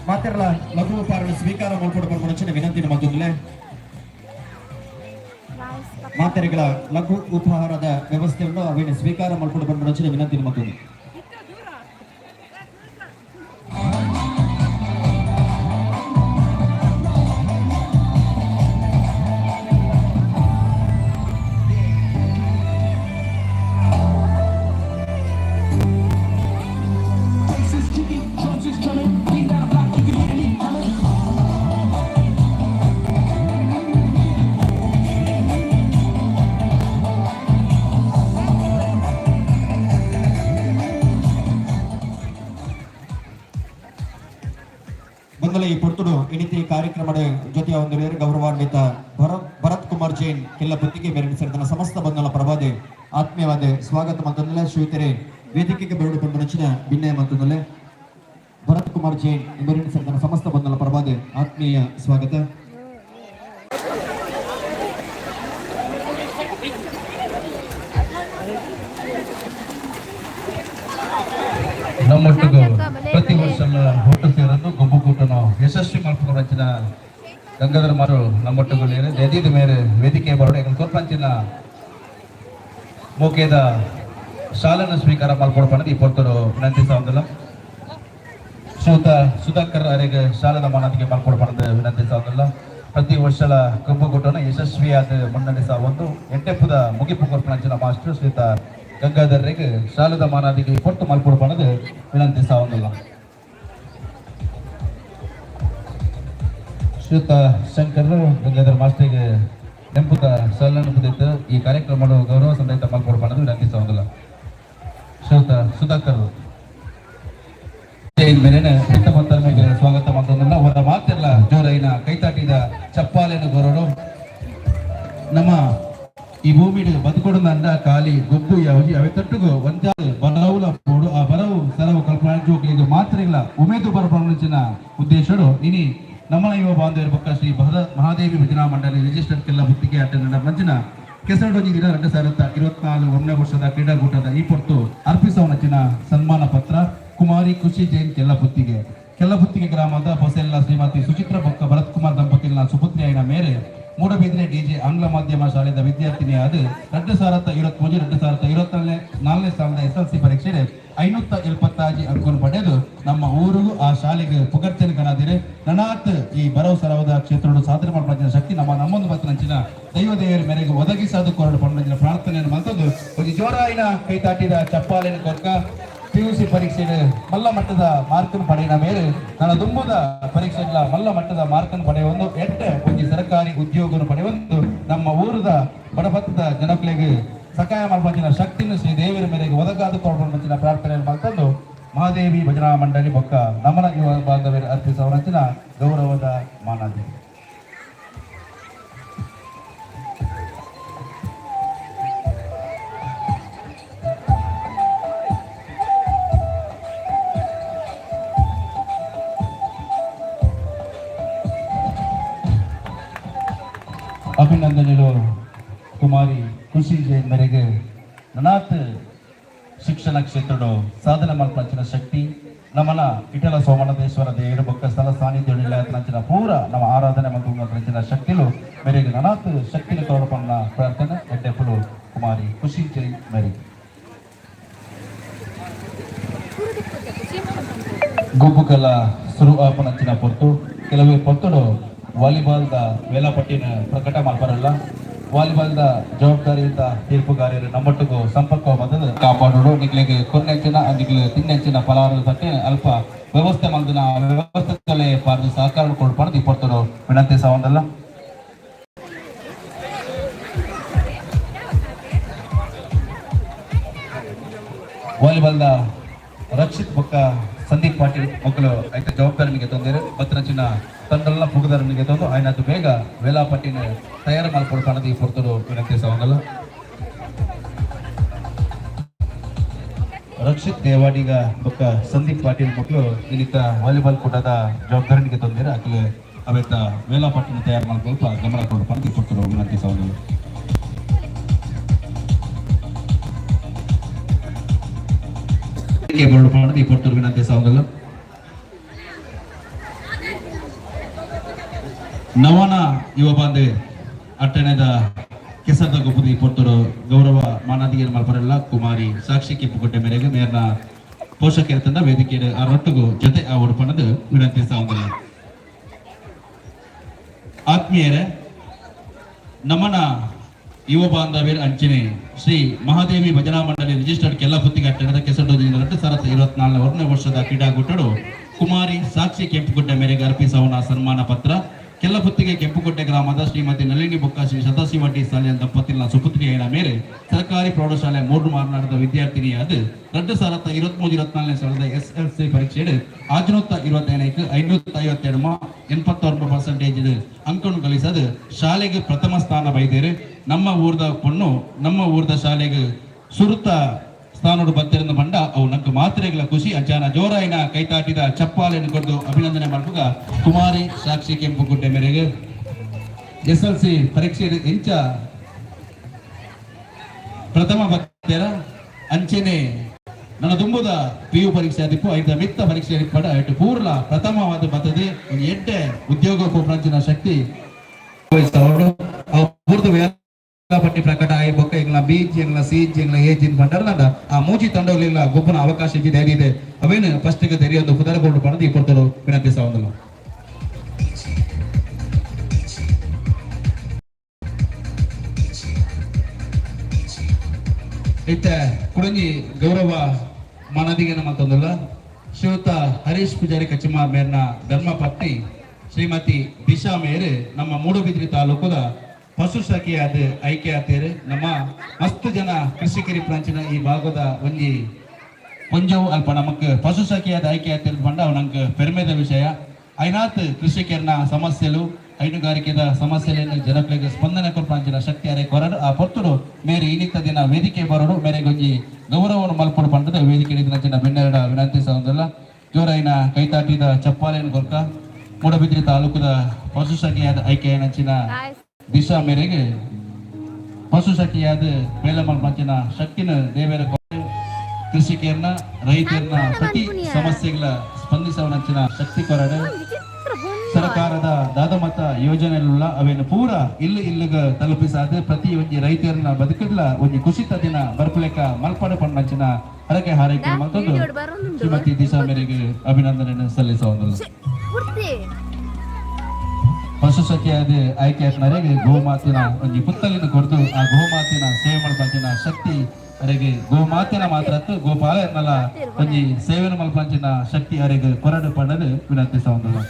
ಮಾತೆರ್ಲ ಲಘು ಉಪಹಾರ ಸ್ವೀಕಾರ ಮಲ್ಪಡ ಪರ್ಪುನಂಚಿನ ವಿನಂತಿನ ಮಲ್ತೊಂದುಲ್ಲೆ. ಮಾತೆರೆಗಳ ಲಘು ಉಪಹಾರದ ವ್ಯವಸ್ಥೆಯನ್ನು ಅವೇನು ಸ್ವೀಕಾರ ಮಲ್ಪಡ ಪರ್ಪುನಂಚಿನ ವಿನಂತಿನ ಮಲ್ತೊಂದು. ಬಂದಲ ಈ ಪೊರ್ತುಡು ಇನಿತಿ ಕಾರ್ಯಕ್ರಮದ ಜೊತೆಯ ಒಂದು ನೇರ ಗೌರವಾನ್ವಿತ ಭರತ್ ಭರತ್ ಕುಮಾರ್ ಜೈನ್ ಕೆಲ್ಲ ಪುತ್ತಿಗೆ ಮೇರೆ ಸೇರಿದ ಸಮಸ್ತ ಬಂಧುಗಳ ಪರವಾದ ಆತ್ಮೀಯವಾದ ಸ್ವಾಗತ ಮತ್ತೊಂದಲೆ. ಶ್ರೀತರೆ ವೇದಿಕೆಗೆ ಬರಡು ಪಂಪನಂಚಿನ ಭಿನ್ನಯ ಮತ್ತೊಂದಲೆ. ಭರತ್ ಕುಮಾರ್ ಜೈನ್ ಮೇರೆ ಸೇರಿದ ಸಮಸ್ತ ಬಂಧುಗಳ ಪರವಾದ ಆತ್ಮೀಯ ಸ್ವಾಗತ. ನಮ್ಮೊಟ್ಟಿಗೂ ಪ್ರತಿ ವರ್ಷ ಒಟ್ಟು ಸೇರನ್ನು ಗೊಬ್ಬುಕೂಟನು ಯಶಸ್ವಿ ಮಲ್ಪುನಂಚಿನ ಗಂಗಾಧರ ಮಾರು ನಮ್ಮೊಟ್ಟುಗಳು ದಯದೀದ ಮೇರೆ ವೇದಿಕೆ ಬರೋಡೆ ಕೊರ್ಪಂಚಿನ ಮೋಕೇದ ಶಾಲೆಯನ್ನು ಸ್ವೀಕಾರ ಮಲ್ಪೊಡು ಈ ಪೊರ್ತುಡು ವಿನಂತಿಸಾವಂದಿಲ್ಲ. ಶ್ರೀಯುತ ಸುಧಾಕರ್ ಅರೆಗೆ ಶಾಲೆದ ಮಾನಾದಿಗೆ ಮಲ್ಪೊಡು ವಿನಂತಿಸಾವಂದಿಲ್ಲ. ಪ್ರತಿ ವರ್ಷದ ಕಬ್ಬುಕೂಟವನ್ನು ಯಶಸ್ವಿಯಾದ ಮುನ್ನಡೆಸ ಒಂದು ಎಂಟೆಪ್ಪುದ ಮುಗಿಪು ಕೊರ್ಪಣಂಚಿನ ಮಾಸ್ಟರ್ ಶ್ರೀಯುತ ಗಂಗಾಧರ್ರಿಗೆ ಶಾಲೆದ ಮಾನಾದಿಗೆ ಪೊರ್ತು ಮಲ್ಪೊಡು ಪಣದು ವಿನಂತಿಸಾವಂದಿಲ್ಲ. ಶ್ರೀಯುತ ಶಂಕರ್ ಗಂಗಾಧರ್ ಮಾಸ್ಟರ್ಗೆ ನೆಂಪುತ ಶಾಲೆಯನ್ನು ಕುದಿತ್ತು ಈ ಕಾರ್ಯಕ್ರಮ ಗೌರವ ಸಂದೈತ ಮಲ್ಪೊಡು ಪಣದು ವಿನಂತಿಸಾವಂದಿಲ್ಲ. ಶ್ರೀಯುತ ಸುಧಾಕರ್ ಮೇರೆನೆ ಸ್ವಾಗತ ಮಾಡ್ತಂದ್ರೆ ಅವರ ಮಾತೆಲ್ಲ ಜೋರೈನ ಕೈತಾಟಿದ ಚಪ್ಪಾಲೆಯನ್ನು ಗೊರಡು. ನಮ್ಮ ಈ ಭೂಮಿಡ್ ಬದುಕೊಡು ಖಾಲಿ ಗೊಬ್ಬು ಯಾವುದು ಅವೆ ತಟ್ಟುಗು ಒಂಜಾದ ಬರವುಲ ಪೋಡು, ಆ ಬರವು ಸರವು ಕಲ್ಪನಾ ಜೋಕ್ಲಿಗೆ ಮಾತ್ರ ಇಲ್ಲ ಉಮೇದು ಬರಪಂಚಿನ ಉದ್ದೇಶಡು ಇನಿ ನಮ್ಮ ಯುವ ಬಾಂಧವ್ಯರ ಬೊಕ್ಕ ಶ್ರೀ ಮಹಾದೇವಿ ಭಜನಾ ಮಂಡಳಿ ರಿಜಿಸ್ಟರ್ಡ್ ಕೆಲ್ಲ ಬುತ್ತಿಗೆ ಅಟ್ಟೆಂಡ ಮಂಚಿನ ಕೆಸರಡೊಂಜಿ ದಿನ 2024 1ನೇ ವರ್ಷದ ಕ್ರೀಡಾಕೂಟದ ಈ ಪೊರ್ತು ಅರ್ಪಿಸವನಚಿನ ಸನ್ಮಾನ ಪತ್ರ ಕುಮಾರಿ ಖುಷಿ ಜೈನ್ ಕೆಲ್ಲಪುತ್ತಿಗೆ. ಕೆಲ್ಲಪುತ್ತಿಗೆ ಗ್ರಾಮದ ಹೊಸೆಲ್ಲ ಶ್ರೀಮತಿ ಸುಚಿತ್ರ ಬೊಕ್ಕ ಭರತ್ ಕುಮಾರ್ ದಂಪತಿನ ಸುಪುತ್ರಿಯಾಯಿನ ಮೇರೆ ಮೂಡಬಿದ್ರೆ ಡಿಜೆ ಆಂಗ್ಲ ಮಾಧ್ಯಮ ಶಾಲೆದ ವಿದ್ಯಾರ್ಥಿನಿಯಾದ 2023 2024ನೇ ಸಾಲದ ಎಸ್ಎಲ್ಸಿ ಪರೀಕ್ಷೆ 576 ಅಂಕನ್ನು ಪಡೆದು ನಮ್ಮ ಊರಿಗೂ ಆ ಶಾಲೆಗೆ ಪುಗರ್ತೆಯನ್ನು ಕಣದಿರೆ. ನನಾತ್ ಈ ಬರವು ಸರವದ ಕ್ಷೇತ್ರದ ಸಾಧನೆ ಮಾಡುವ ಶಕ್ತಿ ನಮ್ಮ ನಮ್ಮೊಂದು ಬತ್ತನಂಚಿನ ದೈವ ದೇವರ ಮೇರೆಗೆ ಒದಗಿಸಾದು ಕೊರಡು ಪಂಡಿನ ಪ್ರಾರ್ಥನೆಯನ್ನು ಮಲ್ತದ್ದು ಒಂದು ಜೋರಾಯಿನ ಕೈತಾಟಿದ ಚಪ್ಪಾಲೆಯನ್ನು ಕೊರ್ಕ. ಪಿಯುಸಿ ಪರೀಕ್ಷೆ ಮಲ್ಲ ಮಟ್ಟದ ಮಾರ್ಕನ್ನು ಪಡೆಯಿನ ಮೇಲೆ ನನ್ನ ದುಂಬುದ ಪರೀಕ್ಷೆ ಮಲ್ಲ ಮಟ್ಟದ ಮಾರ್ಕನ್ನು ಪಡೆಯುವ ಎಟ್ಟೆ ಒಂಜಿ ಸರ್ಕಾರಿ ಉದ್ಯೋಗವನ್ನು ಪಡೆಯುವಂದು ನಮ್ಮ ಊರದ ಬಡಬತ್ತದ ಜನಕುಲೆಗೆ ಸಕಾಯ ಮಲ್ಪಂಚಿನ ಶಕ್ತಿನ ಶ್ರೀ ದೇವರ ಮೇರೆಗೆ ಒದಗಾದು ಕೊಡುವಂಚಿನ ಪ್ರಾರ್ಥನೆಯನ್ನು ಮಾಡ್ಕೊಂಡು ಮಹಾದೇವಿ ಭಜನಾ ಮಂಡಳಿ ಬೊಕ್ಕ ನಮನ ಯುವ ಬಾಂಧವ್ಯರು ಅರ್ಪಿಸುವ ಗೌರವದ ಮಾನಾದಿ. ಅಭಿನಂದನೆಗಳು ಕುಮಾರಿ ಖುಷಿ ಜೈನ್ ಮೇರೆಗೆ. ನನಾತ್ ಶಿಕ್ಷಣ ಕ್ಷೇತ್ರದ ಸಾಧನೆ ಮಲ್ಪಂಚಿನ ಶಕ್ತಿ ನಮ್ಮನ ಇಟಲ ಸೋಮನಾಥೇಶ್ವರ ದೇವರು ಬೊಕ್ಕ ಸ್ಥಳ ಸಾನ್ನಿಧ್ಯ ಪೂರ ನಮ್ಮ ಆರಾಧನೆ ಮತ್ತು ಶಕ್ತಿಲು ಮೇರೆಗೆ ನನಾತ್ ಶಕ್ತಿನ ತೋಡಪನ್ನ ಪ್ರಾರ್ಥನೆ. ಎಡ್ಡೆಪುಲು ಕುಮಾರಿ ಖುಷಿ ಜೈನ್ ಮೇರೆಗೆ. ಗೊಬ್ಬುಕಲ ಸುರು ಆಪನಂಚಿನ ಪೊರ್ತು ಕೆಲವೇ ಪೊರ್ತುಡು ವಾಲಿಬಾಲ್ದ ವೇಳಾಪಟ್ಟಿನ ಪ್ರಕಟ ಮಲ್ಪರಲ್ಲ. ವಾಲಿಬಾಲ್ದ ಜವಾಬ್ದಾರಿಯುತ ತೀರ್ಪುಗಾರರು ನಮ್ಮೊಟ್ಟಿಗೂ ಸಂಪರ್ಕ ಬಂದದ್ದು ಕಾಪಾಡೋಡು. ನಿಗ್ಲಿಗೆ ಕೊನ್ನೆಂಚಿನ ನಿಗ್ಲು ತಿನ್ನೆಂಚಿನ ಫಲಾರದ ತಟ್ಟೆ ಅಲ್ಪ ವ್ಯವಸ್ಥೆ ಮಲ್ದಿನ ವ್ಯವಸ್ಥೆ ಪಾರ್ದು ಸಹಕಾರ ಕೊಡ್ಪಾರ್ದು ಇಪ್ಪತ್ತರು ವಿನಂತಿ ಸವಂದಲ್ಲ. ವಾಲಿಬಾಲ್ದ ರಕ್ಷಿತ್ ಬೊಕ್ಕ ಸಂದೀಪ್ ಪಾಟೀಲ್ ಮಕ್ಕಳು ಐತ ಜವಾಬ್ದಾರಿನಿಗೆ ತೊಂದರೆ ಬತ್ತನಚಿನ ತಂಡಲ್ನ ಪುಗದರನಿಗೆ ತಂದು ಆಯ್ನದು ಬೇಗ ವೇಳಾಪಟ್ಟಿನ ತಯಾರು ಮಾಡ್ಕೊಡ್ತಾನದು ಈ ಪೊರ್ತುಡು ವಿನಂತಿ ಸವಂದಲ್ಲ. ರಕ್ಷಿತ್ ದೇವಾಡಿಗ ಬೊಕ್ಕ ಸಂದೀಪ್ ಪಾಟೀಲ್ ಮಕ್ಕಳು ಇನ್ನಿತ ವಾಲಿಬಾಲ್ ಕೂಟದ ಜವಾಬ್ದಾರಿನಿಗೆ ತೊಂದರೆ ಅಕ್ಲು ಅವೆತ್ತ ವೇಳಾಪಟ್ಟಿನ ತಯಾರು ಮಾಡ್ಕೊಲ್ಪ ಗಮನ ಕೊಡ್ಪಾನದು ಈ ಪೊರ್ತುಡು ವಿನಂತಿ ಸವಂದಲ್ಲ. ಬರಡು ಈ ಪೊರ್ತುಡು ವಿನಂತಿ ಸವಂದಲ್ಲ. ನವನ ಯುವ ಬಾಂಧವ್ಯ ಅಟ್ಟಣದ ಕೆಸರದ ಗೊಬ್ಬದ ಈ ಪೊರ್ತುಡು ಗೌರವ ಮಾನಾದಿಗೆ ಮಲ್ಪರೆಲ್ಲ ಕುಮಾರಿ ಸಾಕ್ಷಿ ಕೆಂಪುಗುಡ್ಡೆ ಮೇರೆಗೆ ಮೇರ್ನ ಪೋಷಕರ ತಂದ ವೇದಿಕೆ ಆ ರೊಟ್ಟಿಗೂ ಜೊತೆ ಆ ಉಡುಪಣದ ವಿನಂತಿ ಸವಂದಲ್ಲ. ಆತ್ಮೀಯರೇ, ನಮ್ಮನ ಯುವ ಬಾಂಧವ್ಯರ ಅಂಚನೆ ಶ್ರೀ ಮಹಾದೇವಿ ಭಜನಾ ಮಂಡಳಿ ರಿಜಿಸ್ಟರ್ಡ್ ಕೆಲ್ಲಪುತ್ತಿಗೆ ಅಟ್ಟಣದ ಕೆಸರು 2024ನೇ ವರ್ಷದ ಕ್ರೀಡಾಕೂಟಡು ಕುಮಾರಿ ಸಾಕ್ಷಿ ಕೆಂಪುಗುಡ್ಡೆ ಮೇರೆಗೆ ಅರ್ಪಿಸವನ ಸನ್ಮಾನ ಪತ್ರ. ಕೆಲ್ಲಪುತ್ತಿಗೆ ಕೆಂಪುಗುಡ್ಡೆ ಗ್ರಾಮದ ಶ್ರೀಮತಿ ನಳಿನಿ ಬೊಕ್ಕ ಶ್ರೀ ಸದಾಶಿವ ಟಿ ಸಾಲಿಯನ್ ದಂಪತಿನ ಸುಪುತ್ರಿಯರ ಮೇರೆ ಸರ್ಕಾರಿ ಪ್ರೌಢಶಾಲೆ ಮೂರು ಮಾರನಾಡದ ವಿದ್ಯಾರ್ಥಿನಿಯಾದ 2023-24ನೇ ಸಾಲದ ಎಸ್ ಎಲ್ ಸಿ ಪರೀಕ್ಷೆಡು 625ಕ್ಕೆ 552 89 ಪರ್ಸೆಂಟೇಜ್ ಅಂಕನ್ನು ಗಳಿಸದು ಶಾಲೆಗೆ ಪ್ರಥಮ ಸ್ಥಾನ ಬೈದೇರು. ನಮ್ಮ ಊರ್ದ ಪೊಣ್ಣು ನಮ್ಮ ಊರ್ದ ಶಾಲೆಗೆ ಸುರುತ ಸ್ಥಾನೋಡು ಬತ್ತಿರಂದ ಬಂಡ ಅವು ನಂಗೆ ಮಾತ್ರೆಗಳ ಖುಷಿ. ಅಂಚಾನ ಜೋರಾಯಿನ ಕೈತಾಟಿದ ಚಪ್ಪಾಲೆಯನ್ನು ಕೊಟ್ಟು ಅಭಿನಂದನೆ ಮಲ್ಪುಗ ಕುಮಾರಿ ಸಾಕ್ಷಿ ಕೆಂಪುಗುಡ್ಡೆ ಮೇರೆಗೆ. ಎಸ್ ಎಲ್ ಸಿ ಪರೀಕ್ಷೆ ಇಂಚ ಪ್ರಥಮ ಭಕ್ತರ ಅಂಚೆನೆ ನನ್ನ ತುಂಬುದ ಪಿ ಯು ಪರೀಕ್ಷೆ ಆದಿಪ್ಪು ಐದ ಮಿತ್ತ ಪರೀಕ್ಷೆ ಪಡ ಎಟ್ಟು ಪೂರ್ಲ ಪ್ರಥಮವಾದ ಬರ್ತದೆ. ಒಂದು ಎಡ್ಡೆ ಉದ್ಯೋಗ ಪೂರ್ಣಂಚಿನ ಶಕ್ತಿ. ಪಟ್ಟಿ ಪ್ರಕಟ ಆಯಿ ಬೊಕ್ಕ ಎಂಗ್ಲ ಬಿ ಜಿ ಎಂಗ್ಲ ಸಿ ಜಿ ಎಂಗ್ಲ ಎ ಜಿ ಪಂಡರ್ದಂಡ ಆ ಮೂಜಿ ತಂಡಗಳಿಲ್ಲ ಗೊಬ್ಬನ ಅವಕಾಶ ಇದೆ ಅವೇನು ಫಸ್ಟ್ ಗೆ ತೆರೆಯೊಂದು ಪುದರ ಕೊಂಡು ಪಣದು ಈ ಪೊರ್ತರು ವಿನಂತಿಸವಂದಲು. ಇತ್ತೆ ಕುಡಂಜಿ ಗೌರವ ಮಾನದಿಗೆ ಮತ್ತೊಂದಲ್ಲ ಶ್ರೀಯುತ ಹರೀಶ್ ಪೂಜಾರಿ ಕಚಿಮ ಮೇರ್ನ ಧರ್ಮ ಪತ್ನಿ ಶ್ರೀಮತಿ ದಿಶಾ ಮೇರ್ ನಮ್ಮ ಮೂಡುಬಿದ್ರಿ ತಾಲೂಕುದ ಪಶು ಸಖಿಯಾದ ಆಯ್ಕೆ ಆತೇರು. ನಮ್ಮ ಮಸ್ತ್ ಜನ ಕೃಷಿಕರಿ ಪ್ರಾಂಚಿನ ಈ ಭಾಗದ ಒಂಜಿ ಕೊಂಜವು ಅಲ್ಪ ನಮಕ್ ಪಶು ಸಖಿಯಾದ ಆಯ್ಕೆ ಆತೇರು ಪಂಡ ಅವು ನಂಗೆ ಪೆರ್ಮೆದ ವಿಷಯ. ಐನಾತ್ ಕೃಷಿಕರ್ನ ಸಮಸ್ಯೆಲು, ಹೈನುಗಾರಿಕೆದ ಸಮಸ್ಯೆಗಳನ್ನು ಜನಗಳಿಗೆ ಸ್ಪಂದನೆ ಕೊರ್ಪಾಂಚಿನ ಶಕ್ತಿ ಅರೆ ಕೊರಡು. ಆ ಪೊರ್ತುಡು ಮೇರೆ ಇನ್ನಿತ್ತ ದಿನ ವೇದಿಕೆ ಬರೋಡು ಮೇರೆಗೊಂಜಿ ಗೌರವವನ್ನು ಮಲ್ಪಡು ಪಂಡದ ವೇದಿಕೆ ದಿನ ಬೆನ್ನೆರಡ ವಿನಂತಿಸೋದಲ್ಲ. ಜೋರಾಯಿನ ಕೈತಾಟಿದ ಚಪ್ಪಾಲೆಯನ್ನು ಕೊರ್ಕ ಮೂಡಬಿದ್ರಿ ತಾಲೂಕುದ ಪಶು ಸಖಿಯಾದ ಆಯ್ಕೆಯ ದಿಶಾ ಮೇರೆಗೆ ಪಶು ಸಖಿಯಾದ ಬೇಲೆ ಮಲ್ಪಂಚಿನ ಶಕ್ತಿನ ದೇವರ ಕೃಷಿಕರನ್ನ ರೈತರನ್ನ ಪ್ರತಿ ಸಮಸ್ಯೆಗಳ ಸ್ಪಂದಿಸುವ ಶಕ್ತಿ ಕೊರಡು. ಸರ್ಕಾರದ ದಾದಮತ ಯೋಜನೆಗಳುಳ್ಳ ಅವೇನು ಪೂರ ಇಲ್ಲು ಇಲ್ಲುಗ ತಲುಪಿಸಾದ ಪ್ರತಿ ಒಂಜಿ ರೈತರನ್ನ ಬದುಕಡ್ಲ ಒಂಜಿ ಕುಸಿತ ದಿನ ಬರ್ಪುಲೆಕ ಮಲ್ಪಡ ಪಂಡಂಚಿನ ಹರಕೆ ಹಾರೈಕೆ ಮತ್ತೊಂದು ಶ್ರೀಮತಿ ದಿಶಾ ಮೇರೆಗೆ ಅಭಿನಂದನೆ ಸಲ್ಲಿಸುವಂತದ್ದು. ಪಶು ಸಖಿಯಾದ ಆಯ್ಕೆ ಮೇರೆಗೆ ಗೋಮಾತಿನ ಒಂಜಿ ಪುತ್ತಲಿನ ಕೊಡ್ದು ಆ ಗೋಮಾತಿನ ಸೇವೆ ಮಲ್ಪಂಚಿನ ಶಕ್ತಿ ಅರೆಗೆ, ಗೋಮಾತಿನ ಮಾತ್ರ ಗೋಪಾಲ ಎನ್ನಲ ಒಂಜಿ ಸೇವೆನ ಮಲ್ಪಂಚಿನ ಶಕ್ತಿ ಅರೆಗೆ ಕೊರಡು ಪಂಡದು ವಿನಂತಿಸುವಂತದ್ದು.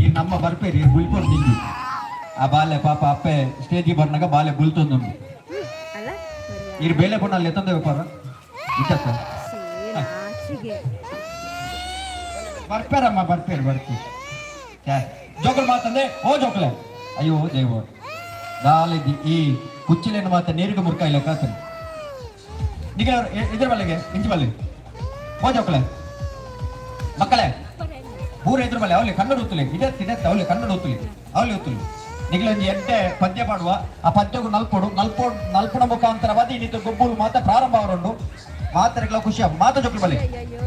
ಈ ನಮ್ಮ ಬರ್ಪೇರಿ ಬುಲ್ಪೊಂದು ದಿಂಜಿ ಆ ಬಾಲೆ ಪಾಪ ಅಪ್ಪೆ ಸ್ಟೇಜಿಗೆ ಬರ್ನಾಗ ಬಾಲೆ ಬುಲ್ತೊಂದುಂಡು. ಅಲ್ಲ. ಇರು ಬೇಲೆ ಪೊಣ್ಣಲ್ಲಿ ಎತ್ತಂದ ವ್ಯಾಪಾರ ಇಚ್ಚತ್ತ. ನಾಚಿಗೆ. ಬರ್ಪೇರಮ್ಮ, ಬರ್ಪೇರು ಬರ್ಪೇರು. ಜೋಕುಲ್ ಮಾತಂದೆ ಓ ಜೋಕುಲೆ, ಅಯ್ಯೋ ದೇವ ದಾಲಿದ್ದಿ ಈ ಕುಚ್ಚಿಲೇನು ಮಾತ ನೀರಿಗೆ ಮುರ್ಕ ಇಲ್ಲ ಕಾತನು ನಿಗ ಇದ್ರ ಬಲ್ಲಿಗೆ ಇಂಚು ಬಲ್ಲಿ. ಓ ಜೋಕುಲೆ ಮಕ್ಕಳೇ, ಊರ ಎದುರು ಬಲ್ಲೆ ಅವಲಿ ಕನ್ನಡ ಒತ್ತುಲಿ ಇದೇ ಇದೇ ಅವಲಿ ಕನ್ನಡ ಒತ್ತುಲಿ ಅವಲಿ ಒತ್ತುಲಿ. ನಿಗಲೊಂಜಿ ಎಡ್ಡೆ ಪದ್ಯ ಪಾಡುವ. ಆ ಪದ್ಯಗೂ ನಲ್ಪೊಡು ನಲ್ಪೊ ನಲ್ಪುಣ ಮುಖಾಂತರವಾದ ಇನ್ನಿತ ಗೊಬ್ಬುಲು ಮಾತ ಪ್ರಾರಂಭ ಅವರುಂಡು ಮಾತರೆಗಳ ಖುಷಿ ಮಾತ ಜೋಕುಲು ಬಲ್ಲಿ. ಅಯ್ಯಯ್ಯೋ.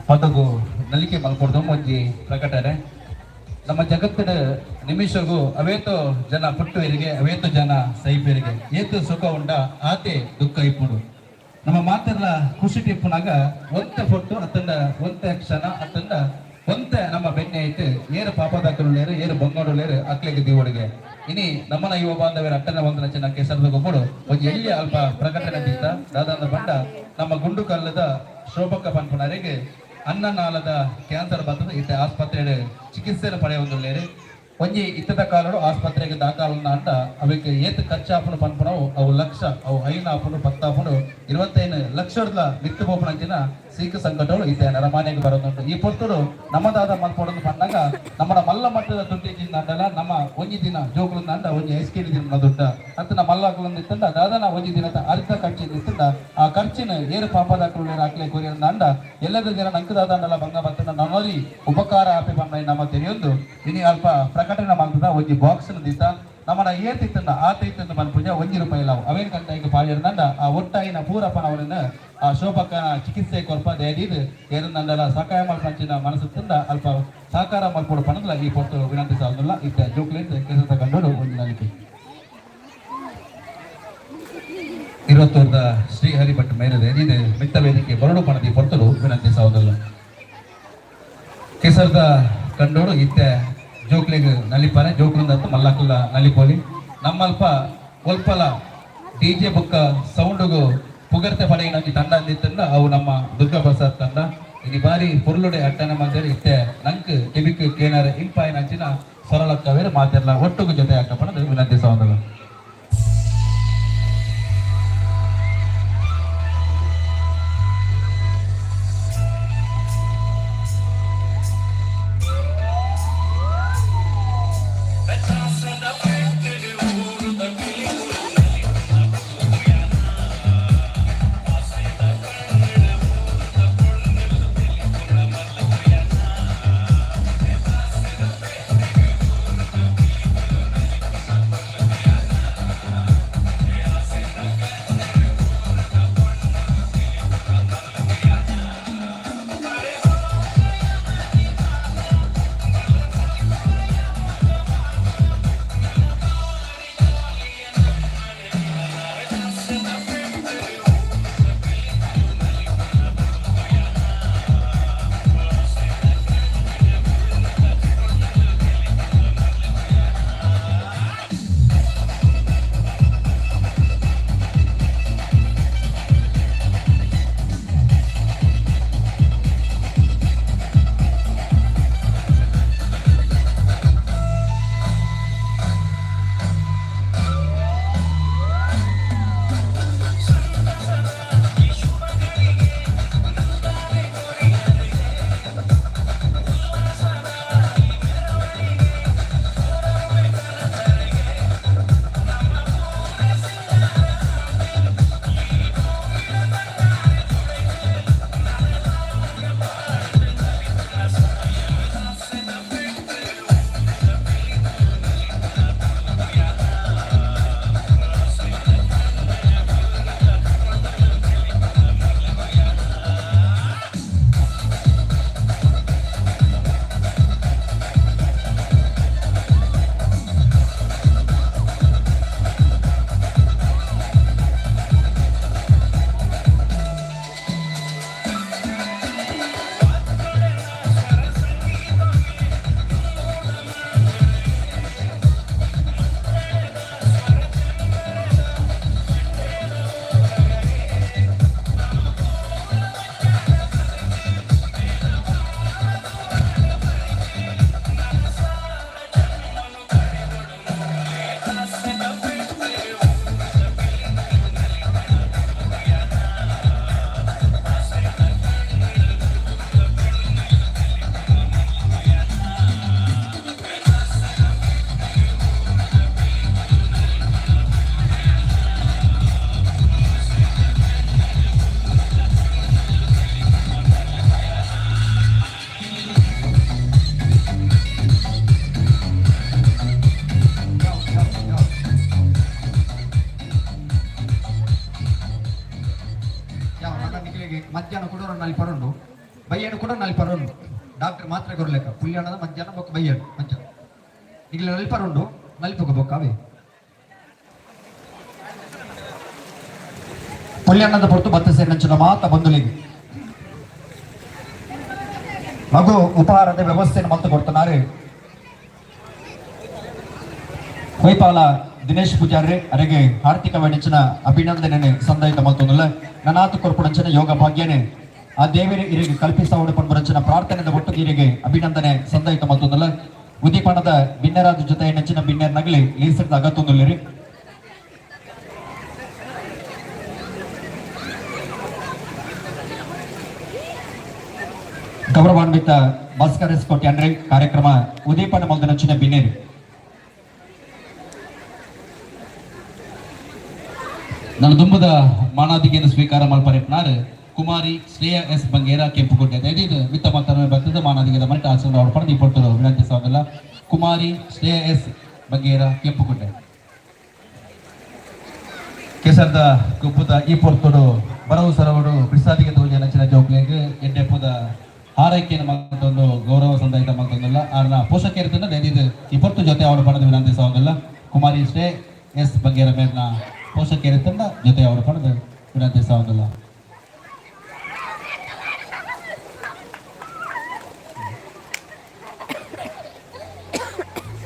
ಪದಗು ನಲಿಕೆ ಮಲ್ಕೊಡ್ದು ಒಂಜಿ ಪ್ರಕಟಣೆ. ನಮ್ಮ ಜಗತ್ತಿನ ನಿಮಿಷಗೂ ಅವೇತೋ ಜನ ಪುಟ್ಟುವರಿಗೆ, ಅವೇತೋ ಜನ ಸೈಪೇರಿಗೆ. ಏತು ಸುಖ ಉಂಡ ಆತೆ ದುಃಖ ಇಪ್ಪುಡು. ನಮ್ಮ ಮಾತೆಲ್ಲ ಖುಷಿ ಟಿಪ್ಪುನಾಗ ಒಂತೆ ಫೊಟ್ಟು ಅತ್ತಂಡ ಒಂತೆ ಕ್ಷಣ ಅತ್ತಂಡ ಒಂತೆ ನಮ್ಮ ಬೆನ್ನೆ ಐತೆ. ಏರು ಪಾಪದಾಕಲು, ಏರು ಬೊಂಗಡುಲೇರು ಅಕ್ಲೆಗೆ ದೀವಡಿಗೆ. ಇನಿ ನಮ್ಮನ ಯುವ ಬಾಂಧವ್ಯರ ಅಟ್ಟನ ಒಂದನ ಚಿನ್ನ ಕೆಸರದ ಗೊಬ್ಬಡು ಒಂಜಿ ಎಲ್ಲಿ ಅಲ್ಪ ಪ್ರಕಟಣೆ ದೀತ ದಾದಾಂದ ಬಂಡ ನಮ್ಮ ಗುಂಡು ಕಲ್ಲದ ಶೋಭಕ್ಕ ಪನ್ಪುನರಿಗೆ ಅನ್ನನಾಳದ ಕ್ಯಾನ್ಸರ್ ಬರ್ತದೆ. ಇತ್ತೆ ಆಸ್ಪತ್ರೆ ಚಿಕಿತ್ಸೆ ಪಡೆಯೊಂದುಲ್ಲೇರು. ಒಂಜಿ ಇತ್ತದ ಕಾಲಡು ಆಸ್ಪತ್ರೆಗೆ ದಾಖಲನ್ನ ಅಂತ ಅವೆಕ್ ಏತ್ ಖರ್ಚಾಪುನು ಪನ್ಪುನವು ಅವು ಲಕ್ಷ ಅವು ಐನ ಆಪುನು ಪತ್ತಾಪುನು 25 ಲಕ್ಷದ ಮಿತ್ತು ಪೋಪುನಂಚಿನ ಸೀಕು ಸಂಕಟಗಳು ಇತ್ತೆ ನರಮಾನ್ಯಗೆ ಬರೋದುಂಟು. ಈ ಪೊರ್ತುಡು ನಮ್ಮದಾದ ಮಲ್ಪೊಡೊಂದು ಪನ್ನಗ ನಮ್ಮಡ ಮಲ್ಲ ಮಟ್ಟದ ದುಡ್ಡು ಅಂಡಲ ನಮ್ಮ ಒಂಜಿ ದಿನ ಜೋಕುಲು ಅಂಡ ಒಂಜಿ ಐಸ್ ಕ್ರೀಮ್ ದಿನ ದುಡ್ಡ ಅಂತ ನಮ್ಮ ಮಲ್ಲ ಇತ್ತಂಡ ದಾದನ ಒಂಜಿ ದಿನದ ಅರ್ಧ ಖರ್ಚು ಇತ್ತಂಡ ಆ ಖರ್ಚಿನ ಏರು ಪಾಪದಾಕಲು ಹಾಕ್ಲೆ ಕೊರಿಯಂದ ಅಂಡ ಎಲ್ಲದ ದಿನ ನಂಕು ದಾದಾಂಡಲ ಬಂಗ ಬತ್ತನ ನನ್ನೋರಿ ಉಪಕಾರ ಆಪೆ ಪನ್ನ ನಮ್ಮ ತೆರೆಯೊಂದು. ಇನಿ ಅಲ್ಪ ಪ್ರಕಟಣೆ ಮಾಡ್ತದ. ಒಂಜಿ ಬಾಕ್ಸ್ ದಿತ್ತ ನಮ್ಮನ ಏತಿತ್ತಂಡ ಆತ ಇತ್ತಂದು ಪನ್ಪುಜ 1 ರೂಪಾಯಿ ಲಾವು ಅವೇನ್ ಕಂತ ಈಗ ಪಾಡಿರ್ದಂಡ ಆ ಒಟ್ಟಾಯಿನ ಪೂರಪ್ಪನವರನ್ನ ಆ ಶೋಭಕ್ಕನ ಚಿಕಿತ್ಸೆ ಕೊರ್ಪ ದಯದೀದ್ ಏರಂದಂಡಲ ಸಹಾಯ ಮಲ್ಪಂಚಿನ ಮನಸ್ಸು ತಂದ ಅಲ್ಪ ಸಹಕಾರ ಮಲ್ಪೊಡು ಪಣದಲ ಈ ಪೊತ್ತು ವಿನಂತಿಸಾವುದಿಲ್ಲ. ಇತ್ತ ಜೋಕ್ಲೇಟ್ ಕೆಲಸದ ಕಂಡೋಡು ಒಂದು ನಲಿಕೆ ಇರುವತ್ತೂರ್ದ ಶ್ರೀಹರಿ ಭಟ್ ಮೇರೆ ದಯದೀದ್ ಮಿತ್ತ ವೇದಿಕೆ ಬರಡು ಪಣದಿ ಪೊರ್ತಲು ವಿನಂತಿಸಾವುದಿಲ್ಲ. ಕೆಸರದ ಕಂಡೋಡು ಇತ್ತೆ ಜೋಕ್ಲಿಗ್ ನಲಿಪಾನೆ ಜೋಕ್ಲಿಂದ ಮಲ್ಲಕಲ್ಲ ನಲಿಪೋಲಿ. ನಮ್ಮಲ್ಪ ಒಲ್ಪಲ ಡಿಜೆ ಬುಕ್ಕ ಸೌಂಡುಗು ಪುಗರ್ತೆ ಪಡೆಯಿನ ಒಂಜಿ ತಂಡ ಅಂದಿತ್ತಂಡ ಅವು ನಮ್ಮ ದುರ್ಗಾ ಪ್ರಸಾದ್ ತಂಡ. ಇನಿ ಬಾರಿ ಪೊರ್ಲುಡೆ ಅಟ್ಟನೆ ಮಲ್ದೇರು. ಇತ್ತೆ ನಂಕ್ ಕೆಬಿಕ್ ಕೇನಾರ ಇಂಪಾಯಿನ ಅಂಚಿನ ಸರಳಕ್ಕವೇರು ಮಾತೆರ್ಲ ಒಟ್ಟುಗು ಜೊತೆ ಹಾಕಪಣದು ವಿನಂತಿಸವಂದಲ್ಲ. ಮಧ್ಯಾಹ್ನ ಕೂಡ ನಲ್ಪರುಂಡು, ಬಯ್ಯನು ಕೂಡ ನಲ್ಪರುಂಡು. ಡಾಕ್ಟರ್ ಮಾತ್ರೆ ಕೊರ್ಲೆಕ್ಕ ಪುಲ್ಯಾಣದ ಮಧ್ಯಾಹ್ನ ಬೊಕ್ಕ ಬಯ್ಯನು ಮಂಚ ನಿಗ್ಲ ನಲ್ಪರುಂಡು, ನಲ್ಪುಗ ಬೊಕ್ಕ ಅವೇ. ಪುಲ್ಯಾಣದ ಪೊರ್ತು ಬತ್ತ ಸೇರಿನಂಚಿನ ಮಾತ ಬಂಧುಲಿಗೆ ಲಘು ಉಪಹಾರದ ವ್ಯವಸ್ಥೆಯನ್ನು ಮಲ್ತು ಕೊಡ್తున్నారు ಹೊಯ್ಪಾಲ ದಿನೇಶ್ ಪೂಜಾರಿ ಅರೆಗೆ ಆರ್ಥಿಕ ವೆಣಿಚಿನ ಅಭಿನಂದನೆ ಸಂದಾಯಿತ ಮಲ್ತೊಂದುಲ್ಲ. ನನಾತು ಕೊರ್ಪುಣಂಚಿನ ಯೋಗ ಭಾಗ್ಯನೆ ಆ ದೇವರ ಇರಿಗೆ ಕಲ್ಪಿಸಾವಡು ಪನ್ಪುರಂಚಿನ ಪ್ರಾರ್ಥನೆದ ಒಟ್ಟು ಇರಿಗೆ ಅಭಿನಂದನೆ ಸಂದಾಯಿತ ಮಲ್ತೊಂದುಲ್ಲ. ಉದೀಪಣದ ಬಿನ್ನರಾದ ಜೊತೆ ನೆಂಚಿನ ಬಿನ್ನೆರ್ ನಗಲಿ ಲೀಸರ್ದ ಅಗತ್ತೊಂದುಲ್ಲಿರಿ. ಗೌರವಾನ್ವಿತ ಭಾಸ್ಕರ್ ಎಸ್ ಕೋಟ್ಯಾನ್ರಿ ಕಾರ್ಯಕ್ರಮ ಉದೀಪನ ಮಲ್ದನಂಚಿನ ಬಿನ್ನೇರು. ನನ್ನ ದುಂಬದ ಮಾನಾದಿಗೆಯನ್ನು ಸ್ವೀಕಾರ ಮಲ್ಪರೆಪ್ನಾರ್ ಕುಮಾರಿ ಶ್ರೇಯಾ ಎಸ್ ಬಂಗೇರ ಕೆಂಪುಕೋಟೆ. ದಯದೀದು ಮಿತ್ತ ಮಾತನ ಬರ್ತದೆ ಮಾನಾದಿಗೆದ ಮನೆಟ ಆಚರಣೆ ಅವರು ಪಡೆದು ಪೊರ್ತರು ವಿನಂತಿಸೋದಿಲ್ಲ. ಕುಮಾರಿ ಶ್ರೇಯಾ ಎಸ್ ಬಂಗೇರ ಕೆಂಪುಕೋಟೆ. ಕೆಸರ್ದ ಗುಬ್ಬುದ ಈ ಪೊರ್ತುಡು ಬರವು ಸರವಡು ಬಿಸಾದಿಗೆ ತೋಜ ನಂಚಿನ ಜೋಕ್ಲೆಗ್ ಎಡ್ಡೆಪ್ಪುದ ಹಾರೈಕೆಯನ್ನು ಮತ್ತೊಂದು ಗೌರವ ಸಂದಾಯಿತ ಮತ್ತೊಂದಲ್ಲ ಆರ್ನ ಪೋಷಕರು ದಯದೀದು ಈ ಪೊರ್ತು ಜೊತೆ ಅವರು ಪಡೆದು ವಿನಂತಿಸೋದಿಲ್ಲ. ಕುಮಾರಿ ಶ್ರೇ ಎಸ್ ಬಂಗೇರ ಮೇರ್ನ ಪೋಷಕರು ತಂಡ ಜೊತೆ ಅವರು ಪಡೆದು ವಿನಂತಿಸೋದಿಲ್ಲ.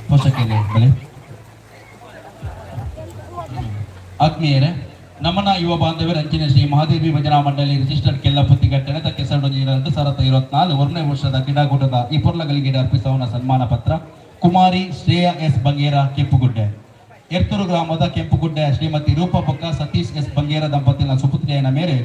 ಪೋಷಕರೇ ಬಲೆ. ಆತ್ಮೀಯರೇ, ನಮ್ಮನ ಯುವ ಬಾಂಧವ್ಯರ ಅಂಚಿನ ಶ್ರೀ ಮಹಾದೇವಿ ಭಜನಾ ಮಂಡಳಿ ರಿಜಿಸ್ಟರ್ಡ್ ಕೆಲ್ಲಪುತ್ತಿ ಘಟ್ಟಣೆ ಕೆಸರಡೊಂಜಿ 2024 1ನೇ ವರ್ಷದ ಕ್ರೀಡಾಕೂಟದ ಈ ಪೊರ್ಲಗಳಿಗೆ ಅರ್ಪಿಸುವನ ಸನ್ಮಾನ ಪತ್ರ ಕುಮಾರಿ ಶ್ರೇಯಾ ಎಸ್ ಬಂಗೇರ ಕೆಂಪುಗುಡ್ಡೆ, ಎರ್ತೂರು ಗ್ರಾಮದ ಕೆಂಪುಗುಡ್ಡೆ ಶ್ರೀಮತಿ ರೂಪ ಬೊಕ್ಕ ಸತೀಶ್ ಎಸ್ ಬಂಗೇರ ದಂಪತಿನ ಸುಪುತ್ರಿಯನ ಮೇರೆ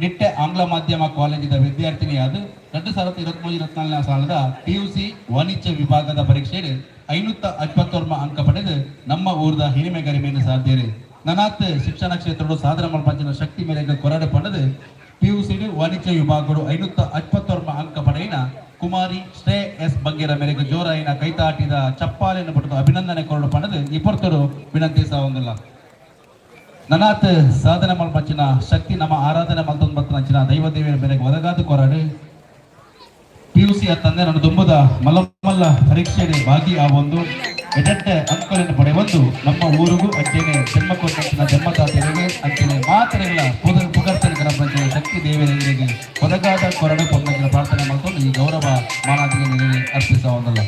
ನಿಟ್ಟೆ ಆಂಗ್ಲ ಮಾಧ್ಯಮ ಕಾಲೇಜಿನ ವಿದ್ಯಾರ್ಥಿನಿಯಾದ 2023-24ನೇ ಸಾಲದ ಪಿಯುಸಿ ವಾಣಿಜ್ಯ ವಿಭಾಗದ ಪರೀಕ್ಷೆಯಲ್ಲಿ 559 ಅಂಕ ಪಡೆದು ನಮ್ಮ ಊರದ ಹಿರಿಮೆ ಗರಿಮೆಯನ್ನು ಸಾಧ್ಯರು. ನನಾತ್ ಶಿಕ್ಷಣ ಕ್ಷೇತ್ರಡು ಸಾಧನೆ ಮಲ್ಪಂಚಿನ ಶಕ್ತಿ ಮೇರೆಗೆ ಕೊರಡೆ ಪಡೆದು ಪಿಯುಸಿ ವಾಣಿಜ್ಯ ವಿಭಾಗಗಳು 559 ಅಂಕ ಪಡೆಯಿನ ಕುಮಾರಿ ಶ್ರೇ ಎಸ್ ಬಂಗೇರ ಮೇರೆಗೆ ಜೋರಾಯಿನ ಕೈತಾಟಿದ ಚಪ್ಪಾಲೆಯನ್ನು ಪಡೆದು ಅಭಿನಂದನೆ ಕೊರಡು ಪಡೆದು ಈ ಪೊರ್ತರು ವಿನಂತಿಸವಂದಿಲ್ಲ. ನನಾತ್ ಸಾಧನೆ ಮಲ್ಪಂಚಿನ ಶಕ್ತಿ ನಮ್ಮ ಆರಾಧನೆ ಮಲ್ತೊಂದು ದೈವ ದೇವಿಯರ ಮೇರೆಗೆ ಒದಗಾದ ಕೊರಡು ಪಿಯುಸಿ ತಂದೆ ನನ್ನ ದುಂಬದ ಮಲ್ಲ ಪರೀಕ್ಷೆಯಲ್ಲಿ ಭಾಗಿ ಆ ಒಂದು ಎಡೆಡ್ಡೆ ಅಂಕಗಳನ್ನು ಪಡೆಯೊಂದು ನಮ್ಮ ಊರಿಗೂ ಅಂಚೆನೆ ಜನ್ಮ ಕೊಟ್ಟಂಚಿನ ಜನ್ಮದಾತರಿಗೆ ಅಂಚೆನೆ ಮಾತರೆಗಳ ಪುಗರ್ತನೆ ಗಣಪಂಚಿನ ಶಕ್ತಿ ದೇವರಿಗೆ ಒದಗಾದ ಕೊರಡು ಪೊಂದಂಚಿನ ಪ್ರಾರ್ಥನೆ ಮಾಡ್ಕೊಂಡು ಈ ಗೌರವ ಮಾನಾದಿಗೆ ನಿಮಗೆ ಅರ್ಪಿಸುವಂದಲ್ಲ.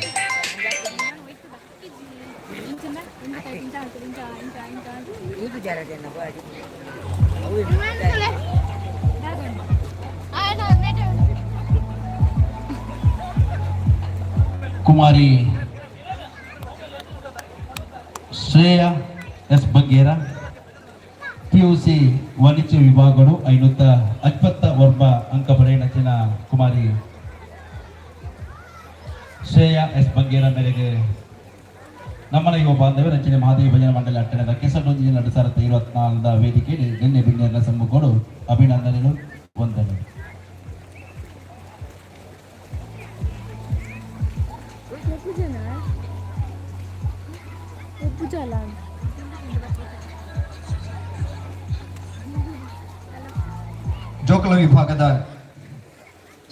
ಕುಮಾರಿ ಶ್ರೇಯಾ ಎಸ್ ಬಂಗೇರ ಪಿಯುಸಿ ವಾಣಿಜ್ಯ ವಿಭಾಗಗಳು 529 ಅಂಕ ಪಡೆಯಿನ ಕುಮಾರಿ ಶ್ರೇಯಾ ಎಸ್ ಬಂಗೇರ ಮೇರೆಗೆ ನಮ್ಮನ ಯುವ ಬಾಂಧವ್ಯ ರಚನೆ ಮಹಾದೇವಿ ಭಜನಾ ಮಂಡಳಿ ಅಟ್ಟಣದ ಕೆಸರೊಂದಿಗೆ 2024ರ ವೇದಿಕೆಯಲ್ಲಿ ಗಣ್ಯ ಬಿಣ್ಯರ ಸಮ್ಮುಖೋಡು ಅಭಿನಂದನೆಗಳು, ವಂದನೆ. ಜೋಕಲ ವಿಭಾಗದ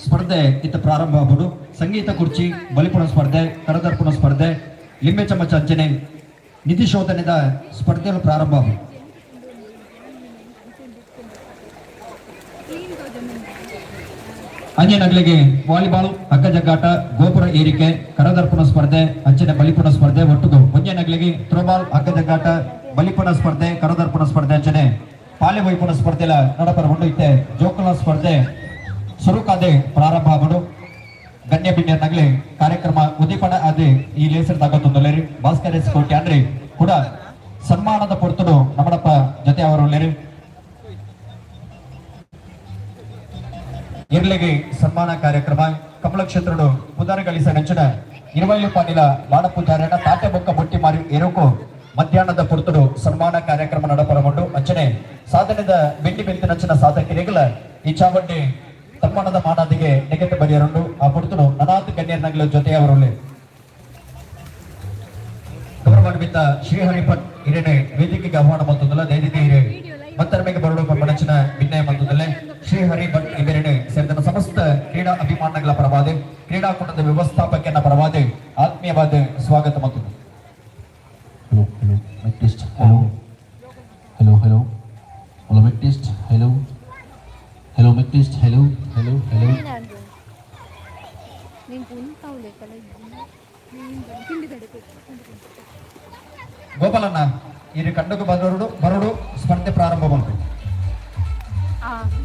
ಸ್ಪರ್ಧೆ ಇತ್ತ ಪ್ರಾರಂಭ ಆಗುವುದು. ಸಂಗೀತ ಕುರ್ಚಿ, ಬಲಿಪುಣ ಸ್ಪರ್ಧೆ, ಕರದರ್ಪಣ ಸ್ಪರ್ಧೆ, ಲಿಂಬೆ ಚಮಚ ಅಂಚನೆ ನಿಧಿ ಶೋಧನೆದ ಸ್ಪರ್ಧೆಗಳು ಪ್ರಾರಂಭ ಆಗುವುದು. ಅಂಜನಗಳಿಗೆ ವಾಲಿಬಾಲ್, ಹಗ್ಗ ಜಗ್ಗಾಟ, ಗೋಪುರ ಏರಿಕೆ, ಕರದರ್ಪಣ ಸ್ಪರ್ಧೆ, ಅಂಚನೆ ಬಲಿಪುಣ ಸ್ಪರ್ಧೆ ಒಟ್ಟುಗು ಒಂಜನಗಳಿಗೆ ಥ್ರೋಬಾಲ್, ಹಗ್ಗ ಜಗ್ಗಾಟ, ಬಲಿಪುಣ ಸ್ಪರ್ಧೆ, ಕರದರ್ಪಣ ಸ್ಪರ್ಧೆ, ಅಂಚನೆ ಪಾಲೆ ವೈಪುಣ ಸ್ಪರ್ಧೆಲ ನಡಪರ ಉಂಡು. ಇತ್ತೆ ಜೋಕುಲ ಸ್ಪರ್ಧೆ ಸುರುಕಾದೆ ಪ್ರಾರಂಭ ಆಗುಡು. ಗಣ್ಯ ಬಿಣ್ಯ ನಗಲಿ ಕಾರ್ಯಕ್ರಮ ಉದೀಪನ ಅದೇ ಈ ಲೇಸರ್ ತಗೋತೊಂದುಲ್ಲೇರಿ. ಭಾಸ್ಕರ್ ಎಸ್ ಕೋಟ್ಯಾನ್ರಿ ಕೂಡ ಸನ್ಮಾನದ ಪೊರ್ತುಡು ನಮ್ಮಡಪ್ಪ ಜೊತೆ ಅವರು ಉಲ್ಲೇರಿ. ಇರ್ಲಿಗೆ ಸನ್ಮಾನ ಕಾರ್ಯಕ್ರಮ ಕಮಲ ಕ್ಷೇತ್ರಡು ಪುದಾರ ಗಳಿಸ ನಂಚಿನ ಇರುವೈಲು ಪಾನಿಲ ಬಾಣ ಪೂಜಾರನ ತಾಟೆ ಬೊಕ್ಕ ಬೊಟ್ಟಿ ಮಾರಿ ಎರುಕು ಮಧ್ಯಾಹ್ನದ ಪೊರ್ತುಡು ಸನ್ಮಾನ ಕಾರ್ಯಕ್ರಮ ನಡಪರಗೊಂಡು ಅಂಚನೆ ಸಾಧನೆದ ಬೆಂಡಿ ಬೆಂತಿ ನಂಚಿನ ಸಾಧಕರಿಗಳ ಈ ಚಾವಂಡಿ ತಮ್ಮನದ ಮಾನಾದಿಗೆ ನೆಗೆತ ಬರಿಯರುಂಡು. ಆ ಪೊರ್ತುಡು ನನಾತ್ ಗಣ್ಯರ್ನಗಲ ಜೊತೆಯವರುಳ್ಳಿ ಗೌರವಾನ್ವಿತ ಶ್ರೀಹರಿ ಭಟ್ ಹಿರೇನೆ ವೇದಿಕೆಗೆ ಆಹ್ವಾನ ಮಂತದಲ್ಲ. ದಯವಿಟ್ಟು ಹಿರೇ ಮತ್ತರ್ಮೆಗೆ ಬರಡು ಪಂಪನಂಚಿನ ವಿನಯ ಮಂತದಲ್ಲೇ. ಶ್ರೀಹರಿ ಭಟ್ ಇವರೇನೆ ಸಮಸ್ತ ಕ್ರೀಡಾ ಅಭಿಮಾನಿಗಳ ಪರವಾದ, ಕ್ರೀಡಾಕೂಟದ ವ್ಯವಸ್ಥಾಪಕನ ಪರವಾದ ಆತ್ಮೀಯವಾದ ಸ್ವಾಗತ ಮತ್ತು Hello, hello, mic test. Hello, hello, hello, hello, mic test. Hello, hello, mic test. Hello, hello, hello. ಗೋಪಾಲಣ್ಣ, ಇದು ಕಂಡకు ಬರಡು ಬರಡು, ಸ್ಪರ್ಧೆ ಪ್ರಾರಂಭ ಬಂತು.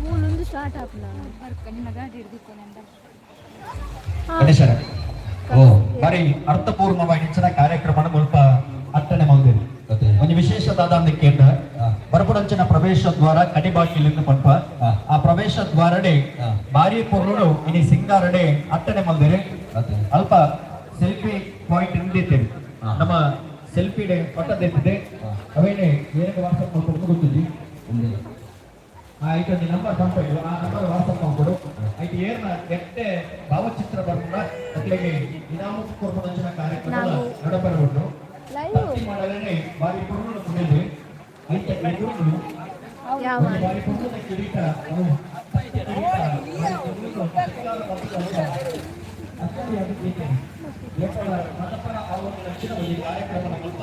ಮೂಲೊಂದು ಸ್ಟಾರ್ಟ್ ಆಪುನ. ಬರ್ಕ ನಿನ್ನ ಗಾಡಿ ಹಿಡ್ದಿತ್ತು. ಗಣೇಶರ, ಓ ಬಾರಿ ಅರ್ಥಪೂರ್ಣವಾಗಿ ಇಂಚಿನ ಕಾರ್ಯಕ್ರಮದ ಮುಲ್ಪ ಅಟ್ಟಣೆ ಮಂದಿರಿ. ಒಂದು ವಿಶೇಷ ದಾದಾಂದ ಕೇಂದ್ರ ಬರಪುಡಂಚಿನ ಪ್ರವೇಶ ದ್ವಾರ ಕಡಿಬಾಕಿಲಿಂದ ಪಂಪ. ಆ ಪ್ರವೇಶ ದ್ವಾರಡೆ ಬಾರಿ ಪೊರ್ಲುಡು ಇನಿ ಸಿಂಗಾರಡೆ ಅಟ್ಟಣೆ ಮಲ್ದಿರಿ. ಅಲ್ಪ ಸೆಲ್ಫಿ ಪಾಯಿಂಟ್ ನಿಂದಿದ್ದೇವೆ. ನಮ್ಮ ಸೆಲ್ಫಿ ಡೇ ಪಟ್ಟದೆತ್ತಿದೆ. ಅವೇನೆ ಏನಕ್ಕೆ ವಾಟ್ಸಪ್ ಮಾಡ್ಕೊಂಡು ಗೊತ್ತಿದ್ದಿ. ಐಟೊಂದು ನಂಬರ್ ಪಂಪ, ಆ ನಂಬರ್ ವಾಟ್ಸಪ್ ಮಾಡ್ಕೊಡು. ಐಟ್ ಏರ್ನ ಎಟ್ಟೆ ಭಾವಚಿತ್ರ ಬರ್ಪುನ ಅಕ್ಲೆಗೆ ಇನಾಮು ಕೊರ್ಪುನಂಚಿನ ಕಾರ್ಯಕ್ರಮ ನಡಪರ ಉಂಟು. ಲೈವ್. ಭಕ್ತಿ ಮಾಡಲೇನೆ ಬಾರಿ ಪೊರ್ಲುಡು ಕುಣಿದು ಐತ ಎದುರು ಯಾವ ಒಂದು ಬಾರಿ ಪೊರ್ಲುದ ಕಿರೀಟ, ಅವು ಕಿರೀಟ, ಬಾರಿ ಪೊರ್ಲುಡು ಸಿಂಗಾರ ಪಂಪುದ ಅಚ್ಚರಿಯಾದ ಗೀತೆ. ಏಪಲ ಮತಪರ ಆವರಣದ ಒಂದು ಕಾರ್ಯಕ್ರಮದ ಮುಲ್ಪ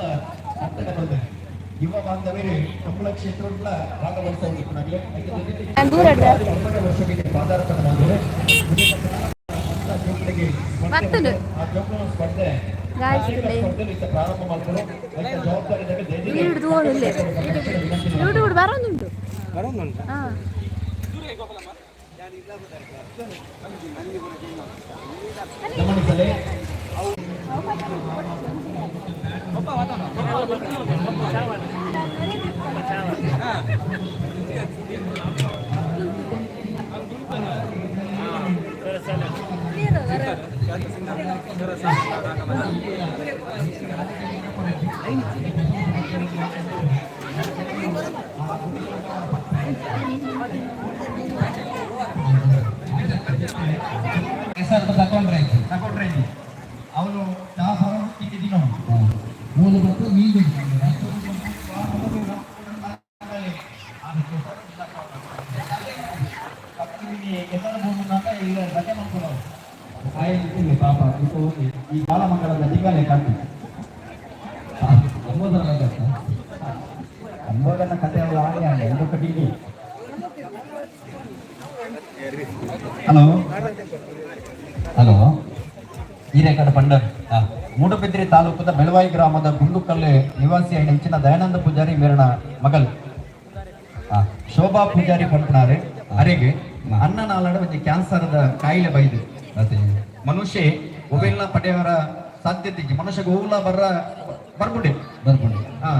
ಅಟ್ಟಣೆ ಬಂದೆ. ಯುವ ಬಾಂಧವರು ಕಂಬಳ ಕ್ಷೇತ್ರಗಳ ಭಾಗವಹಿಸಬೇಕು. ದೂರ. ವರ್ಷಕ್ಕೆ ಪಾದಾರ್ಪಣೆ ಮಾಡಿದರೆ ಬರ್ತದೆ. ಆ ಜೋಕುನ ಸ್ಪರ್ಧೆ ಗಾಯ್ಸ್, ಸ್ಪರ್ಧೆ ಇತ್ತ ಪ್ರಾರಂಭ ಮಾಡ್ತಾರೆ. ಐತ ಜವಾಬ್ದಾರಿ ಯೂಟ್ಯೂಬ್ ತಗೊಂಡಿಲ್ಲ, ಯೂಟ್ಯೂಬ್ ಬರೋದುಂಟು. ಹಾ. ಗಮನಿಸಲೇ. ಹೆಸರು ತಕೊಂಡ್ರೆ ಆಯ್ತು. ತಗೊಂಡ್ರೆ ಅವನು ದಾಸರ ತಿಂದಿದ್ದೀನೋ. ಮೂಲ ಬಂತು ಮೀನು. ಪಾಪ ಈ ಬಾಲಮಂಗಳದ ದಿಗ್ಗಲೆ ಕಾಣ್ತಿ. ಅಂಬೋದನ್ನ ಕಥೆ ಅವಳು ಆಡಿ ಇದೊಕ್ಕಟಿಗೆ. ಹಲೋ. ಹಲೋ. ಹಿರೇಕಡ ಪಂಡರ್, ಮೂಡುಬಿದ್ರಿ ತಾಲೂಕದ ಬೆಳವಾಯಿ ಗ್ರಾಮದ ಗುಂಡುಕಲ್ಲೆ ನಿವಾಸಿ ಹೆಂಚಿನ ದಯಾನಂದ ಪೂಜಾರಿ ಮೇರಣ ಮಗಲ್ ಶೋಭಾ ಪೂಜಾರಿ ಪಂಪನಾರೆ ಅರೆಗೆ ಅನ್ನನಾಳಡ ಒಂಜಿ ಕ್ಯಾನ್ಸರ್ದ ಕಾಯಿಲೆ ಬೈದು. ಮನುಷ್ಯ ಒವೆಲ್ಲ ಪಡೆಯವರ ಸಾಧ್ಯತೆ ಇಜ್ಜಿ. ಮನುಷ್ಯಗೆ ಹೂವುಲ ಬರ್ರ ಬರ್ಬುಡೆ. ಬರ್ಪುಂಡು. ಹಾ.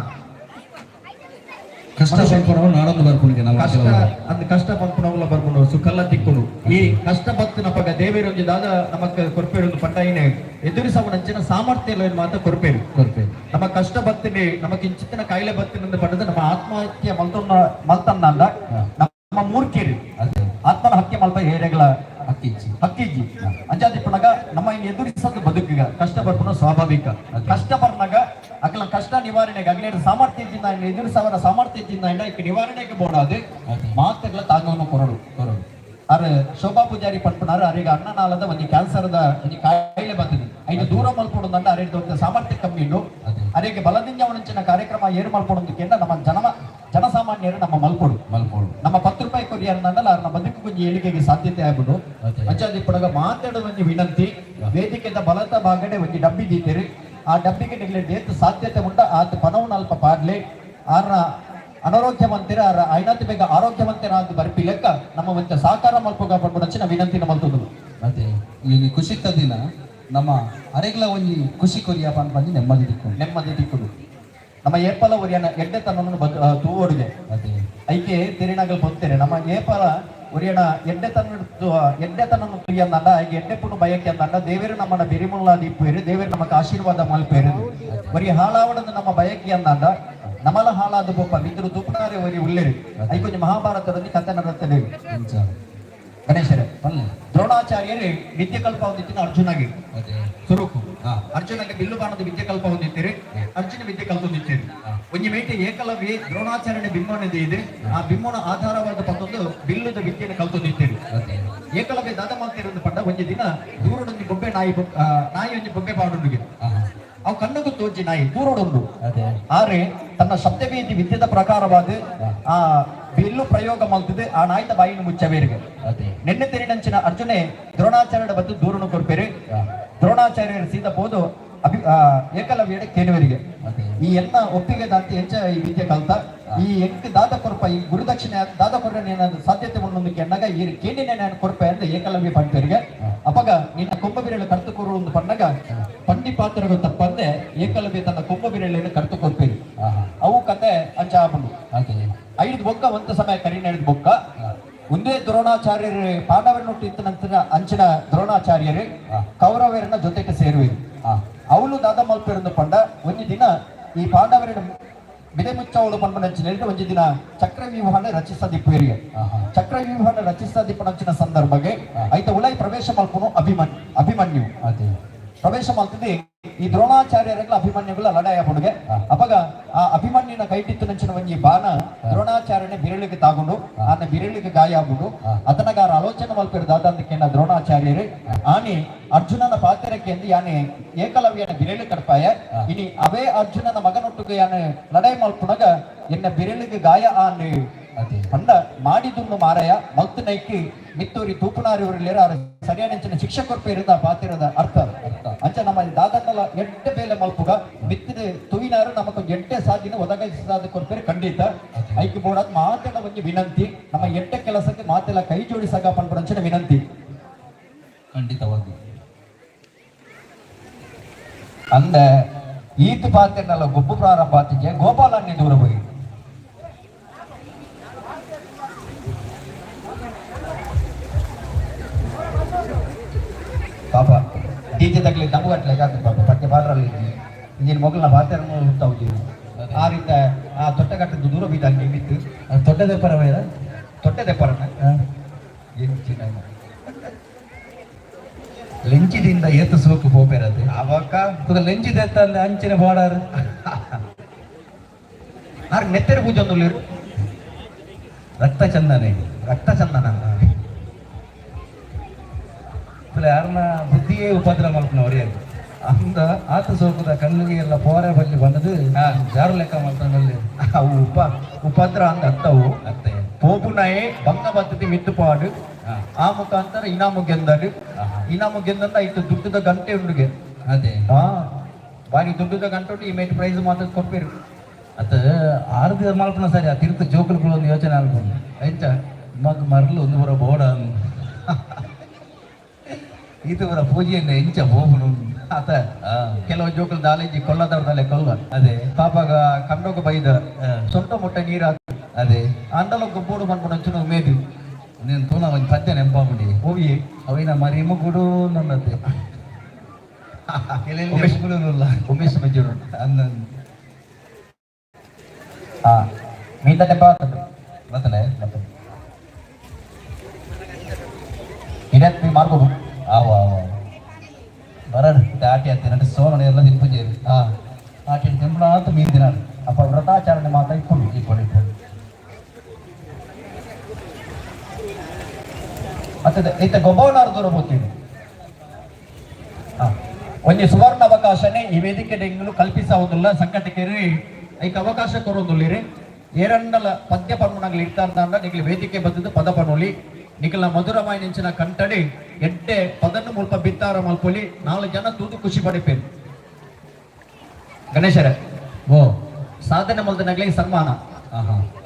ಕಷ್ಟ ಪನ್ಪುನವು ನಾಡೊಂದು ಬರ್ಪುಂಡು ನಾವು. ಕಷ್ಟ ಅಂದ್ ಕಷ್ಟ ಪಂಪುನವುಲ ಬರ್ಪುಂಡು, ಸುಖಲ್ಲ ತಿಕ್ಕುಡು. ಈ ಕಷ್ಟ ಬತ್ತಿನಪಗ ದೇವೇರೊಂಜಿ ದಾದ ನಮಕ್ ಕೊರ್ಪೇರು ಪಂಡೈನೆ ಎದುರಿಸವನಂಚಿನ ಸಾಮರ್ಥ್ಯ ಇಲ್ಲ ಮಾತ್ರ ಕೊರ್ಪೇರು. ಕೊರ್ಪೆ. ನಮ್ಮ ಕಷ್ಟ ಬತ್ತಿನಿ, ನಮಕ್ ಇಂಚಿತ್ತಿನ ಕಾಯಿಲೆ ಬತ್ತಿನಿಂದ ಪಡೆದು ನಮ್ಮ ಆತ್ಮಹತ್ಯೆ ಮಲ್ತೊನ್ನ ಮಲ್ತನ್ನಂದ ನಮ್ಮ ಮೂರ್ಖಿರಿ. ಆತ್ಮನ ಹತ್ಯೆ ಮಲ್ಪ ಹೇರೆಗಳ ಹಕ್ಕಿಚ್ಚಿ. ಹಕ್ಕಿಜ್ಜಿ. ಅಂಜಾದಿಪ್ಪನಗ ನಮ್ಮ ಇನ್ನು ಎದುರಿಸೋದು ಬದುಕಿಗ ಕಷ್ಟ ಬರ್ಪುನ ಸ್ವಾಭಾವಿಕ. ಕಷ್ಟ ಬರ್ನಾಗ ಅಕಲ ಕಷ್ಟ ನಿವಾರಣೆಗೆ ಅಗ್ನೇರ ಸಾಮರ್ಥ್ಯದಿಂದ ಎದುರಿಸವರ ಸಾಮರ್ಥ್ಯದಿಂದ ಇಕ್ಕ ನಿವಾರಣೆಗೆ ಬೋಡಾದೆ ಮಾತುಗಳ ತಾಂಗವನ್ನು ಕೊರಡು. ಕೊರಡು. ಅರೆ ಶೋಭಾ ಪೂಜಾರಿ ಪನ್ಪುನಾರು ಅರೆಗೆ ಅನ್ನನಾಳದ ಒಂಜಿ ಕ್ಯಾನ್ಸರ್ದ ಒಂಜಿ ಕಾಯಿಲೆ ಬರ್ತದೆ. ಐದು ದೂರ ಮಲ್ಪೊಡು ಅಂಡ ಅರೆ ಸಾಮರ್ಥ್ಯ ಕಮ್ಮಿ ಉಂಡು. ಅರೆಗೆ ಬಲದಿಂಜ ಒಂಚಿನ ಕಾರ್ಯಕ್ರಮ ಏರು ಮಲ್ಪೊಡು ಕೇಂದ್ರ ನಮ್ಮ ಜನಸಾಮಾನ್ಯರು ನಮ್ಮ ಮಲ್ಪೊಡು. ಮಲ್ಪೊಡು. ನಮ್ಮ 10 ರೂಪಾಯಿ ಕೊರಿಯರ್ ಅಂಡಲ ಅವ್ರನ್ನ ಬದುಕು ಕೊಂಚ ಏಳಿಗೆಗೆ ಸಾಧ್ಯತೆ ಆಗ್ಬಿಡು. ಅಂಚಾದಿ ಪಡಗ ಮಾತಾಡೋದು ಒಂಜಿ ವಿನಂತಿ. ವೇದಿಕೆದ ಬಲತ ಭಾಗಡೆ ಒಂಜಿ ಡಬ್ಬಿ ದೀತೆರು. ಆ ಡಬ್ಬಿಗೆ ನಿಗ್ಲೆ ಏತ್ ಸಾಧ್ಯತೆ ಉಂಡ ಆತ ಪನವು ನಲ್ಪ ಪಾಡ್ಲೆ. ಆರ್ನ ಅನಾರೋಗ್ಯವಂತರ ಆರ ಐನಾತಿ ಬೇಗ ಆರೋಗ್ಯವಂತರಾದ ಬರ್ಪಿ ಲೆಕ್ಕ ನಮ್ಮ ಒಂಚ ಸಹಕಾರ ಮಲ್ಪುಗ ಪನ್ಪುನಂಚಿನ ವಿನಂತಿನ ಮಲ್ತುದು. ಅದೇ ಈ ಖುಷಿತ್ತ ದಿನ ನಮ್ಮ ಅರೆಗ್ಲ ಒಂಜಿ ಖುಷಿ ಕೊರಿಯ ಪನ್ಪಂಜಿ ನೆಮ್ಮದಿ ತಿಕ್ಕೊಂಡು. ನೆಮ್ಮದಿ ತಿಕ್ಕುಡು. ನಮ್ಮ ಏಪಲ ಒರಿಯನ ಎಡ್ಡೆ ತನ್ನನ್ನು ತೂವೊಡುಗೆ. ಐಕೆ ತಿರಿನಗಲ್ ಪೊತ್ತೇರೆ ನಮ್ಮ ಏಪಲ ಒರಿಯನ ಎಡ್ಡೆ ತನ್ನ ಎಡ್ಡೆ ತನ್ನನ್ನು ತುಯ್ಯಂದಂಡ ಐಕೆ ಎಡ್ಡೆ ಪುಣ್ಣು ಬಯಕೆ ಅಂದಂಡ ದೇವರು ನಮ್ಮನ್ನ ಬೆರಿಮುಲ್ಲ ದೀಪೇರು, ದೇವರು ನಮಕ್ ಆಶೀರ್ವಾದ ಮಲ್ಪೇರು. ಒರಿ ಹಾಳಾವಡದ ನಮ್ಮ ಬಯಕೆ ಅಂದಂಡ ನಮಲ ಹಾಳಾದ ಬೊಪ್ಪ ಮಿದ್ರು ತುಪ್ಪನಾರೆ ಒರಿ ಉಲ್ಲೇರು. ಐಕೊಂಜಿ ಮಹಾಭಾರತದಲ್ಲಿ ಕಥೆ ನಡತ್ತದೆ. ಅಂಚ. ಗಣೇಶರೇ, ಪಲ್ಲೆ. ದ್ರೋಣಾಚಾರ್ಯರು ವಿದ್ಯೆ ಕಲ್ಪ ಹೊಂದಿತ್ತಿನ ಅರ್ಜುನಗೆ. ಸುರುಕು ಅರ್ಜುನಗೆ ಬಿಲ್ಲು ಬಾಣದ ವಿದ್ಯೆ ಕಲ್ಪ ಹೊಂದಿತ್ತೀರಿ. ಅರ್ಜುನ ವಿದ್ಯೆ ಕಲ್ತೊಂದಿತ್ತೀರಿ. ಒಂಜಿ ಮೇಟಿ ಏಕಲವ್ಯ ದ್ರೋಣಾಚಾರ್ಯನ ಬಿಮ್ಮನ ಇದೆ. ಆ ಬಿಮ್ಮನ ಆಧಾರವಾದ ಪತ್ತೊಂದು ಬಿಲ್ಲುದ ವಿದ್ಯೆಯನ್ನು ಕಲ್ತೊಂದಿತ್ತೀರಿ. ಏಕಲವ್ಯ ದಾದ ಮಾಲ್ತಿರೊಂದು ಪಂಡ, ಒಂಜಿ ದಿನ ದೂರಡೊಂಜಿ ಬೊಬ್ಬೆ ನಾಯಿ, ನಾಯಿ ಒಂಜಿ ಬೊಬ್ಬೆ ಪಾಡುಂಡುಗೆ. ಅವು ಕಣ್ಣುಗು ತೋಜಿ ನಾಯಿ ದೂರಡೊಂದು. ಆರೆ ತನ್ನ ಶಬ್ದವೇದಿ ವಿದ್ಯೆದ ಪ್ರಕಾರವಾದ ಆ ಬಿಲ್ಲು ಪ್ರಯೋಗ ಮಲ್ತಿದೆ, ಆ ನಾಯ್ತ ಬಾಯಿನ ಮುಚ್ಚಬೇರಿಗೆ. ನಿನ್ನೆ ತೆರಿನಂಚಿನ ಅರ್ಜುನೆ ದ್ರೋಣಾಚಾರ್ಯರ ಬದ್ದು ದೂರನು ಕೊರ್ಪೇರು. ದ್ರೋಣಾಚಾರ್ಯರು ಸೀದಾ ಪೋದು ಅಭಿ ಏಕಲವ್ಯಡ ಕೇಳುವರಿಗೆ, ಈ ಎಲ್ಲ ಒಪ್ಪಿಗೆ ದಾಂತಿ ಎಂಚ ಈ ವಿದ್ಯೆ ಕಲ್ತ, ಈ ಎಂಕ್ ದಾದ ಕೊರ್ಪ, ಈ ಗುರುದಕ್ಷಿಣೆ ದಾದ ಕೊರ್ರ ಏನಾದ್ರು ಸಾಧ್ಯತೆ ಉಂಡು ಕೆಣ್ಣಗ, ಈ ಕೇಣಿನ ನಾನು ಕೊರ್ಪೆ ಅಂತ ಏಕಲವ್ಯ ಪಂಪೇರಿಗೆ. ಅಪಗ ನಿನ್ನ ಕೊಂಬ ಬಿರಳು ಕರ್ತು ಕೊರು ಒಂದು ಪಣ್ಣಗ, ಪಂಡಿ ಪಾತ್ರಗಳು ತಪ್ಪಂದೆ ಏಕಲವ್ಯ ತನ್ನ ಕೊಂಬ ಬಿರಳನ್ನು ಕರ್ತು ಕೊರ್ಪೇರಿ. ಅವು ಕತೆ ಅಂಚ ಆಪುಂಡು. ಐದು ಬೊಕ್ಕ ಒಂದು ಸಮಯ ಕರಿ ನಡೆದ ಬೊಕ್ಕ ಒಂದೇ ದ್ರೋಣಾಚಾರ್ಯರು ಪಾಂಡವರನ್ನೊಟ್ಟು ಇತ್ತ ನಂತರ ಅಂಚಿನ ದ್ರೋಣಾಚಾರ್ಯರು ಕೌರವರನ್ನ ಜೊತೆಗೆ ಸೇರುವರು. ಅವಳು ದಾದ ಮಲ್ಪಿರಂದು ಪಂಡ, ಒಂಜಿ ದಿನ ಈ ಪಾಂಡವರನ್ನ ಬಿದೆ ಮುಚ್ಚವಳು ಪಂಪನಂಚಿನ ಒಂಜಿ ದಿನ ಚಕ್ರವ್ಯೂಹನ ರಚಿಸದಿಪ್ಪುವರಿಗೆ. ಚಕ್ರವ್ಯೂಹನ ರಚಿಸದಿಪ್ಪನಂಚಿನ ಸಂದರ್ಭಗೆ ಐತ ಉಲೈ ಪ್ರವೇಶ ಮಲ್ಪುನು ಅಭಿಮನ್ಯು. ಪ್ರವೇಶ ಮಲ್ತದೆ ಈ ದ್ರೋಣಾಚಾರ್ಯರ ಅಭಿಮನ್ಯುಗಳ ಲಡಾಯ ಪುಡುಗೆ. ಅಪಗ ಆ ಅಭಿಮನ್ಯುನ ಕೈಟಿತ್ತು ನಂಚಿನ ಒಂಜಿ ಬಾಣ ದ್ರೋಣಾಚಾರ್ಯನ ಬಿರಳಿಗೆ ತಾಗೊಂಡು ಆನ ಬಿರಳಿಗೆ ಗಾಯ ಆಗುಂಡು. ಅತನಗಾರ ಆಲೋಚನೆ ಮಲ್ಪಿರು ದಾದಂದಕ್ಕೆನ್ನ ದ್ರೋಣಾಚಾರ್ಯರು, ಆನಿ ಅರ್ಜುನನ ಪಾತ್ರಕ್ಕೆ ಎಂದು ಯಾನೆ ಏಕಲವ್ಯನ ಬಿರಳು ಕಡ್ಪಾಯ, ಇನಿ ಅವೇ ಅರ್ಜುನನ ಮಗನೊಟ್ಟಿಗೆ ಯಾನೆ ಲಡಾಯಿ ಮಲ್ಪುನಗ ಎನ್ನ ಬಿರಳಿಗೆ ಗಾಯ ಆನೆ ಪಂಡ ಮಾಡಿದುನ್ನು ಮಾರಾಯ ಮಲ್ತು ನೈಕಿ ಮಿತ್ತೂರಿ ತೂಪುನಾರಿ ಊರಲ್ಲಿ ಸರಿಯಾದ ಶಿಕ್ಷೆ ಕೊರ್ಪೆ ಪಾತಿರದ ಅರ್ಥ. ಅಂಚ ನಮ್ಮ ದಾದನ್ನಲ ಎಡ್ಡೆ ಬೇಲೆ ಮಲ್ಪುಗ ಮಿತ್ತಿದ ತುವಿನಾರು ನಮಕ್ ಎಡ್ಡೆ ಸಾಧಿನ ಒದಗಿಸಾದ ಕೊರ್ಪೇರು ಖಂಡಿತ. ಐಕ್ ಬೋಡಾದ್ ಮಾತೆಲ್ಲ ಒಂಜಿ ವಿನಂತಿ, ನಮ್ಮ ಎಡ್ಡೆ ಕೆಲಸಕ್ಕೆ ಮಾತೆಲ್ಲ ಕೈ ಜೋಡಿಸಾಗ ಪನ್ಪುನಂಚಿನ ವಿನಂತಿ. ಖಂಡಿತವಾಗಿ. ಅಂದ ಈತು ಪಾತೆರ್ನಲ್ಲ ಗೊಬ್ಬು ಪ್ರಾರಂಭ ಆತಿಗೆ ಗೋಪಾಲನ್ನೇ ದೂರ ಹೋಗಿ. ಪಾಪ ಟೀಚರ್ ತಗಲಿ ತಮ್ಮಗಟ್ಲೆ ಕಾತು ಪಾಪ ಪಕ್ಕೆ ಪಾಡ್ರಲ್ಲಿ ಇಂಜಿನ ಮೊಗಲ್ನ ಪಾತೆರನ್ನು ಹುತ್ತಾವು. ಆ ರೀತಿ ಆ ತೊಟ್ಟೆಕಟ್ಟದ್ದು ದೂರ ಬೀದ ಬಿತ್ತು. ತೊಟ್ಟೆ ಪರವೇರ. ತೊಟ್ಟೆ ದೆಪ್ಪರನ ಎಂಚಿನ ಲೆಂಚಿದಿಂದ ಏತು ಸೋಕು ಪೋಪೆರತೆ. ಅವಕ ಲೆಂಚಿ ದೆತ್ತ ಅಂಚಿನ ಬಾಡಾರು. ಆರ್ ನೆತ್ತೆರ ಪೂಜೆ ಒಂದು. ರಕ್ತ ಚಂದನೆ. ರಕ್ತ ಚಂದನ. ಯಾರನ್ನ ಬುದ್ಧಿಯೇ ಉಪದ್ರ ಮಲ್ಪನ ಒರಿಯಾಗ. ಅಂದ ಆತ ಸೋಕುದ ಕಣ್ಣಿಗೆ ಎಲ್ಲ ಪೋರೆ ಬಲ್ಲಿ ಬಂದದ್ದು ಜಾರು ಲೆಕ್ಕ ಮಾಡ್ತಾನಲ್ಲಿ. ಅವು ಉಪದ್ರ ಅಂದ ಅತ್ತವು. ಅತ್ತೆ. ಪೋಪುನಾಯೆ ಬಂಗ ಬತ್ತತಿ ಮಿತ್ತು ಪಾಡು, ಆ ಮುಖಾಂತರ ಇನಾಮು ಗೆಂದಡು. ಇನಾಮು ಗೆಂದಂತ ಇತ್ತು ದುಡ್ಡುದ ಗಂಟೆ ಉಂಡುಗೆ. ಅದೇ. ಹಾ, ಬಾರಿ ದುಡ್ಡುದ ಗಂಟೆ ಉಂಟು. ಈ ಮೇಟ್ ಪ್ರೈಸ್ ಮಾತ್ರ ಕೊಡ್ಪಿರು. ಅತ್ತ ಆರು ದಿನ ಮಲ್ಪನ ಸರಿ, ಆ ತಿರ್ತು ಜೋಕುಲು ಒಂದು ಯೋಚನೆ ಅನ್ಕೊಂಡು ಎಂಚ? ಮಗ್ ಮರ್ಲು ಒಂದು ಪೂರ ಬೋಡ ಈತ ಪೂರ ಪೂಜೆಯನ್ನು ಎಂಚ ಹೋಗುನು. ಆತ ಕೆಲವು ಜೋಕುಲು ದಾಲೇಜಿ ಕೊಲ್ಲದವ್ರದಲ್ಲೇ ಕೊಲ್ಲ. ಅದೇ. ಪಾಪಾಗ ಕಂಡೋಗ ಬೈದ ಸೊಂಟ ಮುಟ್ಟ ನೀರು. ಅದೇ. ಅಂಡಲ ಗೊಬ್ಬೋಡು ಪನ್ಪುನಂಚಿನ ಉಮೇದು. నేను ತೂನ ಒಂಜಿ ಪದ್ಯ ನೆಂಪಾಂಬುಡಿ. ಓವಿಯೇ? ಅವಿನ ಮರಿಮ ಗುಡು ನನ್ನತೆ. ಉಮೇಶ್ ಮಂಜೂರು. ಅಂದ. ಹಾ, ಮೀಂದ ನೆಂಪಾತಂದು. ಬತ್ತನೆ. ಮತ್ತೆ ಇಡತ್ ಮೀ ಮಾರ್ಬೋದು. ಆವ ಆವ ಬರಡ್ ಆಟಿ ಆತಿ ಸೋನ ಎಲ್ಲ ತಿನ್ಪುಜೇರಿ. ಆಟಿ ತಿಂಪುಣ ಅಂತ ಮೀನ್ ತಿನ್ನಾಡು. ಅಪ್ಪ ವ್ರತಾಚರಣೆ ಮಾತಾ ಇಪ್ಪುಂಡು. ಇಪ್ಪಡು ಇಪ್ಪಡು. ಮತ್ತೆ ಇತ್ತ ಗೊಬ್ಬವನಾರು ದೂರ ಹೋಗ್ತೀನಿ. ಒಂಜಿ ಸುವರ್ಣ ಅವಕಾಶನೇ ಈ ವೇದಿಕೆ ಇಂಗ್ಲು ಕಲ್ಪಿಸವುದಿಲ್ಲ. ಸಂಕಟಕೇರಿ ಐಕ್ ಅವಕಾಶ ಕೊರೊಂದುಲ್ಲಿರಿ. ಏರಂಡಲ ಪದ್ಯ ಪನ್ನುನಗ್ಲು ಇರ್ತಾರ್ದಾಂಡ ನಿಗ್ಲು ವೇದಿಕೆ ಬತ್ತದು ಪದ ಪನ್ನುಲಿ. ನಿಕಲ ಮಧುರಮಾಯ ನಿಂಚಿನ ಕಂಟಡಿ ಎಡ್ಡೆ ಪದನ್ನು ಮುಲ್ಪ ಬಿತ್ತಾರ ಮಲ್ಪೊಲಿ. ನಾಲ್ ಜನ ತೂದು ಖುಷಿ ಪಡಿಪೇರು. ಗಣೇಶರೇ, ಓ. ಸಾಧನೆ ಮಲ್ದನಗ್ಲಿಗೆ ಸನ್ಮಾನ,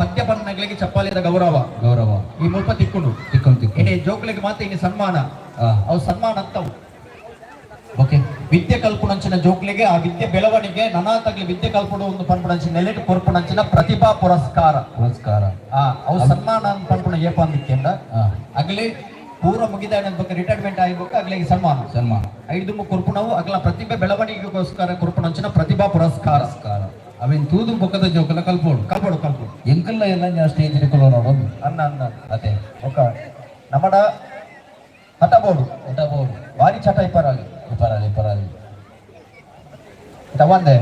ಪದ್ಯ ಪನ್ನಗ್ಲಿಗೆ ಚಪ್ಪಾಲಿದ ಗೌರವ. ಗೌರವ. ಈ ಮುಲ್ಪ ತಿಕ್ಕುಂಡು. ತಿಕ್ಕೊಂಡು ತಿಕ್ಕು. ಇನಿ ಜೋಕ್ಲಿಗೆ ಮಾತ್ರ ಇನಿ ಸನ್ಮಾನ. ಅವು ಸನ್ಮಾನ ಅಂತವು. ಓಕೆ. ವಿದ್ಯೆ ಕಲ್ಪುಣಂಚಿನ ಜೋಕ್ಲಿಗೆ ಆ ವಿದ್ಯೆ ಬೆಳವಣಿಗೆ ನನಾತಗ್ಲಿ ವಿದ್ಯೆ ಕಲ್ಪುಡು ಒಂದು ಪನ್ಪುಣಂಚಿನ ನೆಲೆಟ್ ಕೊರ್ಪುಣಂಚಿನ ಪ್ರತಿಭಾ ಪುರಸ್ಕಾರ. ಪುರಸ್ಕಾರ. ಅವು ಸನ್ಮಾನ ಅಂತ ಪನ್ಪುಣ ಏಪ ಅಂದಿಕ್ಕೆಂಡ ಅಗಲಿ ಪೂರ್ವ ಮುಗಿದ ಬಗ್ಗೆ ರಿಟೈರ್ಮೆಂಟ್ ಆಗಿಬೇಕು ಅಗ್ಲಿಗೆ ಸನ್ಮಾನ. ಸನ್ಮಾನ. ಐದು ಕೊರ್ಪುಣವು ಅಗಲ ಪ್ರತಿಭೆ ಬೆಳವಣಿಗೆಗೋಸ್ಕರ ಕೊರ್ಪುಣಂಚಿನ ಪ್ರತಿಭಾ ಪುರಸ್ಕಾರ. ಪುರಸ್ಕಾರ. ಅವಿನ್ ತೂದು ಬೊಕ್ಕದ ಜೋಕಲ ಕಲ್ಪೋಡು. ಕಲ್ಪೋಡು ಕಲ್ಪೋಡು. ಎಂಕಲ್ಲ ಎಲ್ಲ ಸ್ಟೇಜ್ ನೋಡೋದು. ಅನ್ನ ಅನ್ನ. ಅದೇ. ఒక ನಮಡ ಹಠ ಬೋಡು. ಹಠ ಬೋಡು. ಭಾರಿ ಚಟ ಇಪ್ಪರಾಲಿ. ಇಪ್ಪರಾಲಿ ಇಪ್ಪರಾಲಿ. ತವಂದೆ.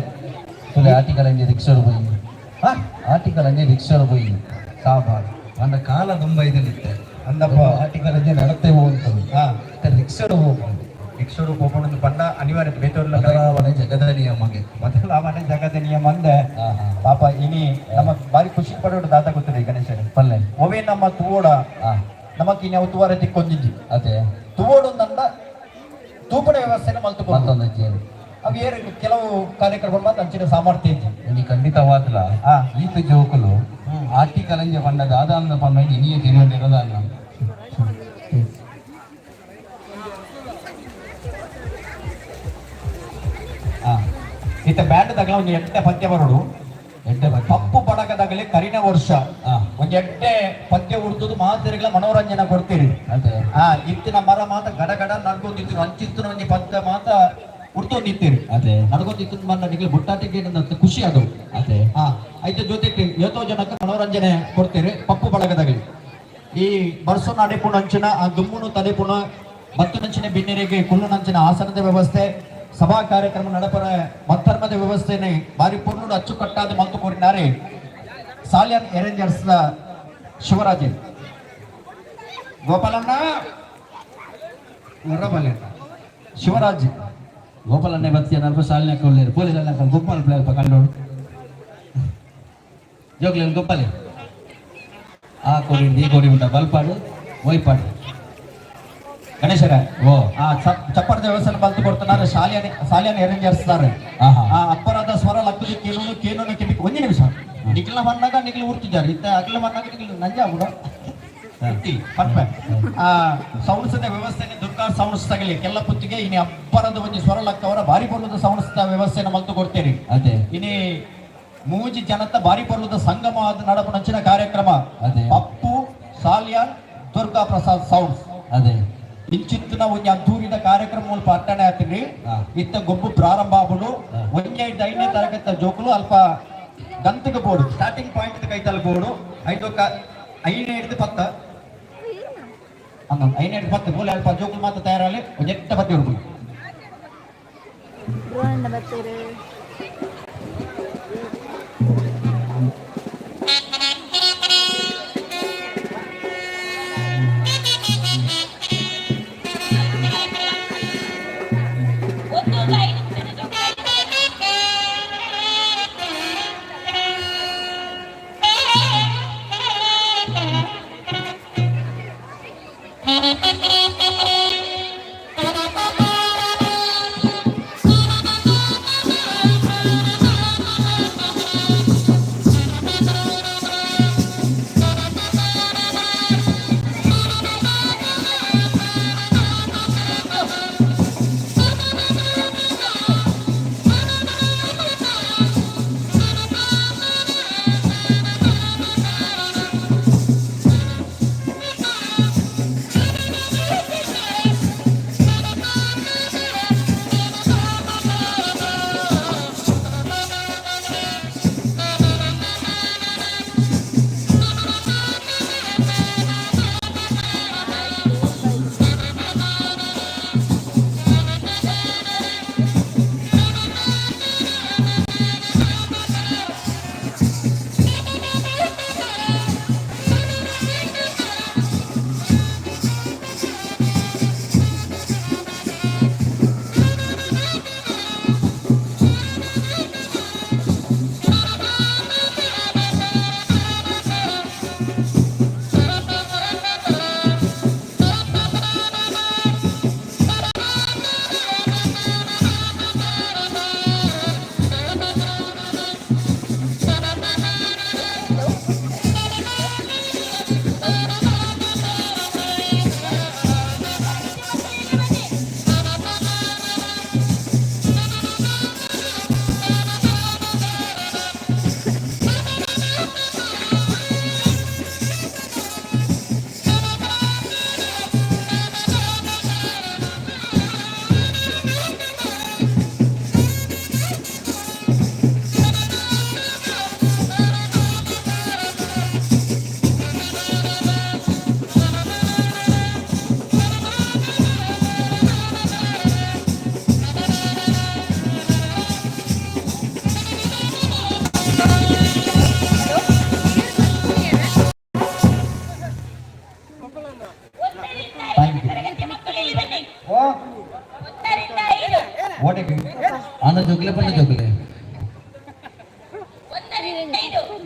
ತುಲೆ ಆಟಿಕಲ್ ಇಂಜೆ ರಿಕ್ಷಾ ಹೋಗಿ. ಆಟಿಕಲ್ ಅಂಜೆ ರಿಕ್ಷಾ ಪೋಯಿ. ಸಾಬಾರ್. ಅಂಡ ಕಾಲ ದುಂಬ ಇದಲ್ಲಿತ್ತೆ. ಅಂದಪ್ಪ. ಆಟಿಕಲ್ ಅಂಜೆ ನಡತೆ ಹೋಗುವಂತದ್ದು. ರಿಕ್ಷಾಡ್ ಹೋಗ್ಬೋದು. ರಿಕ್ಷಾಡು ಪೋಪುಂಡು ಪಂಡ ಅನಿವಾರ್ಯ ಬೇತೋರ್ಲ. ಬದಲಾವಣೆ ಜಗದ ನಿಯಮಗೆ. ಬದಲಾವಣೆ ಜಗದ ನಿಯಮ ಅಂದೆ. ಪಾಪ ಇನಿ ನಮ್ಮ ಬಾರಿ ಖುಷಿ ಪಡೋಡು ದಾದ ಗೊತ್ತಿದೆ ಗಣೇಶರು? ಪಲ್ಲೆ. ಒವೇ ನಮ್ಮ ತೂವೋಡ ನಮಕ್ ಇನಿ ಅವು ತುವಾರ ತಿಕ್ಕೊಂಜಿಜ್ಜಿ. ಅದೇ. ತೂವೋಡು ನಂದ ತೂಪಡ ವ್ಯವಸ್ಥೆನ ಮಲ್ತುಕೊಂಡು. ಮತ್ತೊಂದು ಜೇನು. ಅವು ಏರು ಕೆಲವು ಕಾರ್ಯಕ್ರಮ ಮಾತ್ರ ಅಂಚಿನ ಸಾಮರ್ಥ್ಯ ಇಜ್ಜಿ. ಇನಿ ಖಂಡಿತವಾದ್ಲ ಈತ ಜೋಕುಲು ಆಟಿಕಲಂಜೆ ಪಂಡ ದಾದಾನಂದ ಪಂಡ ಇನಿಯ ತೆರಿಯೊಂದಿರೋದಲ್ಲ. ಇತ್ತ ಬ್ಯಾಂಡ್ ತಗಲ ಒಂದು ಎಟ್ಟೆ ಪದ್ಯ ಬರೋಡು. ಎಡ್ಡೆ ಬಗ್ಗೆ. ಪಪ್ಪು ಬಡಗದಾಗಲಿ ಕರಿನ ವರ್ಷ ಒಂದು ಎಡ್ಡೆ ಪದ್ಯ ಉರ್ದುದು ಮಾತೆರೆಗಳ ಮನೋರಂಜನೆ ಕೊಡ್ತೀರಿ. ಅದೇ. ಇತ್ತಿನ ಮರ ಮಾತ ಗಡ ಗಡ ನಡ್ಕೊಂಡಿತ್ತು, ಅಂಚಿತ್ತಿನ ಒಂಜಿ ಪದ್ಯ ಮಾತ ಉರ್ತೊಂದಿತ್ತೀರಿ. ಅದೇ. ನಡ್ಕೊಂಡಿತ್ತು ಮನ್ನ ನಿಗ್ಲು ಬುಟ್ಟಾಟಿಗೆ ಏನಂತ ಖುಷಿ ಅದು. ಅದೇ. ಐತ ಜೊತೆಗೆ ಏತೋ ಜನಕ್ಕೆ ಮನೋರಂಜನೆ ಕೊಡ್ತೀರಿ ಪಪ್ಪು ಬಳಗದಾಗಲಿ. ಈ ಬರ್ಸೋನ ಅಡೆಪುಣ ಅಂಚಿನ ಆ ದುಮ್ಮುನು ತಡೆಪುಣ ಬತ್ತುನಂಚಿನ ಬಿನ್ನೆರಿಗೆ ಕುಳ್ಳುನಂಚಿನ ಆಸನದ ವ್ಯವಸ್ಥೆ, ಸಭಾ ಕಾರ್ಯಕ್ರಮ ನಡಪರ ಮತ್ತರ್ಮದ ವ್ಯವಸ್ಥೆನೆ ಬಾರಿ ಪೊರ್ಲುಡು ಅಚ್ಚುಕಟ್ಟಾದ ಮಲ್ತು ಕೋರಿನಾರೆ ಸಾಲಿಯನ್ ಎರೇಂಜರ್ಸ್ ಶಿವರಾಜ್ ಗೋಪಾಲಣ್ಣ, ಶಿವರಾಜ್. ಗೋಪಾಲನ್ನೇ ಬತ್ತಿಯ ನಲ್ಪ ಸಾಲಿನ ಕೊಳ್ಳೇರು ಪೊಲೀಸ್ ಅಲ್ಲ ಗೊಪ್ಪಲ್ ಪ್ಲೇಲ್ಪ ಕಂಡೋಡು ಜೋಗ್ಲೇನು ಗೊಪ್ಪಲೆ ಆ ಕೋಡಿ ಈ ಕೋಡಿ ಉಂಟ ಬಲ್ಪಾಡು ಒಯ್ಪಾಡು. ಗಣೇಶರ. ಓ. ಆ ಚಪ್ಪರದ ವ್ಯವಸ್ಥೆ ಮಲ್ತು ಕೊಡ್తున్నారు ಶಾಲಿಯನ್ ಸಾಲಿಯನ್ ಎರೇಂಜರ್ಸ್. ಆ ಅಪ್ಪರಾದ ಸ್ವರ ಲಕ್ಕದು ಕೇನುನು ಕೇನುನು ಕಿವಿ. ಒಂದೇ ನಿಮಿಷ, ನಿಖಿಲ ಮನ್ನಾಗ ನಿಖಿಲ್ ಊರ್ತಿದ್ದಾರೆ ಇತ್ತ ಅಖಿಲ ಮನ್ನಾಗ ನಿಖಿಲ್ ನಂಜ ಕೂಡ ಪನ್ಪೆ. ಆ ಸೌಂಡ್ಸ್ ವ್ಯವಸ್ಥೆ ದುರ್ಗಾ ಸೌಂಡ್ಸ್ ತಗಲಿ ಕೆಲ್ಲ ಪುತ್ತಿಗೆ. ಇನಿ ಅಬ್ಬರದ ಒಂಜಿ ಸ್ವರ ಲಕ್ಕವರ ಬಾರಿ ಪೊರ್ಲುದ ಸೌಂಡ್ಸ್ ವ್ಯವಸ್ಥೆನ ಮಲ್ತು ಕೊಡ್ತೇರಿ. ಅದೇ. ಇನಿ ಮೂಜಿ ಜನತ ಬಾರಿ ಪೊರ್ಲುದ ಸಂಗಮ ಆದ ನಡಪುನಂಚಿನ ಕಾರ್ಯಕ್ರಮ. ಅದೇ. ಪಪ್ಪು ಸಾಲಿಯಾನ್ ದುರ್ಗಾ ಪ್ರಸಾದ್ ಸೌಂಡ್ಸ್. ಅದೇ. ಇಂಚಿತ್ತಿನ ಒಂಜಿ ಅದ್ದೂರಿದ ಕಾರ್ಯಕ್ರಮ ಮುಲ್ಪ ಅಟ್ಟಣೆ ಆತಿರಿ. ಇತ್ತ ಗೊಬ್ಬು ಪ್ರಾರಂಭ ಆಪುಂಡು. ಒಂಜಿ ಐದು ಐದನೇ ತರಗತಿಯ ಜೋಕುಲು ಅಲ್ಪ ಗಂತಿಗೆ ಬೋಡು, ಸ್ಟಾರ್ಟಿಂಗ್ ಪಾಯಿಂಟ್ ಕೈತಲ್ ಬೋಡು. ಐದೊಕ್ಕ ಐನೇ ಹಿಡ್ದು ಪತ್ತ ಹಂಗ ಐನೇ ಹಿಡ್ದು ಪತ್ತು ಬೋಲೆ ಅಲ್ಪ ಜೋಕುಲು ಮಾತ್ರ ತಯಾರಾಗಲಿ. ಒಂಜಿ ಎಟ್ಟ ಪತ್ತಿ ಹುಡುಗರು. ಡ್ರೋನ್ ಬರ್ತೀರಿ.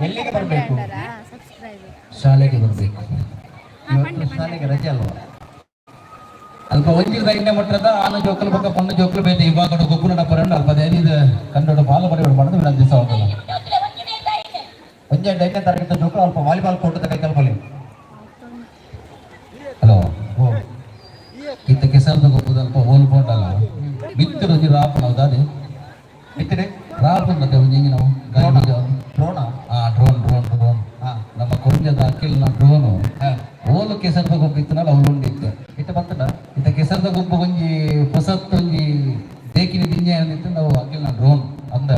ಎಲ್ಲಿಗೆ ಬರಬೇಕು? ಸಬ್ಸ್ಕ್ರೈಬ್. ಶಾಲೆಗೆ ಬರಬೇಕು. ಇವತ್ತು ಶಾಲೆಗೆ ರಜೆ ಅಲ್ವಾ? ಅಲ್ಪ ಒಂಜಿದ ಐದನೇ ಮಟ್ಟದ ಆನ ಜೋಕುಲು ಬೊಕ್ಕ ಪೊಣ್ಣು ಜೋಕುಲು ಬೇತೆ ವಿಭಾಗದ ಗೊಬ್ಬರ ಪರಂಡು ಅಲ್ಪ ಧೈರ್ಯದ ಕಂಡೋಡು ಪಾಲು ಪಡೆಯೋಡು ಮಾಡೋದು ವಿನಂತಿಸೋದಲ್ಲ. ಒಂಜೆ ಐದನೇ ತರಗತಿ ಜೋಕುಲು ಅಲ್ಪ ವಾಲಿಬಾಲ್ ಕೋರ್ಟ್ ಕೈ ಕಲ್ಪಲಿ. ಹಲೋ. ಓ, ಇತ್ತ ಕೆಸರದ ಗೊಬ್ಬದ ಅಲ್ಪ ಹೋಲ್ ಬೋಂಡಲ್ಲ ಬಿತ್ತು ಒಂಜಿ ರಾಪು ನಾವು ದಾದೆ? ಬಿತ್ತಿದೆ. ರಾಪು ಮತ್ತೆ ಒಂಜಿ ಹಿಂಗೆ ನಾವು ಗಾಳಿ ಬೀಜ. ಡ್ರೋಣ. ಆ, ಡ್ರೋನ್ ಡ್ರೋನ್ ಡ್ರೋನ್. ನಮ್ಮ ಕೊಂಜದ ಅಕ್ಕಿಲ್ನ ಡ್ರೋನು. ಓಲು ಕೆಸರದ ಗೊಬ್ಬು ಇತ್ತನಲ್ಲ, ಅವ್ಲು ಉಂಡಿತ್ತೆ. ಇತ್ತ ಬಂತಲ್ಲ. ಇತ್ತ ಕೆಸರದ ಗೊಬ್ಬು ಒಂಜಿ ಹೊಸತ್ತು ಒಂಜಿ ದೇಕಿನ ದಿಂಜ ಅಂದಿತ್ತು ನಾವು ಅಕ್ಕಿಲ್ನ ಡ್ರೋನ್. ಅಂದ.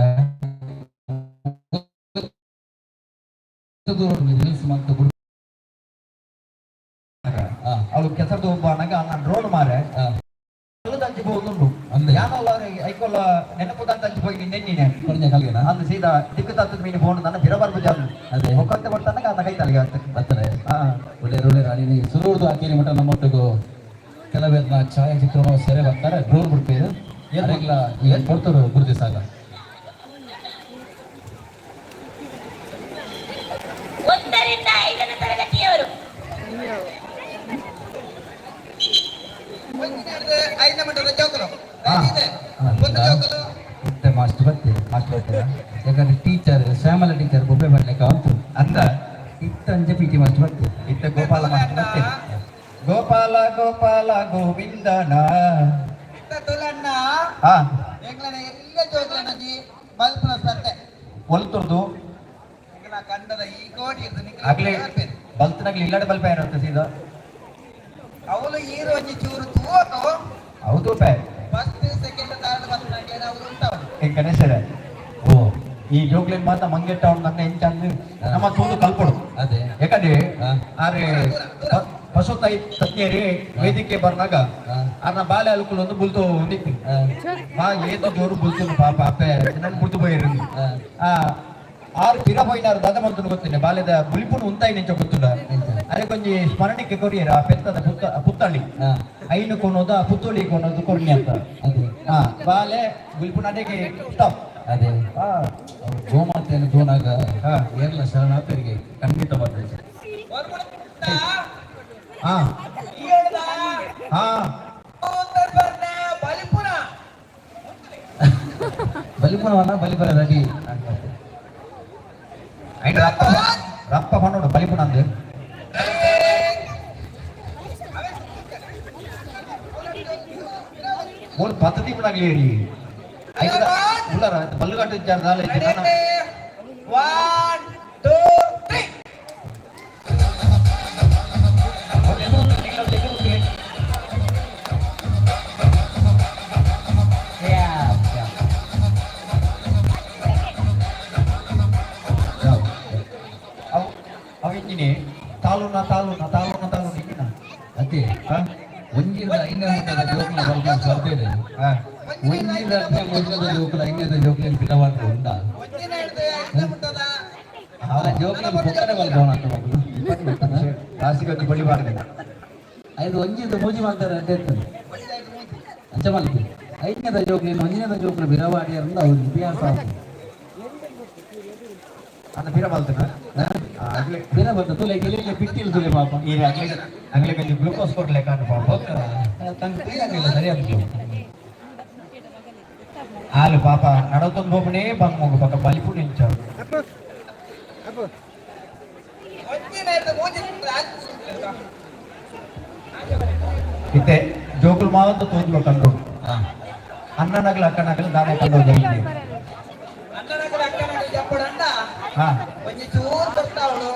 ರೀಲ್ಸ್ ಮಾಡ್ತಾ ಬಿಡು. ಅವಳು ಕೆಸರದು ಒಬ್ಬ ಅನಗ ಅನ್ನ ಡ್ರೋನ್ ಮಾರೆ. ಅಂಚಿ ಹೋಗುಂಡು. ಅಂದೆ. ಯಾನಲ್ಲ ಐಕೊಲ್ಲ ನೆನಪು ಅಂಚಿ ಹೋಗಿ ನಿನ್ನೆ. ಕೊಂಜ ಕಲ್ಗೆನಾ? ಅಂದು ಸೀದಾ ದಿಕ್ಕು ತತ್ತದ ಮೀನು ಬೋಂಡು ನನ್ನ ಬಿರ ಬರ್ಬು ಜಾನು. ಅದೇ. ಒಕ್ಕಂತೆ ಕೊಡ್ತಾನಾಗ ಅನ್ನ ಕೈ ತಲೆಗೆ ಅಂತ. ಬರ್ತಾರೆ. ಒಳ್ಳೆ ಒಳ್ಳೆ ರಾಣಿ ಸುರುವುದು ಹಾಕಿ ಮಟ್ಟ ನಮ್ಮೊಟ್ಟಿಗೂ ಕೆಲವೆಲ್ಲ ಛಾಯಾಚಿತ್ರಣ ಸೆರೆ ಬರ್ತಾರೆ. ಡ್ರೋನ್ ಬಿಡ್ತೀವಿ ಏನಾಗಿಲ್ಲ ಏನ್ ಕೊಡ್ತಾರೆ ಗುರುತಿ ಸಾಗ. 1ರಿಂದ 5ನೇ ತರಗತಿಯವರು. ಮತ್ತೆ ಮಾಸ್ಟರ್ ಬರ್ತೀವಿ. ಮಾಸ್ಟರ್ ಬರ್ತೀರಾ? ಯಾಕಂದ್ರೆ ಟೀಚರ್ ಶ್ಯಾಮಲ ಟೀಚರ್ ಬೊಬ್ಬೆ ಮಾಡ್ಲಿಕ್ಕೆ ಅಂತು. ಅಂದ. ಇತ್ತ ಅಂಚೆ ಪಿ ಟಿ ಮಾಸ್ಟರ್ ಬರ್ತೀವಿ. ಇತ್ತ ಗೋಪಾಲ ಮಾಸ್ಟರ್ ಬರ್ತೀವಿ. ಗೋಪಾಲ ಗೋಪಾಲ ಗೋವಿಂದನ. ಹಾ. ಎಲ್ಲ ಜೋಕುಲನಜಿ ಬಲ್ಪುನ ಸ್ಪರ್ಧೆ. ಒಲ್ತುರ್ದು. ನಿಕಲ ಕಂಡದ ಈ ಕೋಟಿ ಇರ್ದು ನಿಕಲ. ಆಗ್ಲೇ ಬಲ್ತನಾಗ್ಲಿ ಇಲ್ಲಡೆ ಬಲ್ಪ ಏನಂತ ಸೀದಾ. ಅವಳು ಈರು ಒಂಜಿ ಚೂರು ತೂವತು. ಹೌದು pay. First, second, third ಬಂದ ಅವಳು ಉಂಟವಳು. ಏ ಗಣೇಶರೇ. ಓ. ಈ ಜೋಕ್ಲಿನ್ ಮಾತ ಮಂಗೆಟ್ಟ ಅವ್ನು ನನ್ನ ಎಂಚ ಅಂದ್ ನಮ್ಮ ತೂದು ಕಲ್ಪಡು. ಅದೇ. ಯಾಕಂದ್ರೆ ಆರೆ ಪಶು ತೈ ತಜ್ಞರಿ ವೇದಿಕೆ ಬರ್ನಾಗ ಆರ್ನ ಬಾಲೆ ಅಲ್ಕುಲ್ ಒಂದು ಬುಲ್ತು ಒಂದಿತ್ತು. ಬಾ ಏತು ಜೋರು ಬುಲ್ತು ಪಾಪ ಅಪ್ಪೆ ನನ್ ಬುಡ್ತು ಪೋಯಿರು. ಆ ಆರು ಪಿರ ಪೋಯಿನಾರು ದಾದ ಮಂತುನು ಗೊತ್ತಿಲ್ಲ. ಬಾಲ್ಯದ ಬುಲಿಪುನು ಉಂತಾಯಿ ನೆಂಚ ಗೊತ್ತಿಲ್ಲ. ಅರೆ ಕೊಂಜಿ ಸ್ಮರಣಿಕೆ ಕೊರಿಯರ ಆ ಪೆತ್ತದ ಪುತ್ತ ಪುತ್ತಳಿ. ಐನು ಕೊನೋದು ಆ ಪುತ್ತೊಳಿ ಕೊನೋದು ಕೊರ್ನಿ ಅಂತ. ಅದೇ. ಹಾ, ಬಾಲೆ ಬುಲಿಪುನ ಅಡೆಗೆ ಸ್ಟಾಪ್. ಅದೇ. ಹಾ. ಅವ್ರು ಗೋಮಾತೆಯನ್ನು ತೋನಾಗ ಏರ್ಲ ಶರಣಾರ್ಥರಿಗೆ ಖಂಡಿತ ಬರ್ತದೆ. ಹಾ ಹಾ. ಬಲಿಪುನ. ಬಲಿಪುರವನ್ನ ಬಲಿಪುರ ರೆಡಿ. ಐನು ರಪ್ಪ ರಪ್ಪ ಪನ್ನೋಡು ಬಲಿಪುನ ಅಂದು. ಮೂಲು ಪದ್ಧತಿ ಪುಣಾಗ್ಲಿ ಹೇಳಿ ಐದು ಉಳ್ಳಾರ ಬಲ್ಲುಗಾಟು ವಿಚಾರ ದಾಲ ಐತೆ ನಾನು. 1, 2, 3. ಅವು ಅವು ಇಂಜಿನಿ ತಾಲೂನ ತಾಲೂನ ತಾಲೂನ ತಾಲೂನ ಇಂಜಿನ. ಅದೇ. ಒಂಜಿದ ಐದನೇ ಮಟ್ಟದ ಜೋಕುಲ ಬಲ್ಪುನ ಸ್ಪರ್ಧೆ ಇದೆ. ಒಂಜಿದ ಮೊದಲದ ಜೋಕುಲ ಐದನೇದ ಜೋಕುಲ ಬಿಡವಾಡ್ರು ಉಂಡ. ಒಂಜಿನ ಹಿಡ್ದು ಐದನೇ ಮುಟ್ಟದ. ಆ ಜೋಕುಲ ಪೊಕ್ಕಡೆ ಬಲ್ಪವನ ಅಂತ ಮಗಳು. ರಾಸಿಗೆ ಬಳಿಬಾರ್ದು. ಐದು ಒಂಜಿದ ಮೂಜಿ ಮಾಡ್ತಾರೆ ಅಡ್ಡೆ ಇರ್ತದೆ. ಅಂಚ ಮಲ್ಪಿ ಐದನೇದ ಜೋಕುಲ ಒಂಜಿನೇದ ಜೋಕುಲ ಬಿರವಾಡಿಯರಿಂದ ಅವ್ರ ಇತಿಹಾಸ ಆಗ್ತದೆ. ಅಂದ ಪಿರ ಬಲ್ತನ ಆಗ್ಲೇ. ಬಿರ ಬರ್ತದೆ ತುಲೆ ಗೆಲೆ ಬಿಟ್ಟಿಲ್ಲ ತುಲೆ ಪಾಪ. ಈ ಆಗ್ಲೇ ಆಗ್ಲೇ ಕೊಂಚ ಗ್ಲೂಕೋಸ್ ಕೊಡ್ಲಿಕ್ಕೆ ಕಾಣು ಪಾಪ. ತಂಗ ಆಗಲಿಲ್ಲ ಸರಿಯಾಗ್ತದೆ. ಹಾಲು ಪಾಪ ನಡತೊಂದು ಬೊಬ್ಬನೇ ಬಂಗ್ ಪಕ್ಕ ಬಲಿಪು ನಿಂಚ. ಒಂಜಿನ ಹಿಡ್ದು ಮೂಜಿ. ಇತ್ತೆ ಜೋಕುಲ್ ಮಾವಂತ ತೋಜುವ ಕಂಡು ಅಣ್ಣನಗಲ ಅಕ್ಕನಗಲ ದಾನೆ ಕಂಡು ಜೈನೆ. ಅಣ್ಣನಗಲ ಅಕ್ಕನಗಲ ಜಪ್ಪಡಂಡ. ಒಂಜಿ ಚೂರು ಕೊಡ್ತಾವಳು.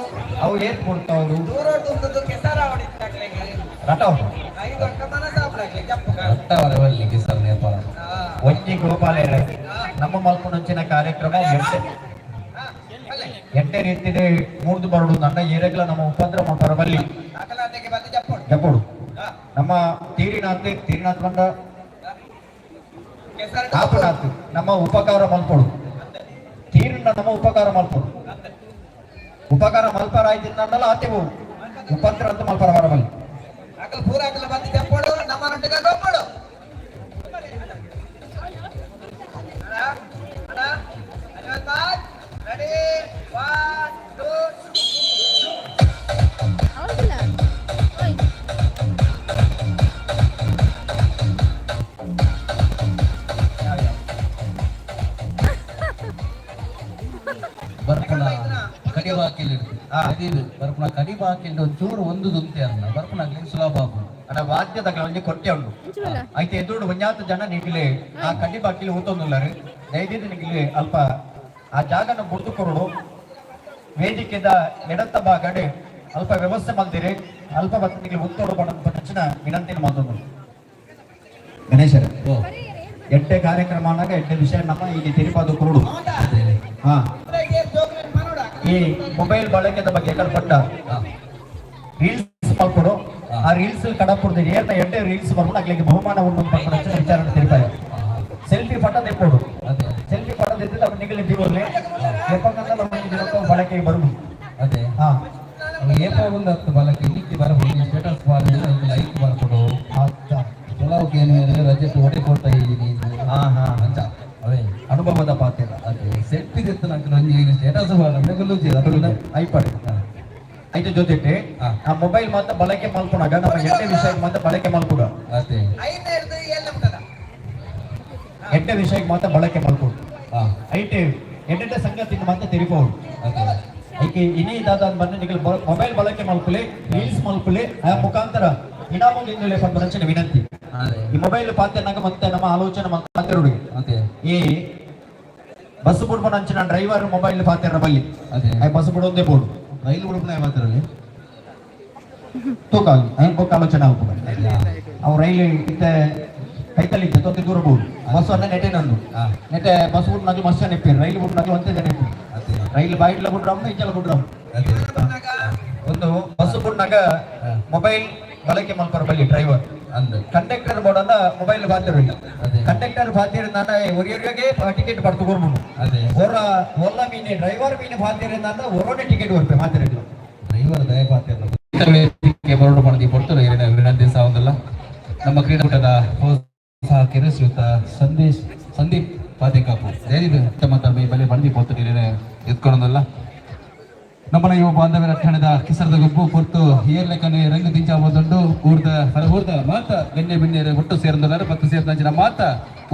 ಅವು ಏನ್ ಕೊಡ್ತಾವ್ರು? ದೂರ ತುಂಬಿದ್ದು ಕೆಸರ ಹೊಡಿತಾಕ್ಲೆಗೆ. ರಟವ್. ಐದು ಅಕ್ಕ ಮನಸಾಪ್ಲಾಕ್ಲೆ ಜಪ್ಪು. ರಟ್ಟವರವಲ್ಲಿ ಸರ್ ನೇಪಾಳ. ಒಂಜಿ ಗೋಪಾಲೇರ ನಮ್ಮ ಮಲ್ಪುನಂಚಿನ ಕಾರ್ಯಕ್ರಮ ಎಂಟೆ ಎಂಟೆ ರೀತಿಡೆ ಮೂರ್ದು ಬರಡು ನನ್ನ ಏರೆಗ್ಲ ನಮ್ಮ ಉಪದ್ರ ಮಾಡ್ತಾರ ಬಲ್ಲಿ. ಅಕಲಾಟೆಗೆ ಬಂದು ಜಪ್ಪುಡು. ಜಪ್ಪುಡು. ನಮ್ಮ ತೀರಿನಾಥ್ ತೀರಿನಾಥ್ ಬಂದ ಕೆಸರು. ಕಾಪುನಾಥ್ ನಮ್ಮ ಉಪಕಾರ ಮಲ್ಪೊಡು. ತೀರಿನ ನಮ್ಮ ಉಪಕಾರ ಮಲ್ಪೊಡು. ಉಪಕಾರ ಮಲ್ಪರ ಆಯ್ತಿಂದಲ್ಲ ಆತೆವು ಉಪದ್ರ ಅಂತ ಮಲ್ಪರ ಬರಬಲ್ಲಿ. ಅಕಲ್ ಪೂರ ಅಕಲ ಬಂದು ಜಪ್ಪುಡು ನಮ್ಮ ನೊಟ್ಟಿಗೆ ಗೊಪ್ಪಡು. Ready, 1. ಬಾಕಿಲ್ ಇರ್ತದೆ. ಬರ್ಪುನ ಕಡಿ ಬಾಕಿಲ್ ಒಂಚೂರು ಒಂದು ದುಂತೆ ಅಲ್ಲ, ಬರ್ಪುನ ಸುಲಭ ಆಪುಂಡು. ಅಡ ವಾದ್ಯದ ಒಂಜಿ ಕೊಟ್ಟೆ ಉಂಡು. ಐತೆ ಎದುರುಡು ಒಂಜಾತ ಜನ ನಿಗಿಲೆ ಆ ಕಡ್ಡಿ ಬಾಕಿಲ್ ಊತೊಂದುಲ್ಲಾರು. ದಯದೀದ್ ನಿಗಿಲೆ ಅಲ್ಪ ಆ ಜಾಗನ ಬುಡ್ದು ಕೊರಡು. ವೇದಿಕೆದ ಎಡತ್ತ ಭಾಗಡೆ ಅಲ್ಪ ವ್ಯವಸ್ಥೆ ಮಲ್ದಿರಿ. ಅಲ್ಪ ಬತ್ತ ನಿಗಿಲೆ ಉತ್ತೋಡು ಪಂಚಿನ ವಿನಂತಿನ ಮಾತೊಂದು. ಗಣೇಶರ, ಎಡ್ಡೆ ಕಾರ್ಯಕ್ರಮ ಅನ್ನಾಗ ಎಡ್ಡೆ ವಿಷಯ ನಮ್ಮ ಇಲ್ಲಿ ತೆರಿಪಾದ ಕೊರಡು. ಹಾ, ಈ ಮೊಬೈಲ್ ಬಳಕೆದ ಬಗ್ಗೆ ಕಲ್ಪಟ್ಟ ರೀಲ್ಸ್ ಮಲ್ಕೊಡು. ಆ ರೀಲ್ಸ್ ಕಡಪುರ್ದು ಏರ್ನ ಎಡ್ಡೆ ರೀಲ್ಸ್ ಬರ್ಕೊಂಡು ಅಗ್ಲಿಗೆ ಬಹುಮಾನ ಉಂಡು ಪನ್ಪುನ ವಿಚಾರ ತಿಳಿಪಾಯ. ಸೆಲ್ಫಿ ಫೋಟೋ ತೆಕ್ಕೊಡು. ಸೆಲ್ಫಿ ಫೋಟೋ ತೆತ್ತಿದ್ ಅವು ನಿಗಲಿ ದಿವೊಲ್ಲೆ ಎಪ್ಪಂಗಂದಲ ಒಂಜಿ ದಿನಕ್ಕ ಬಳಕೆಗೆ ಬರುದು. ಅದೇ. ಏಪ ಒಂದು ಹತ್ತು ಬಳಕೆ ಇಲ್ಲಿಗೆ ಬರಬಹುದು. ಸ್ಟೇಟಸ್ ಬಾರ್ ಲೈಕ್ ಬರ್ಕೊಡು. ಕೆಲವು ಏನು ರಜೆ ಹೊಡೆ ಕೊಡ್ತಾ ಇದ್ದೀನಿ. ಹಾ ಹಾ ಅಂಚ ಅವೇ. ಅನುಭವದ ಪಾತ್ರ. ಅದೇ, ಸೆಲ್ಫಿ ತೆತ್ತು ನಂಗೆ ಒಂಜಿ ಸ್ಟೇಟಸ್ ಬಾರ್ ಅಂದ್ರೆ ಐಪಡ್ ಐತೆ ಜೊತೆಗೆ ಆ ಮೊಬೈಲ್ ಮಾತ್ರ ಬಳಕೆ ಮಲ್ಪುನಾಗ ನಮ್ಮ ಎಡ್ಡೆ ವಿಷಯಕ್ಕೆ ಮಾತ್ರ ಬಳಕೆ ಮಲ್ಪುಗ. ಅದೇ. ಎಡ್ಡೆ ವಿಷಯಕ್ಕೆ ಮಾತ್ರ ಬಳಕೆ ಮಲ್ಪುಡು. ಐಟೆ ಎಡ್ಡೆ ಸಂಗತಿ ಮಾತ್ರ ತೆರಿಪೋಡು. ಐಕೆ ಇನಿ ದಾದ ಬಂದು ನಿಗಲ್ ಮೊಬೈಲ್ ಬಳಕೆ ಮಲ್ಪುಲೆ, ರೀಲ್ಸ್ ಮಲ್ಪುಲೆ, ಆ ಮುಖಾಂತರ ಇನಾಮು ದಿಂದುಲೆ ಪನ್ಪುನಂಚಿನ ವಿನಂತಿ. ಈ ಮೊಬೈಲ್ ಪಾತೆರ್ನಾಗ ಮತ್ತೆ ನಮ್ಮ ಆಲೋಚನೆ ಮಾತೆರುಡು. ಈ ಬಸ್ ಬುಡ್ಪುನಂಚಿನ ಡ್ರೈವರ್ ಮೊಬೈಲ್ ಪಾತೆರ ಬಲ್ಲಿ. I bus ಬುಡೊಂದೇ ಬೋಡು. ರೈಲು ಬಿಡುಪುನ ಮಾತಾಡಲಿ. ತೂಕ ಐನ್ ಬೊಕ್ಕ ಆಲೋಚನೆ ಆಪುಂಡು. ಅವು ರೈಲು ಇತ್ತೆ ಕೈತಲ್ಲಿ ಇತ್ತೆ ತೊಂದರೆ ದೂರ ಬೋಡು. ಬಸ್ ಅನ್ನ ನೆಟೆ ನಂದು ನೆಟೆ ಬಸ್ ಬುಡ್ನಾಗ್ಲು ಮಸ್ತ್ ಜನ ಇಪ್ಪೇರು, ರೈಲು ಬುಡ್ನಾಗ್ಲು ಒಂತೆ ಜನ ಇಪ್ಪೇರು. ರೈಲು ಬಾಯಿಡ್ಲ ಬುಡ್ರಮ್, ಇಂಚಲ ಬುಡ್ರಮ್. ಒಂದು ಬಸ್ ಬುಡ್ನಾಗ ಮೊಬೈಲ್ ಬಳಕೆ ಮಲ್ಪರ ಬಲ್ಲಿ ಡ್ರೈವರ್. ಅಂದ್. ಕಂಡಕ್ಟರ್ ಬೋಡನ್ನ ಮೊಬೈಲ್ ಬಾತಿರು. ಕಂಡಕ್ಟರ್ ಬಾತಿರು ನಾನ ಒರಿಯೊರಿಗೆ ಟಿಕೆಟ್ ಪಡ್ತು ಕೊರ್ಬುಂಡು. ಒರ ಒಲ್ಲ ಮೀನೆ ಡ್ರೈವರ್ ಮೀನೆ ಬಾತಿರು ನಾನ ಒರೋನೆ ಟಿಕೆಟ್ ಕೊರ್ಪೆ ಮಾತಿರಲು. ಡ್ರೈವರ್ ದಯ ಪಾತಿರ್ನ. ಬರೋಡು ಪಣದಿ ಪೊರ್ತುಡು ಏರಿನ ವಿನಂತಿ ಸಾವಂದಲ್ಲ. ನಮ್ಮ ಕ್ರೀಡಾಕೂಟದ ಪ್ರೋತ್ಸಾಹಕರು ಶ್ರೀಯುತ ಸಂದೇಶ್ ಸಂದೀಪ್ ಪಾತೆಕಾಪು ದಯವಿಟ್ಟು ತಮ್ಮ ತಮ್ಮ ಬಲೆ ಬಣದಿ ಪೊರ್ತುಡು ಏರಿನ ಎತ್ಕೊಂಡಲ್ಲ. ನಮ್ಮನ ಯುವ ಬಾಂಧವ್ಯ ರಕ್ಷಣದ ಕಿಸರದ ಗುಂಪು ಪೊರ್ತು ಏರ್ಲೆಕ್ಕನೆ ರಂಗು ದಿಂಚಾವದುಂಡು. ಊರ್ದ ಪರಬೂರ್ದ ಮಾತ ಗಣ್ಯ ಬಿಣ್ಯರು ಒಟ್ಟು ಸೇರ್ಂದುಲ್ಲಾರ. ಪತ್ತು ಸೇರ್ದಂಚಿನ ಮಾತ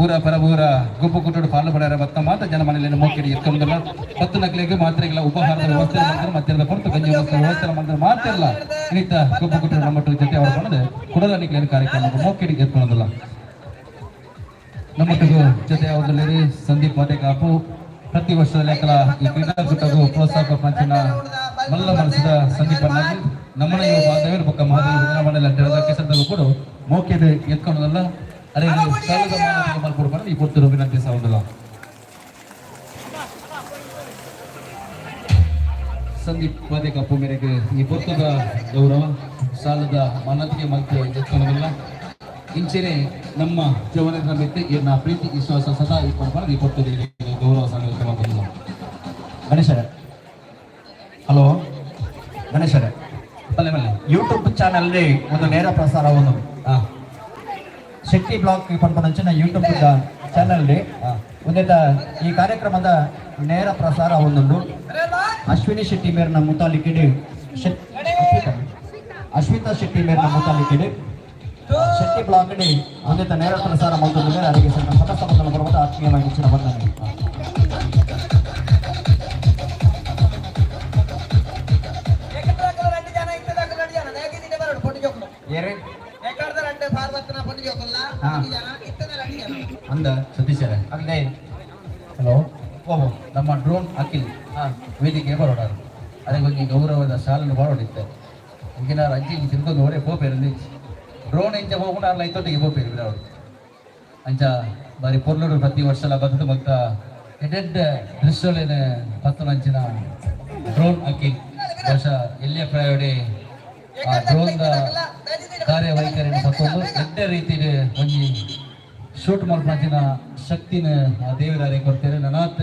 ಊರ ಪರಬೂರ ಗುಂಪು ಕುಟ್ಟುಡು ಪಾಲು ಪಡೆಯರ ಬತ್ತ ಮಾತ ಜನ ಮನೆಯಲ್ಲಿ ಮೋಕಿಡಿ ಎತ್ಕೊಂಡಲ್ಲ. ಪತ್ತು ನಕ್ಲೆಗೆ ಮಾತ್ರೆಗಳ ಉಪಹಾರದ ವ್ಯವಸ್ಥೆ ಮಾಡಿದ್ರು. ಮಧ್ಯಾಹ್ನದ ಪೊರ್ತು ಗಂಜಿ ವ್ಯವಸ್ಥೆ ವ್ಯವಸ್ಥೆ ಮಾಡಿದ್ರೆ ಮಾತಿರಲ್ಲ. ಇನ್ನಿತ ಗುಂಪು ಕುಟ್ಟುಡು ನಮ್ಮ ಜೊತೆ ಅವರು ಬಂದು ಕುಡದ ನಿಕ್ಲೇನು ಕಾರ್ಯಕ್ರಮ ಮೋಕಿಡಿ ಎತ್ಕೊಳ್ಳೋದಿಲ್ಲ. ನಮ್ಮೊಟ್ಟಿಗೂ ಜೊತೆ ಅವರಲ್ಲಿ ಸಂದೀಪ್ ಮಾತೆ ಕಾಪು ಪ್ರತಿ ವರ್ಷದಲ್ಲಿ ಕೆಲ ಈ ಕ್ರೀಡಾಕೂಟಗೂ ಪ್ರೋತ್ಸಾಹ ಪಂಚಿನ ಮಲ್ಲ ಮನಸ್ಸಿದ ಸಂದೀಪ್ ಅನ್ನಾಗಿ ನಮ್ಮನ ಯುವ ಬಾಂಧವ್ಯರು ಬೊಕ್ಕ ಮಹಾದೇವ ಭಜನಾ ಮಂಡಲ ಅಡ್ಡದ ಕೆಸರದಲ್ಲೂ ಕೂಡ ಮೋಕೆದ ಎತ್ಕೊಳ್ಳೋದಲ್ಲ. ಅದೇ ಸಾಲದ ಮಾನವಿಗೆ ಮಲ್ಪುಡು ಪಂಡ ಈ ಪೊರ್ತುಡು ವಿನಂತಿ ಸಾವುದಿಲ್ಲ. ಸಂದೀಪ್ ಪಾದೆ ಕಪ್ಪು ಮೇರೆಗೆ ಈ ಪೊರ್ತುದ ಗೌರವ ಸಾಲದ ಮಾನತಿಗೆ ಮಲ್ತು ಎತ್ಕೊಳ್ಳೋದಿಲ್ಲ. ಇಂಚೆನೆ ನಮ್ಮ ಜೀವನದ ಮೆತ್ತೆ ಇವ್ರನ್ನ ಪ್ರೀತಿ ವಿಶ್ವಾಸ ಸದಾ ಈ ಪಡ್ಕೊಂಡು ಈ ಪೊರ್ತುದ ಗೌರವ ಸಂಗತಿ. ಗಣೇಶರ, ಹಲೋ ಗಣೇಶರ. ಮಲ್ಲೆ ಮಲ್ಲೆ. ಯೂಟ್ಯೂಬ್ ಚಾನಲ್ ಒಂದು ನೇರ ಪ್ರಸಾರ ಒಂದು ಶೆಟ್ಟಿ ಬ್ಲಾಗ್ ಪನ್ಪನಂಚಿನ ಯೂಟ್ಯೂಬ್ ಚಾನಲ್ ಒಂದೇತ ಈ ಕಾರ್ಯಕ್ರಮದ ನೇರ ಪ್ರಸಾರ ಒಂದುಂಡು. ಅಶ್ವಿನಿ ಶೆಟ್ಟಿ ಮೇರ್ನ ಮುತಾಲಿಕೆಡ್, ಅಶ್ವಿತಾ ಶೆಟ್ಟಿ ಮೇರ್ನ ಮುತಾಲಿಕೆಡ್ ಶೆಟ್ಟಿ ಬ್ಲಾಗ್ ಒಂದೇತ ನೇರ ಪ್ರಸಾರ ಮಲ್ತೊಂದು. ಅರಿಗೆ ಸಣ್ಣ ಸಮಸ್ತ ಮೊದಲ ಬರುವಂತ ಆತ್ಮೀಯವಾಗಿ ಹೆಚ್ಚಿನ ವಂದನೆ. ಏರೆ ಅಂದ ಸತೀಶರ. ಅಗ್ಲೇ. ಹಲೋ. ಓಹೋ. ನಮ್ಮ ಡ್ರೋನ್ ಅಖಿಲ್ ವೇದಿಕೆ ಬರೋಡಾರು. ಅದೇ ಒಂಜಿ ಗೌರವದ ಶಾಲನ್ನು ಬರೋಡಿತ್ತೆ. ಇಂಚಿನ ಅಜ್ಜಿ ತಿರ್ಗೊಂದು ಒಡೆ ಪೋಪೇರು. ಡ್ರೋನ್ ಇಂಚ ಹೋಗುಣ ಅಲ್ಲ, ಐತೊಟ್ಟಿಗೆ ಪೋಪೇರು ಬಿಡವರು. ಅಂಚ ಬಾರಿ ಪೊರ್ಲುಡು ಪ್ರತಿ ವರ್ಷಲ ಬತ್ತದ ಮತ್ತ ಎಡ್ಡೆಡ್ಡೆ ದೃಶ್ಯಲೇನೆ ಪತ್ತುನಂಚಿನ ಡ್ರೋನ್ ಅಖಿಲ್ ಬಹುಶಃ ಎಲ್ಲಿಯ ಪ್ರಾಯೋಡಿ ಆ ಡ್ರೋನ್ the ಕಾರ್ಯವೈಖರಿನ ಪತ್ತೊಂದು ಎಡ್ಡೆ ರೀತಿಲಿ ಒಂಜಿ ಶೂಟ್ ಮಲ್ಪಂಚಿನ ಶಕ್ತಿನ ಆ ದೇವರಾರೆ ಕೊಡ್ತೇನೆ. ನನಾತ್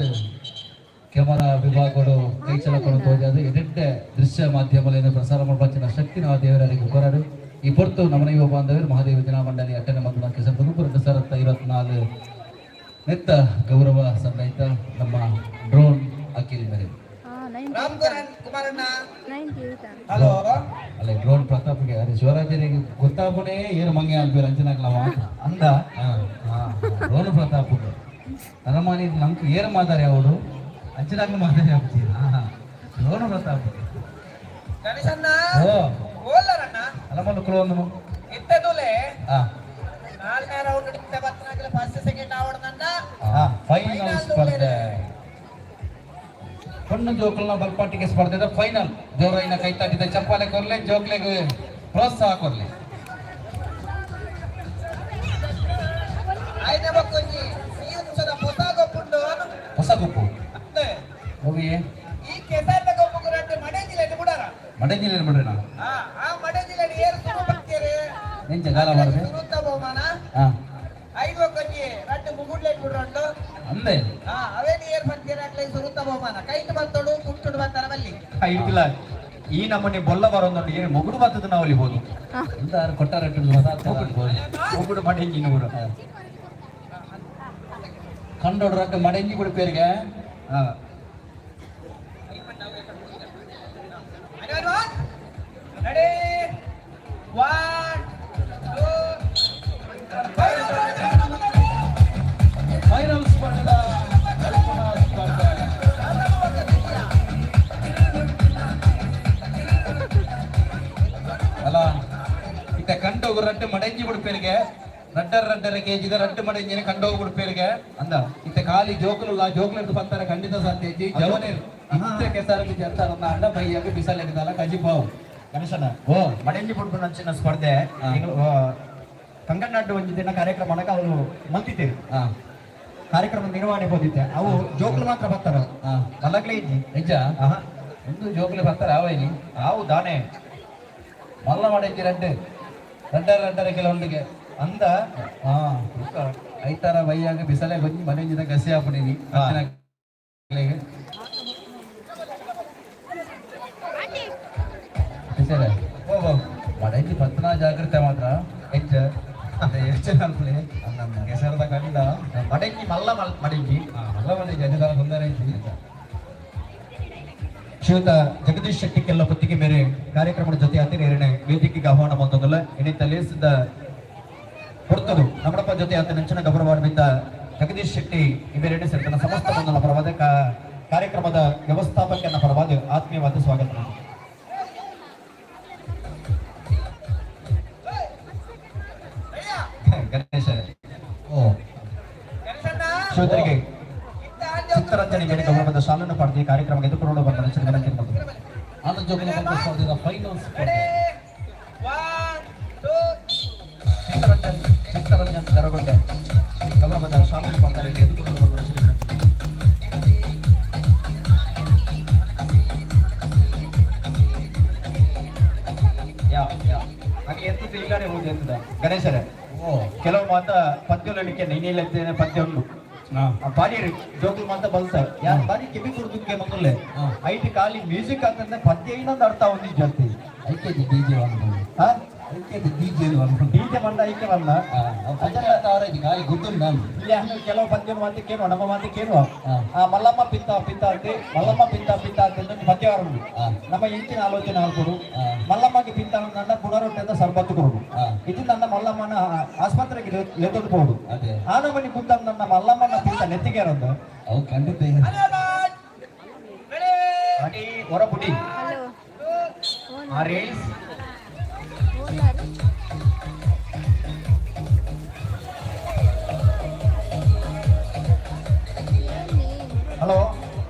ಕ್ಯಾಮರಾ ವಿಭಾಗಗಳು ಕೈ ಚಳಕಗಳು ತೋಜಾದು ಎಡೆಡ್ಡೆ ದೃಶ್ಯ ಮಾಧ್ಯಮಗಳನ್ನು ಪ್ರಸಾರ ಮಲ್ಪಂಚಿನ ಶಕ್ತಿನ ಆ ದೇವರಾರಿಗೆ ಕೊರಡು. ಈ ಪೊರ್ತು ನಮನ ಯುವ ಬಾಂಧವರು ಮಹಾದೇವ ಜನ ಮಂಡಳಿ ಅಟ್ಟನೆ ಮಂದನ ಕೆಸರು 2024 ನೆತ್ತ ಗೌರವ ಸಂದೈತ ನಮ್ಮ ಡ್ರೋನ್ ಅಖಿಲ್ ಮೇರೆ. ಹಲೋ. ಅಲ್ಲ, ಡ್ರೋನ್ ಪ್ರತಾಪ್ಗೆ ಅದೇ ಶಿವರಾಜನಿಗೆ ಗೊತ್ತಾಪುನೇ ಏನು ಮಂಗೆ ಅನ್ಪೇರು ಅಂಚನಾಗ್ಲವ. ಅಂದ. ಡ್ರೋನ್ ಪ್ರತಾಪ್ ನರಮಾನಿ ನಮ್ಗೆ ಏನು ಮಾತಾಡಿ ಅವಳು ಅಂಚನಾಗ್ಲು ಮಾತಾಡಿ ಆಗ್ತೀರ. ದ್ರೋಣ ವ್ರತ. ಗಣೇಶಣ್ಣ. ಓ. ಓಲ್ಲರಣ್ಣ. ಅಲಮಲ್ಲ ಕುಲವನ್ನು. ಇತ್ತದೂಲೆ. ಆ. ನಾಲ್ಕನೇ ರೌಂಡ್ ಬತ್ತನಾಗಲ ಫಸ್ಟ್ ಸೆಕೆಂಡ್ ಆವಡದಂಡ. ಫೈನಲ್ ಸ್ಪರ್ಧೆ, ಪೊಣ್ಣು ಜೋಕುಲ್ನ ಬಲ್ಪಾಟಿಗೆ ಸ್ಪರ್ಧೆದ ಫೈನಲ್. ಜೋರೈನ ಕೈತಾಟಿದ ಚಪ್ಪಾಲೆ ಕೊರ್ಲೆ, ಜೋಕ್ಲೆಗ್ ಪ್ರೋತ್ಸಾಹ ಕೊರ್ಲೆ. ಐದನೇ ಬಕ್ಕೊಂಜಿ ಈ ಉತ್ಸದ ಹೊಸ ಗೊಪ್ಪುಂಡು. ಹೊಸ ಗುಂಪು. ಅತ್ತೆ. ಹೋಗಿ. ಈ ಕೆಸರ್ದ ಗೊಪ್ಪು ರಡ್ಡು ಮಡೆ ಜಿಲ್ಲೆ ಬುಡಾರ. ಮಡೆ ಜಿಲ್ಲೆ ಬಿಡ್ರಿ ನಾನು. ಆ ಆ ಮಡೆ ಜಿಲ್ಲೆ ಏರು ಸುರು ಬರ್ತೇರೆ. ಎಂಚ ಗಾಲ ಮಾಡಿದೆ? ಸುರುತ್ತ ಬಹುಮಾನ. ಹಾ. ಐದು ಒಕ್ಕೊಂಜಿ ರಡ್ಡು ಮುಗುಡ್ಲೆ ಬಿಡ್ರಂಡು. ಅಂದೆ. ಆ ಅವೇನು ಏರ್ ಬರ್ತೀರ ಅಕ್ಲೆ ಸುರುತ್ತ ಬಹುಮಾನ. ಕೈಟ್ ಬತ್ತೋಡು ಕುಟ್ಟುಡು ಬರ್ತಾರ ಬಲ್ಲಿ. ಇರ್ತಿಲ್ಲ, ಈ ನಮ್ಮನೆ ಬೊಲ್ಲ ಬರೋದೊಂದು ಏನು ಮುಗುಡು ಬರ್ತದೆ, ನಾವು ಅಲ್ಲಿ ಹೋದು. ಇಂದ ಕೊಟ್ಟಾರ. ಮುಗುಡು ಮಡೆಂಜಿನ ಊರು. ಕಂಡೋಡು ರಡ್ಡು ಮಡೆಂಜಿ ಕುಡಿಪೇರಿಗೆ. ಹಾ. Ready, one, two. Final ಸ್ಪರ್ಧೆದ ಕಲ್ಪನಾ ಸ್ಪರ್ಧೆ. ಅಲ್ಲ, ಇತ್ತ ಕಂಡೋಗು ರಡ್ಡು ಮಡೆಂಜಿ ಬಿಡ್ಪೇರಿಗೆ. ರಡ್ಡರ್ ರಡ್ಡರ ಕೆಜಿದ ರಡ್ಡು ಮಡೆಂಜಿನ ಕಂಡೋಗು ಬಿಡ್ಪೇರಿಗೆ. ಅಂದ. ಇತ್ತ ಖಾಲಿ ಜೋಕುಲು ಜೋಕುಲು ಪತ್ತರ ಖಂಡಿತ ಸಾಧ್ಯ ಇಜ್ಜಿ. ಜವನೇರು ಇತ್ತ ಕೆಸರಿಗೆ ಜರ್ತಾರನ್ನ ಅಣ್ಣ ಬೈಯಾಗ ಬಿಸಲೆಗದಲ್ಲ ಕಜಿಪಾವು. ಗಣೇಶನ. ಓ. ಮಡೆಂಜಿ ಪುಡ್ಪುನಂಚಿನ ಸ್ಪರ್ಧೆ. ಎಂಗಳು ಕಂಗನಾಡು ಒಂಜಿ ದಿನ ಕಾರ್ಯಕ್ರಮ ಅವರು ಮಂತಿದ್ದೇರು. ಕಾರ್ಯಕ್ರಮ ನಿರ್ವಹಣೆ ಹೋದಿತ್ತೆ, ಅವು ಜೋಕುಲು ಮಾತ್ರ ಬರ್ತಾರ. ಮಲ್ಲಗ್ಲೇ ಇಜ್ಜಿ. ನಿಜ. ಆಹಾ. ಒಂದು ಜೋಕುಲು ಬರ್ತಾರ ಆವೈನಿ. ಆವು ದಾನೆ. ಮಲ್ಲ ಮಡೆಂಜಿ ರಡ್ಡು ರಡ್ಡರ ರಡ್ಡರ ಕೆಲವೊಂದಿಗೆ. ಅಂದ. ಹಾ, ಐತಾರ ಬೈಯಾಗ ಬಿಸಲೆ ಗೊಂಜಿ ಮನೆಯಿಂದ ಗಸಿ ಹಾಪುನಿ. ಟೀಚರ್. ಓ ಓ. ಮಡೆಂಜಿ ಪತ್ನಾ ಜಾಗ್ರತೆ ಮಾತ್ರ. ಎಂಚ ಎಷ್ಟು ಅಲ್ಪಲೆ ಕೆಸರದ ಕಂಡ. ಮಡೆಂಜಿ ಮಲ್ಲ ಮಡೆಂಜಿ. ಮಲ್ಲ ಮಡೆಂಜಿ ಅದೇ ತೊಂದರೆ ಐತಿ. ಶ್ರೀಯುತ ಜಗದೀಶ್ ಶೆಟ್ಟಿ ಕೆಲ್ಲ ಪತ್ತಿಗೆ ಮೇರೆ ಕಾರ್ಯಕ್ರಮದ ಜೊತೆ ಆತಿನ ಎರಡನೇ ವೇದಿಕೆಗೆ ಆಹ್ವಾನ ಬಂದದಲ್ಲ. ಇನ್ನಿತ ಲೇಸಿದ ಹೊರ್ತದು ನಮ್ಮಡಪ್ಪ ಜೊತೆ ಆತ ನೆಂಚಿನ ಗೌರವಾನ್ವಿತ ಜಗದೀಶ್ ಶೆಟ್ಟಿ ಇವೆರಡು ಸೇರ್ತನ ಸಮಸ್ತ ಬಂಧನ ಪರವಾದ ಕಾರ್ಯಕ್ರಮದ ವ್ಯವಸ್ಥಾಪಕನ ಪರವಾದ ಆತ್ಮೀಯವಾದ ಸ್ವಾಗತ. ಗಣೇಶ. ಓ. ಗಣೇಶಣ್ಣ. ಶ್ರೋತರಿಗೆ ಇತ್ತ. ಚಿತ್ತರಂಜನೆ ಮೇಲೆ ಗೌರವದ ಶಾಲನ್ನು ಪಡೆದು ಈ ಕಾರ್ಯಕ್ರಮಕ್ಕೆ ಎದುರುಕೊಂಡು ಬಂದ ನೆಂಚಿನ ವಿನಂತಿ ಮಾಡ್ತೀನಿ. ಆಂಧ್ರ ಜೋಕುಲ ಸ್ಪರ್ಧೆದ ಫೈನಲ್ ಸ್ಪರ್ಧೆ. Ready, one, two. Chittaranjan Chittaranjan ದರಗೊಂಡೆ ಗೌರವದ ಶಾಲನ್ನು ಪಡೆದ ಎದುರುಕೊಂಡು ಬಂದ ನೆಂಚಿನ ವಿನಂತಿ. ಯಾ ಯಾ ಹಾಗೆ ಎತ್ತಿದ್ದು ಇಲ್ಲಾನೆ ಹೋಗಿ ಎತ್ತದ ಗಣೇಶರೇ. ಓ. ಕೆಲವು ಮಾತ ಪದ್ಯಲಿಕ್ಕೆ ನೀನಿಲ್ಲ ಪದ್ಯ ಉಂಟು. ಆ ಬಾರಿ ಜೋಕುಲು ಮಾತ ಬಲ್ಸ ಯಾರು ಬಾರಿ ಕಿವಿ ಕುಡ್ದುಕ್ಕೆ ಮಂಗುಲ್ಲೆ. ಐಟ್ ಖಾಲಿ ಮ್ಯೂಸಿಕ್ ಅಂತಂದ್ರೆ ಪದ್ಯ ಇನ್ನೊಂದು ಅರ್ಥ ಒಂದು ಜಾಸ್ತಿ. ಐಕ್ಯತೆ ಡಿಜೆ ಒಂದು. ಹಾ. ಐಕ್ಯತೆ ಡಿಜೆ ಒಂದು. ಡಿಜೆ ಮಂಡ ಐಕೆ ಬಲ್ಲ. ಖಾಲಿ ಗುದ್ದು ನಾನು. ಇಲ್ಲಿ ಹಂಗೆ ಕೆಲವು ಪದ್ಯ ಮಾತು ಕೇಳುವ, ನಮ್ಮ ಮಾತು ಕೇಳುವ. ಆ ಮಲ್ಲಮ್ಮ ಪಿತ್ತ ಪಿತ್ತ ಅಂತೆ, ಮಲ್ಲಮ್ಮ ಪಿತ್ತ ಪಿತ್ತ ಅಂತ ಒಂದು ಪದ್ಯ ಉಂಟು. ನಮ್ಮ ಇಂಚಿನ ಆಲೋಚನೆ ಆಲ್ಕೊಡು. ಮಲ್ಲಮ್ಮಗೆ ಪಿತ್ತ ನನ್ನ ಪುನರೊಟ್ಟೆದ ಸರ್ಬತ್ತು ಕೊಡು. ಇದು ನನ್ನ ಮಲ್ಲಮ್ಮನ ಆಸ್ಪತ್ರೆಗೆ ಲೆತ್ತೊಂದು ಹೋಗುದು. ಅದೇ. ಆನಮನಿ ಕುಂತ ನನ್ನ ಮಲ್ಲಮ್ಮನ ಪಿತ್ತ ನೆತ್ತಿಗೆ ಇರೋದು. ಅವು ಖಂಡಿತ. ರೆಡಿ. ಅಡಿ ಹೊರಪುಡಿ. ಹಲೋ. ಆ ರೀಲ್ಸ್. ಓಲಾರು. ಹಲೋ,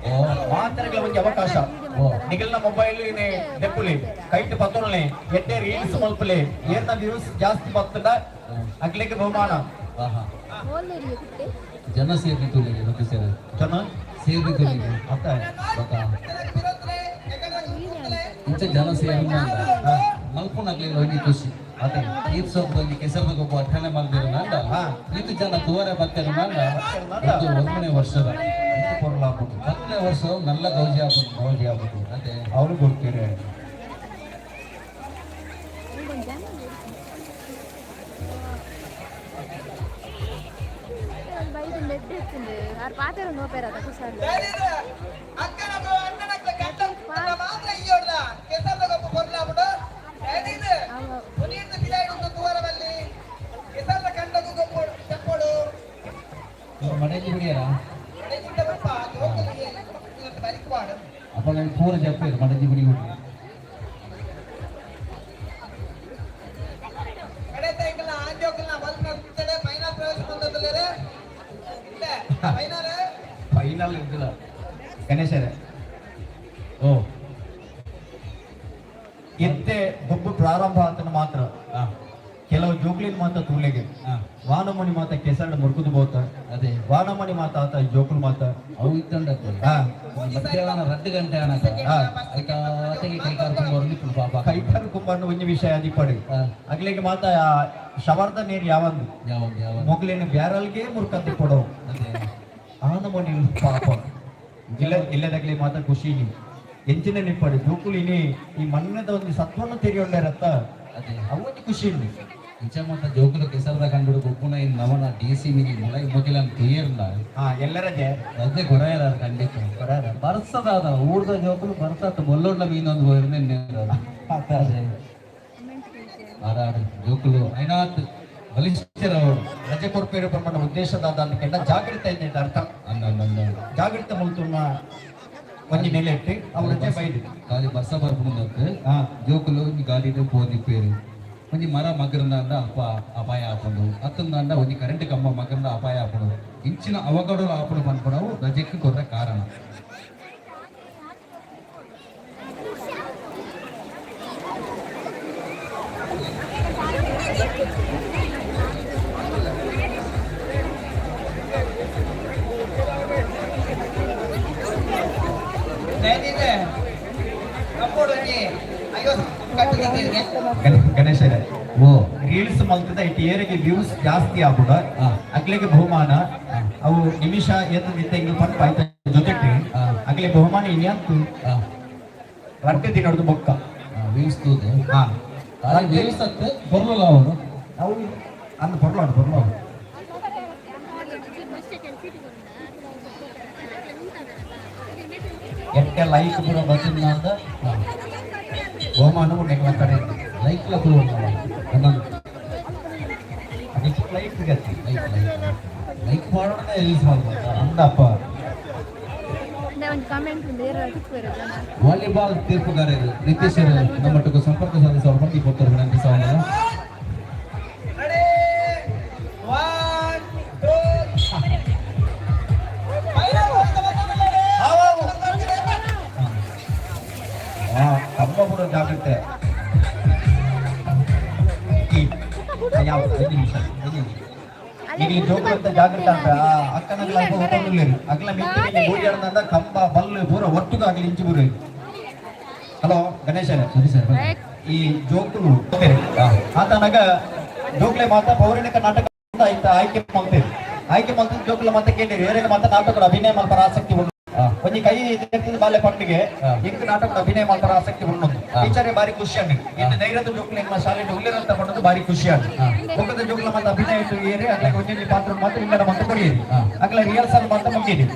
ಮಾತರೆಗಳ ಒಂದು ಅವಕಾಶ. ಓ. ನಿಗಲ್ನ ಮೊಬೈಲ್ ದೆಪ್ಪುಲಿ, ಕೈಟ್ ಪತ್ತೊಲ್ನೆ, ಎಡ್ಡೆ ರೀಲ್ಸ್ ಮಲ್ಪುಲೆ. ಏರ್ನ ವ್ಯೂಸ್ ಜಾಸ್ತಿ ಬರ್ತದ ಅಗ್ಲಿಕ್ಕೆ ಬಹುಮಾನ. ಆಹಾ. ಓಲೇರಿ ಕುಟ್ಟೆ. ಜನ ಸೇರ್ಲಿ ತುಳಿಗೆ ಮತ್ತೆ ಸೇರ. ಜನ ಸೇರ್ಲಿ ತುಳಿಗೆ. ಅತ್ತ. ಗೊತ್ತಾ, ಇಂಚ ಜನ ಸೇರಿ ಮಲ್ಪುನಗ್ಲಿಲ್ಲ ಒಂಜಿ ಖುಷಿ. ಅದೇ. ಈರ್ ಸೊಪ್ಪಲ್ಲಿ ಕೆಸರು ಗೊಬ್ಬ ಅಟ್ಟಣೆ ಮಲ್ದಿರ ನಂಡ. ಇದು ಜನ ತೂವರೆ ಬತ್ತೆರ ನಂಡ. ಇದು ಒಂದನೇ ವರ್ಷದ ಪೊರ್ಲಾಪುಂಡು. 10ನೇ ವರ್ಷ ನಲ್ಲ ಗೌಜಿ ಆಪುಂಡು. ಗೌಜಿ ಆಪುಂಡು. ಅದೇ. ಅವರು ಕೊಡ್ತೀರಿ. ಬೈದು ನೆಟ್ಟಿರ್ತೀನಿ ಆರು ಪಾತ್ರ ನೋಪೇರದ ಕುಸಾಲ. ಅಕ್ಕನಗು ಅಣ್ಣನಕ್ಲ ಗಂಟ ಮಾತ್ರ ಇಯ್ಯೋಡ್ದ ಕೆಸರ್ದ ಗೊಬ್ಬ ಕೊರ್ಲಾಬಿಡು. ರೆಡಿ, ಪುನೀತ್ ಬಿದಾಯಿಡು ತೂವರವಲ್ಲಿ ಕೆಸರ್ದ ಕಂಡಗು ಗೊಪ್ಪೋಡು ಚಪ್ಪೋಡು. ಮನೆಗೆ ಬಿಡಿಯರ. ಮಡೆಜಿಂದ ಬಪ್ಪ ಜೋಕುಲು ಬರಿಕ್ವಾಡು. ಅಪ್ಪ ಪೂರ ಜಪ್ಪೆ. ಫೈನಲ್ ಇದ್ದಿಲ್ಲ ಗಣೇಶರೇ. ಓ. ಎತ್ತೆ ಗೊಬ್ಬು ಪ್ರಾರಂಭ ಆತನ ಮಾತ್ರ ಕೆಲವು ಜೋಕ್ಲಿನ ಮಾತ ತೂಲೆಗೆ ವಾನಮಣಿ ಮಾತ ಕೆಸರಡು ಮುರುಕುದು ಬೋತ. ಅದೇ. ವಾನಮಣಿ ಮಾತ ಆತ ಜೋಕುಲು ಮಾತ. ಅವು ಇತ್ತಂಡತ್ತೆ. ಮಧ್ಯಾಹ್ನ 2 ಗಂಟೆ ಆನಗ ಐಕಾತೆಗೆ ಕೈಕಾರು ಕುಂಬಾರು ಪಾಪ. ಕೈಕಾರು ಕುಂಬಾರನ ಒಂಜಿ ವಿಷಯ ಅದಿಪಡು. ಅಗ್ಲಿಗೆ ಮಾತ ಶವರ್ದ ನೀರು ಯಾವಂದು. ಯಾವ ಯಾವ? ಮೊಗ್ಲೇನು ಬ್ಯಾರಲ್ಗೆ ಮುರ್ಕಂತಿ ಕೊಡೋ. ಅದೇ. ಆನಮಣಿ ಪಾಪ ಇಲ್ಲ ಇಲ್ಲದಾಗ್ಲಿ ಮಾತ ಖುಷಿ ಎಂಚಿನ ನಿಪ್ಪಡು ಜೋಕುಲು ಇನಿ ಈ ಮಣ್ಣದ ಒಂದು ಸತ್ವವನ್ನು ತೆರೆಯೊಂಡರತ್ತ. ಅದೇ. ಅವೊಂದು ಖುಷಿ ಉಂಡು. ಇಂಚ ಮಾತ ಜೋಕುಲು ಕೆಸರದ ಕಂಡು ಗೊಬ್ಬುನ ಇನ್ ನಮನ ಡಿ ಸಿ ಮಿನಿ ಮುಲೈ ಮೊಗಿಲನ್ ತುಯರ್ಲ. ಎಲ್ಲರಜೆ. ರಜೆ ಕೊರಾಯರ ಖಂಡಿತ. ಬರ್ಸದಾದ ಊರ್ದ ಜೋಕುಲು ಬರ್ಸತ್ ಮೊಲ್ಲೊಡ್ಲ ಮೀನೊಂದು ಹೋಯಿರ್ನೆ. ಅದೇ ಆಡಾಡು ಜೋಕುಲು ಐನಾತ್ ಬಲಿಷ್ಠರವರು. ರಜೆ ಕೊರ್ಪೇರು ಪ್ರಮಾಣ ಉದ್ದೇಶದಾದ ಕೆಂಡ ಜಾಗೃತ ಇದೆ ಅರ್ಥ. ಅಂದ ಅಂದ. ಜಾಗೃತ ಮುಲ್ತುನ್ನ ಒಂಜಿ ನೆಲೆ ಇಟ್ಟು ಅವು ರಜೆ ಬೈದು. ಖಾಲಿ ಬರ್ಸ ಬರ್ಪುಂಡತ್ತು. ಜೋಕುಲು ಒಂಜಿ ಗಾಡಿಡ್ ಪೋದಿಪ್ಪೇರು, ಒಂಜಿ ಮರ ಮಗ್ರಂದಾಂಡ ಅಲ್ಪ ಅಪಾಯ ಆಪುಂಡು, ಅತ್ತಂದಾಂಡ ಒಂಜಿ ಕರೆಂಟ್ ಕಂಬ ಮಗ್ರಂದ ಅಪಾಯ ಆಪುಂಡು. ಇಂಚಿನ ಅವಘಡಲು ಆಪುಂಡು ಪನ್ಪುನವು ರಜೆಕ್ ಕೊರ್ರ ಕಾರಣ. ಗಣೇಶ. ಓ. ರೀಲ್ಸ್ ಮಲ್ತದ it ಏರಿಗೆ ವ್ಯೂಸ್ ಜಾಸ್ತಿ ಆಪುಡ. ಅಗ್ಲಿಗೆ ಬಹುಮಾನ ಅವು ನಿಮಿಷ ಏತ್ ನಿತ್ಯ ಇಂಗ್ಲು ಪನ್ಪ ಆಯ್ತ ಜೊತೆಟ್. ಅಗ್ಲಿ ಬಹುಮಾನ ಇನ್ಯಂತು 2 ದಿನದ ಬೊಕ್ಕ. ವ್ಯೂಸ್ ತೂದೆ. ವ್ಯೂಸ್ ಅತ್ತೆ ಬೊರ್ಲುಲ ಅವನು. ಅವು ಅಂದ್ ಪೊರ್ಲಾಡು ಪೊರ್ಲಾಡು. ಎಟ್ಟೆ ಲೈಕ್ ಪೂರ ಬತ್ತಿನ ಬಹುಮಾನ ಉಂಡು ಎಂಕ್ಲ ಕಡೆ. ಲೈಕ್ ಲ ತೂವೊಂದು ಅದಕ್ಕೆ ಲೈಕ್ ಗತಿ. ಲೈಕ್ ಲೈಕ್ ಲೈಕ್ ಮಾಡೋಣ, ರೀಲ್ಸ್ ಮಾಡ್ಬೋದಾ? ಅಂದಪ್ಪ. ಒಂದು ಕಾಮೆಂಟ್ ಉಂಡು ಏರ ತಿಕ್ಕುವೆರ್ ಜನ. ವಾಲಿಬಾಲ್ ತೀರ್ಪುಗಾರರು ನಿತೇಶ್ ನಮ್ಮೊಟ್ಟಿಗೆ ಸಂಪರ್ಕ ಸಾಧಿಸುವ ಬಂದಿ ಕೊಡ್ತಾರೆ ವಿನಂತಿಸೋಣ. Ready, 1 2 final. ಕಂಬ ಕೂಡ ಜಾಗ್ರತೆ. ಈ ಯಾವ 5 ನಿಮಿಷ, 5 ನಿಮಿಷ. ಈಗ ಜೋಕು ಅಂತ ಜಾಗ್ರತೆ ಅಂತ ಅಕ್ಕನಗ್ಲ ಅಲ್ಪ ಹೋಗೋದಿಲ್ಲ. ಅಗ್ಲ ಮಿತ್ತಿಗೆ ಗೋಜಾಡದಂದ ಕಂಬ ಬಲ್ಲು ಪೂರ ಒಟ್ಟುಗ ಆಗ್ಲಿ ಇಂಚು ಬುರು. ಹಲೋ ಗಣೇಶನ. ಸರಿ ಸರ್. ಈ ಜೋಕುಲು ಆತನಗ ಜೋಕ್ಲೆ ಮಾತ ಪೌರಾಣಿಕ ನಾಟಕ ಅಂತ ಆಯ್ತ ಆಯ್ಕೆ ಮಾಡ್ತೇವೆ. ಆಯ್ಕೆ ಮಾಡ್ತಿದ್ದ ಜೋಕುಲ ಮಾತ ಕೇಳಿರಿ, ಏರೆಗೆ ಮಾತ ನಾಟಕದ ಅಭಿನಯ ಮಲ್ಪರ ಆಸಕ್ತಿ ಉಂಟು? ಒಂಜಿ ಕೈ ಎತ್ತಿದ ಬಾಲೆ ಪಂಡಿಗೆ ಎಂಕ್ ನಾಟಕದ ಅಭಿನಯ ಮಲ್ಪರ ಆಸಕ್ತಿ ಉಂಟು. ಟೀಚರೇ ಬಾರಿ ಖುಷಿ ಆಂಡ್. ಇನ್ನು ಧೈರ್ಯದ ಜೋಕುಲು ಎಂಕ್ಲ ಶಾಲೆ ಉಲ್ಲೇರಂತ ಪಂಡದು ಬಾರಿ ಖುಷಿ ಆಂಡ್. ಬೊಕ್ಕದ ಜೋಕುಲ ಮಾತ ಅಭಿನಯ ಇಟ್ಟು ಏರೆ ಅಗ್ಲೆ ಒಂಜೊಂಜಿ ಪಾತ್ರ ಮಾತ್ರ ಇಂಗಡ ಮಾತ ಕೊರಿಯೇರಿ. ಅಗ್ಲ ರಿಹರ್ಸಲ್ ಮಾತ ಮುಗಿದಿ.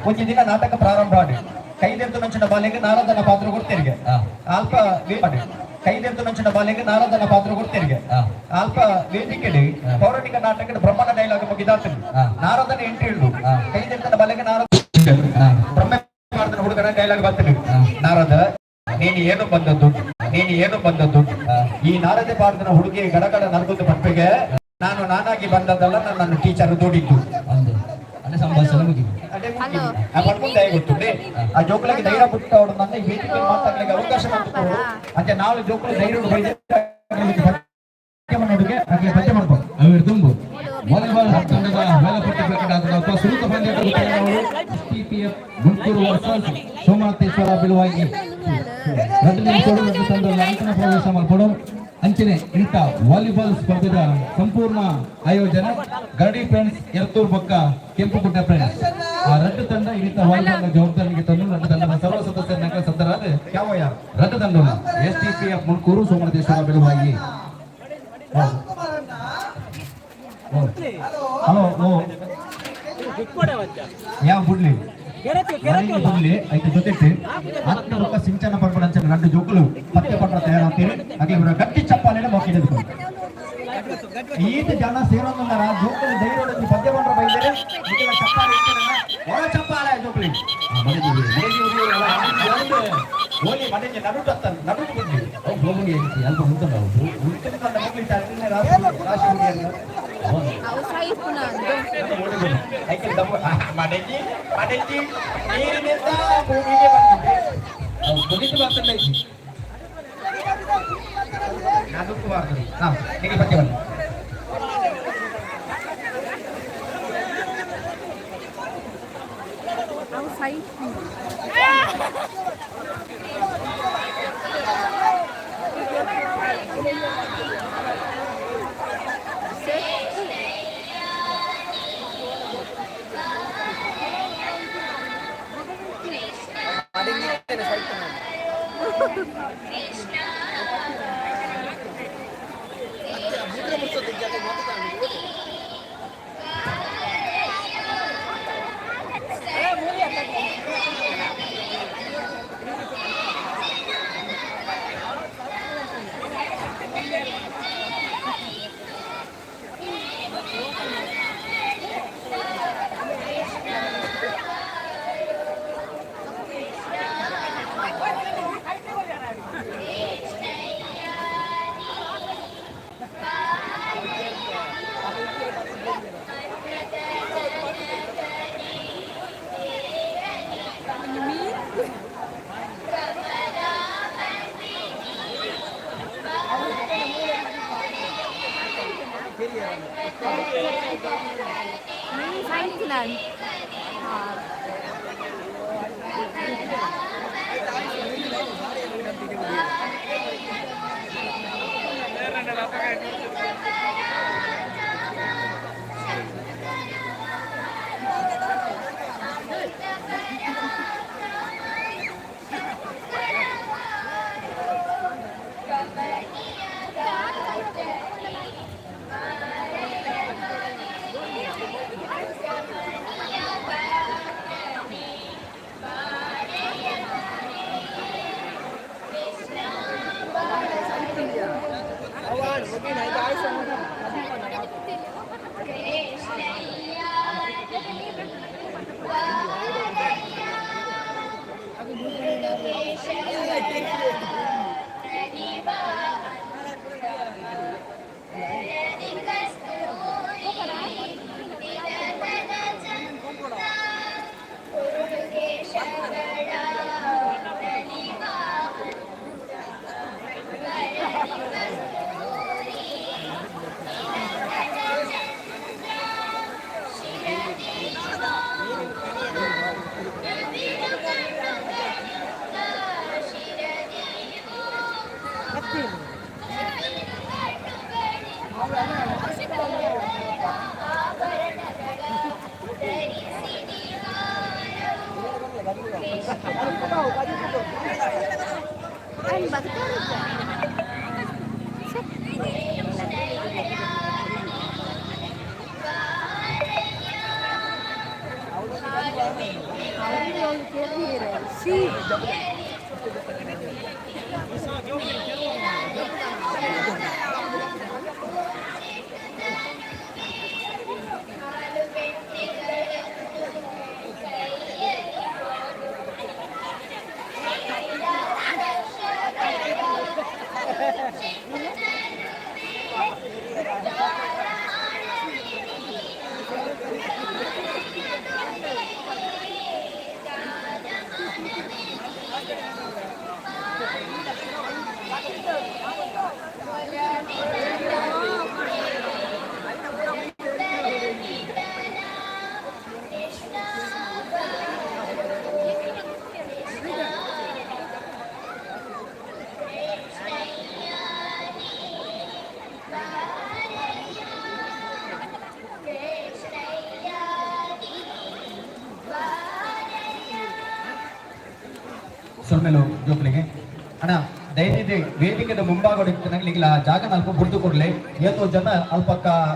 ಒಂಜಿ ದಿನ ನಾಟಕ ಪ್ರಾರಂಭ ಆಂಡ್. ಕೈದೆತ್ತು ನಂಚಿನ ಬಾಲೆಗೆ ನಾರದನ ಪಾತ್ರ ಕೊಡ್ತೇರಿಗೆ. ಅಲ್ಪ ಮಾಡಿ ಕೈದೆತ್ತು ನಂಚಿನ ಬಾಲೆಗೆ ನಾರದನ ಪಾತ್ರ ಕೊಡ್ತೇರಿಗೆ. ಅಲ್ಪ ವೇದಿಕೆಡ್ ಪೌರಾಣಿಕ ನಾಟಕದ ಬ್ರಹ್ಮನ ಡೈಲಾಗ್ ಮುಗಿದಾತನು ನಾರದನ ಎಂಟ್ರಿ ಉಂಡು. ಕೈದೆತ್ತನ ಬಾಲೆಗೆ ನಾರದ ಬ್ರಹ್ಮ ಮಾಡಿದ ಹುಡುಗನ ಡೈಲಾಗ್ ಬರ್ತಾನೆ, ನಾರದ ನೀನು ಏನು ಬಂದದ್ದು, ನೀನು ಏನು ಬಂದದ್ದು? ಈ ನಾರದೆ ಪಾಡ್ದನ ಹುಡುಗಿ ಗಡಗಡ ನರಗುತ್ತ ಪಂಪಿಗೆ, ನಾನು ನಾನಾಗಿ ಬಂದದ್ದಲ್ಲ, ನನ್ನನ್ನು ಟೀಚರ್ ದೂಡಿದ್ದು. ಅಂದೆ ಅದೇ ಸಂಭಾಷಣೆ ಮುಗಿದು. ಅದೇ ಮುಗಿದು. ಆ ಪಡ್ಕೊಂಡೆ ಗೊತ್ತುಂಡೆ. ಆ ಜೋಕುಲಗೆ ಧೈರ್ಯ ಪುಟ್ಟ ಅವಳು ಈ ವೇದಿಕೆ ಮಾತಾಡ್ಲಿಕ್ಕೆ ಅವಕಾಶ ಮಾಡ್ಕೊಂಡು ಅಂಚೆ ನಾಳೆ ಜೋಕುಲು ಧೈರ್ಯ ಪದ್ಯ ಹಾಗೆ ಪದ್ಯ ಮಾಡ್ಬೋದು. ಅವಿರ್ ತುಂಬು ವಾಲಿಬಾಲ್ ತಂಡದ ವೇಳಾಪಟ್ಟಿ ಪ್ರಕಟ ಆದ ನಂತರ ಸುರುತ ಪಂದ್ಯ ಟಿಪಿಎಫ್ ಗುಂಟೂರು ವರ್ಸಸ್ ಸೋಮನಾಥೇಶ್ವರ ಬಿಳುವಾಗಿ 2 ನಿಮಿಷ ತಂಡದ ಅಂಕಣ ಪ್ರವೇಶ ಮಾಡ್ಕೊಡು. ಅಂಚನೆ ಇಂಥ ವಾಲಿಬಾಲ್ ಸ್ಪರ್ಧೆದ ಸಂಪೂರ್ಣ ಆಯೋಜನೆ ಗರಡಿ ಫ್ರೆಂಡ್ಸ್ ಎರ್ತೂರ್ ಬೊಕ್ಕ ಕೆಂಪುಗುಡ್ಡ ಫ್ರೆಂಡ್ಸ್. ಆ ರಡ್ಡು ತಂಡ ಇನ್ನಿತ ವಾಲಿಬಾಲ್ ಜವಾಬ್ದಾರಿಗೆ ತಂದು ರಡ್ಡು ತಂಡದ ಸರ್ವ ಸದಸ್ಯರ ಸದ್ದರಾದ ಯಾವ ಯಾರು? ರಡ್ಡು ತಂಡ S T P F Mundkur, Somanatheshwara ಬಿಳುವಾಗಿ. ಹಲೋ, ಓ ಯಾವ ಬುಡ್ಲಿ ಬುಡ್ಲಿ ಐತೆ ಜೊತೆ ಆತ್ಮ ರೊಕ್ಕ ಸಿಂಚನ ಪಡ್ಕೊಂಡ రెండు ಜೋಕುಲು ಪತ್ತೆ ಪಟ್ಟ ತಯಾರಾಗ್ತೀರಿ. ಹಾಗೆ ಇವರ ಗಟ್ಟಿ ಚಪ್ಪಾಳೆನ ಮೊಕ್ಕಿಡಿದ್ರು. ಈತ ಜನ ಸೇರೋದಲ್ಲ. ಜೋಕುಲು ಧೈರ್ಯ ಪದ್ಯ ಪಂಡ್ರ ಬೈದರೆ ನಿಖಿಲ ಚಪ್ಪಾಳೆ ಇರ್ತಾರಲ್ಲ, ಒಳ ಚಪ್ಪಾಳೆ ಜೋಕುಲಿ. ಓಲಿ ಮನೆಗೆ ನಡುಟು ಅತ್ತ ನಡುಟು ಬಂದಿ. ಅವು ಹೋಗಿ ಅಲ್ಪ ಉಂಟು. ಉಂಟು ಕಂಡ ಮಕ್ಕಳು ಚಾರ್ಜಿನ ರಾಶಿ ರಾಶಿ ಹುಡಿಯಲ್ಲ. ಅವು ಸೈಪುನ. ಐಕೆ ದಮ್ಮ ಮಡಗಿ ಮಡಗಿ ನೀರಿನಿಂದ ಭೂಮಿಗೆ ಬಂದಿದೆ. ಅವು ಕುಡಿದು ಬರ್ತದೆ. ನಡುಕು ಬರ್ತದೆ. ಹಾ, ನಿಮಗೆ ಪತ್ತೆ ಬನ್ನಿ. ಅವು ಸೈಪುನ. ಸೈಪುನ. ಸೊಲ್ಮೆಲು ಜೋಕ್ಲಿಗೆ. ಅಣ್ಣ, ದಯವಿಟ್ಟು ವೇದಿಕೆದ ಮುಂಭಾಗದ ನಂಗೆ ಆ ಜಾಗ ಅಲ್ಪ ಬುಡ್ದು ಕೊಡ್ಲೆ. ಏತೋ ಜನ ಅಲ್ಪ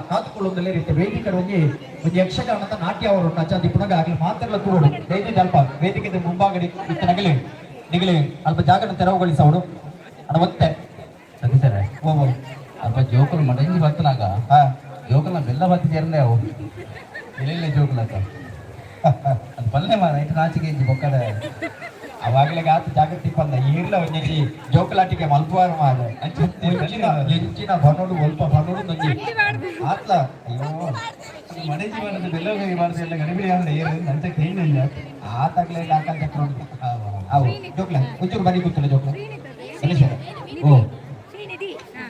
ಕಾತುಕೊಳ್ಳುವುದಲ್ಲೇ ರೀತಿ ವೇದಿಕೆ ಹೋಗಿ ಒಂದು ಯಕ್ಷಗಾನದ ನಾಟ್ಯ ಅವರು ನಚಾದಿ ಪುನಗ ಆಗಲಿ ಮಾತೆಲ್ಲ ತೂಡು. ದಯವಿಟ್ಟು ಅಲ್ಪ ವೇದಿಕೆದ ಮುಂಭಾಗಡಿ ಇತ್ತ ನಗಲಿ ನಿಗಲಿ ಅಲ್ಪ ಜಾಗನ ತೆರವುಗೊಳಿಸವಡು ಅಣ್ಣ ಒತ್ತೆ. ಸತೀಶರೇ. ಓ ಓ. ಅಲ್ಪ ಜೋಕುಲು ಮಡಂಜಿ ಬರ್ತನಾಗ ಜೋಕುಲ ಬೆಲ್ಲ ಬತ್ತಿ ಸೇರ್ನೆ ಅವು ಇಲ್ಲ ಜೋಕುಲಕ್ಕ ಅದು ಪಲ್ಲೆ ಮಾರ ಇಟ್ಟು ನಾಚಿಕೆ ಇಜ್ಜಿ ಬೊಕ್ಕಡೆ. ಅವಾಗಲೇ ಆತ ಜಾಗೃತಿ ಪಂದ ಈರ್ಲ ಒಂಜಿ ಜೋಕಲಾಟಿಕೆ ಮಲ್ಪುವಾರ ಮಾದ ಎಂಚಿನ ಎಂಚಿನ ಬನೋಡು ಒಲ್ಪ ಬನೋಡು ನಂಜಿ ಆತ್ಲ. ಅಯ್ಯೋ, ಮನೆ ಜೀವನದ ಬೆಲ್ಲ ಬಾರ್ದು ಎಲ್ಲ ಗಡಿಬಿಡಿ ಆಂಡ ಏರು ಅಂಚ ಕೇಳಿಲ್ಲ. ಆತಾಗ್ಲೇ ಇಲ್ಲ ಹಾಕಲ್ ಚಕ್ರ. ಅವು ಜೋಕ್ಲ ಒಂಚೂರು ಬನ್ನಿ ಕೂತಲ್ಲ ಜೋಕ್ಲ ಗಣೇಶರ. ಓ. ಶ್ರೀನಿಧಿ ಹಾ.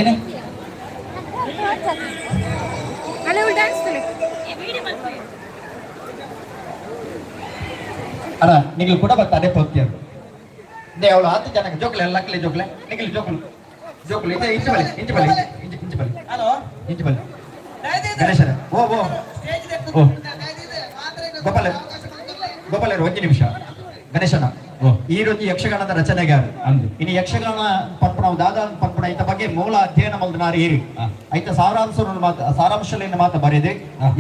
ಏನೇ? ಅಲ್ಲೇ ಡ್ಯಾನ್ಸ್ ತುಲೆ. ಅಣ್ಣ, ನಿಗ್ಲು ಕೂಡ ಬರ್ತಾನೆ ಪೋತ್ಯ they ಅವಳು ಆತ ಜನಕ್ಕೆ ಜೋಕ್ಲೆ ಲಕ್ಲೆ ಜೋಕ್ಲೆ ನಿಗ್ಲು ಜೋಕ್ಲು ಜೋಕ್ಲು ಇದೆ. ಇಂಚು ಬಲಿ, ಇಂಚು ಬಲಿ, ಇಂಚು ಇಂಚು ಬಲಿ. ಹಲೋ. ಇಂಚು ಬಲಿ ಗಣೇಶರ. ಓ ಓ ಓ, ಗೋಪಾಲ ಗೋಪಾಲರು, ಒಂದು ನಿಮಿಷ ಗಣೇಶನ. ಓ. ಈ ರೊಂಜಿ ಯಕ್ಷಗಾನದ ರಚನೆಗಾರ. ಅಂದು. ಇನ್ನು ಯಕ್ಷಗಾನ ಪನ್ಪುಣ ದಾದ ಪನ್ಪುಣ ಐತ ಬಗ್ಗೆ ಮೂಲ ಅಧ್ಯಯನ ಮಲ್ದನಾರು ಏರಿ. ಐತ ಸಾರಾಂಶ ಮಾತ ಸಾರಾಂಶಲೇನ ಮಾತ ಬರೆದೆ,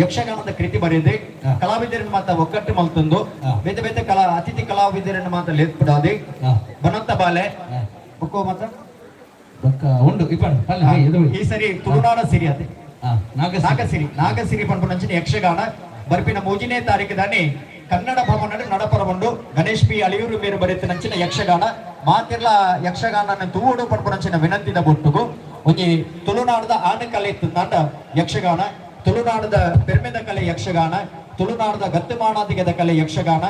ಯಕ್ಷಗಾನದ ಕೃತಿ ಬರೆದೆ, ಕಲಾವಿದರನ್ನು ಮಾತ ಒಗ್ಗಟ್ಟು ಮಲ್ತಂದು, ಬೇತೆ ಬೇತೆ ಕಲಾ ಅತಿಥಿ ಕಲಾವಿದರನ್ನು ಮಾತ ಲೇತ್ಪಡಾದೆ. ಬನಂತ ಬಾಲೆ ಬುಕ್ಕೋ ಮಾತ. ಬೊಕ್ಕ ಉಂಡು ಇಪ್ಪಣ ಪಲ್ಲೆ ಇದು. ಈ ಸರಿ ತುಳುನಾಡ ಸಿರಿ ಅದೇ. ನಾಗಸಿರಿ. ನಾಗಸಿರಿ, ನಾಗಸಿರಿ ಪನ್ಪುನಂಚಿನ ಯಕ್ಷಗಾನ ಬರ್ಪಿನ 3ನೇ ತಾರೀಕು ದಾನಿ ಕನ್ನಡ ಭವನ ನಡಪರಗೊಂಡು ಗಣೇಶ್ ಪಿ ಅಳಿಯೂರು ಮೇರು ಬರೆತ ನಂಚಿನ ಯಕ್ಷಗಾನ ಮಾತಿರ್ಲ ಯಕ್ಷಗಾನ ತೂವಡು ಪನ್ಪುನಂಚಿನ ವಿನಂತಿದ ಬೊಟ್ಟುಗು ಒಂಜಿ ತುಳುನಾಡದ ಆಣ ಕಲೆ ಇತ್ತಂದಾಂಡ ಯಕ್ಷಗಾನ, ತುಳುನಾಡದ ಪೆರ್ಮೆದ ಕಲೆ ಯಕ್ಷಗಾನ, ತುಳುನಾಡದ ಗತ್ತುಮಾಣಾದಿಗದ ಕಲೆ ಯಕ್ಷಗಾನ,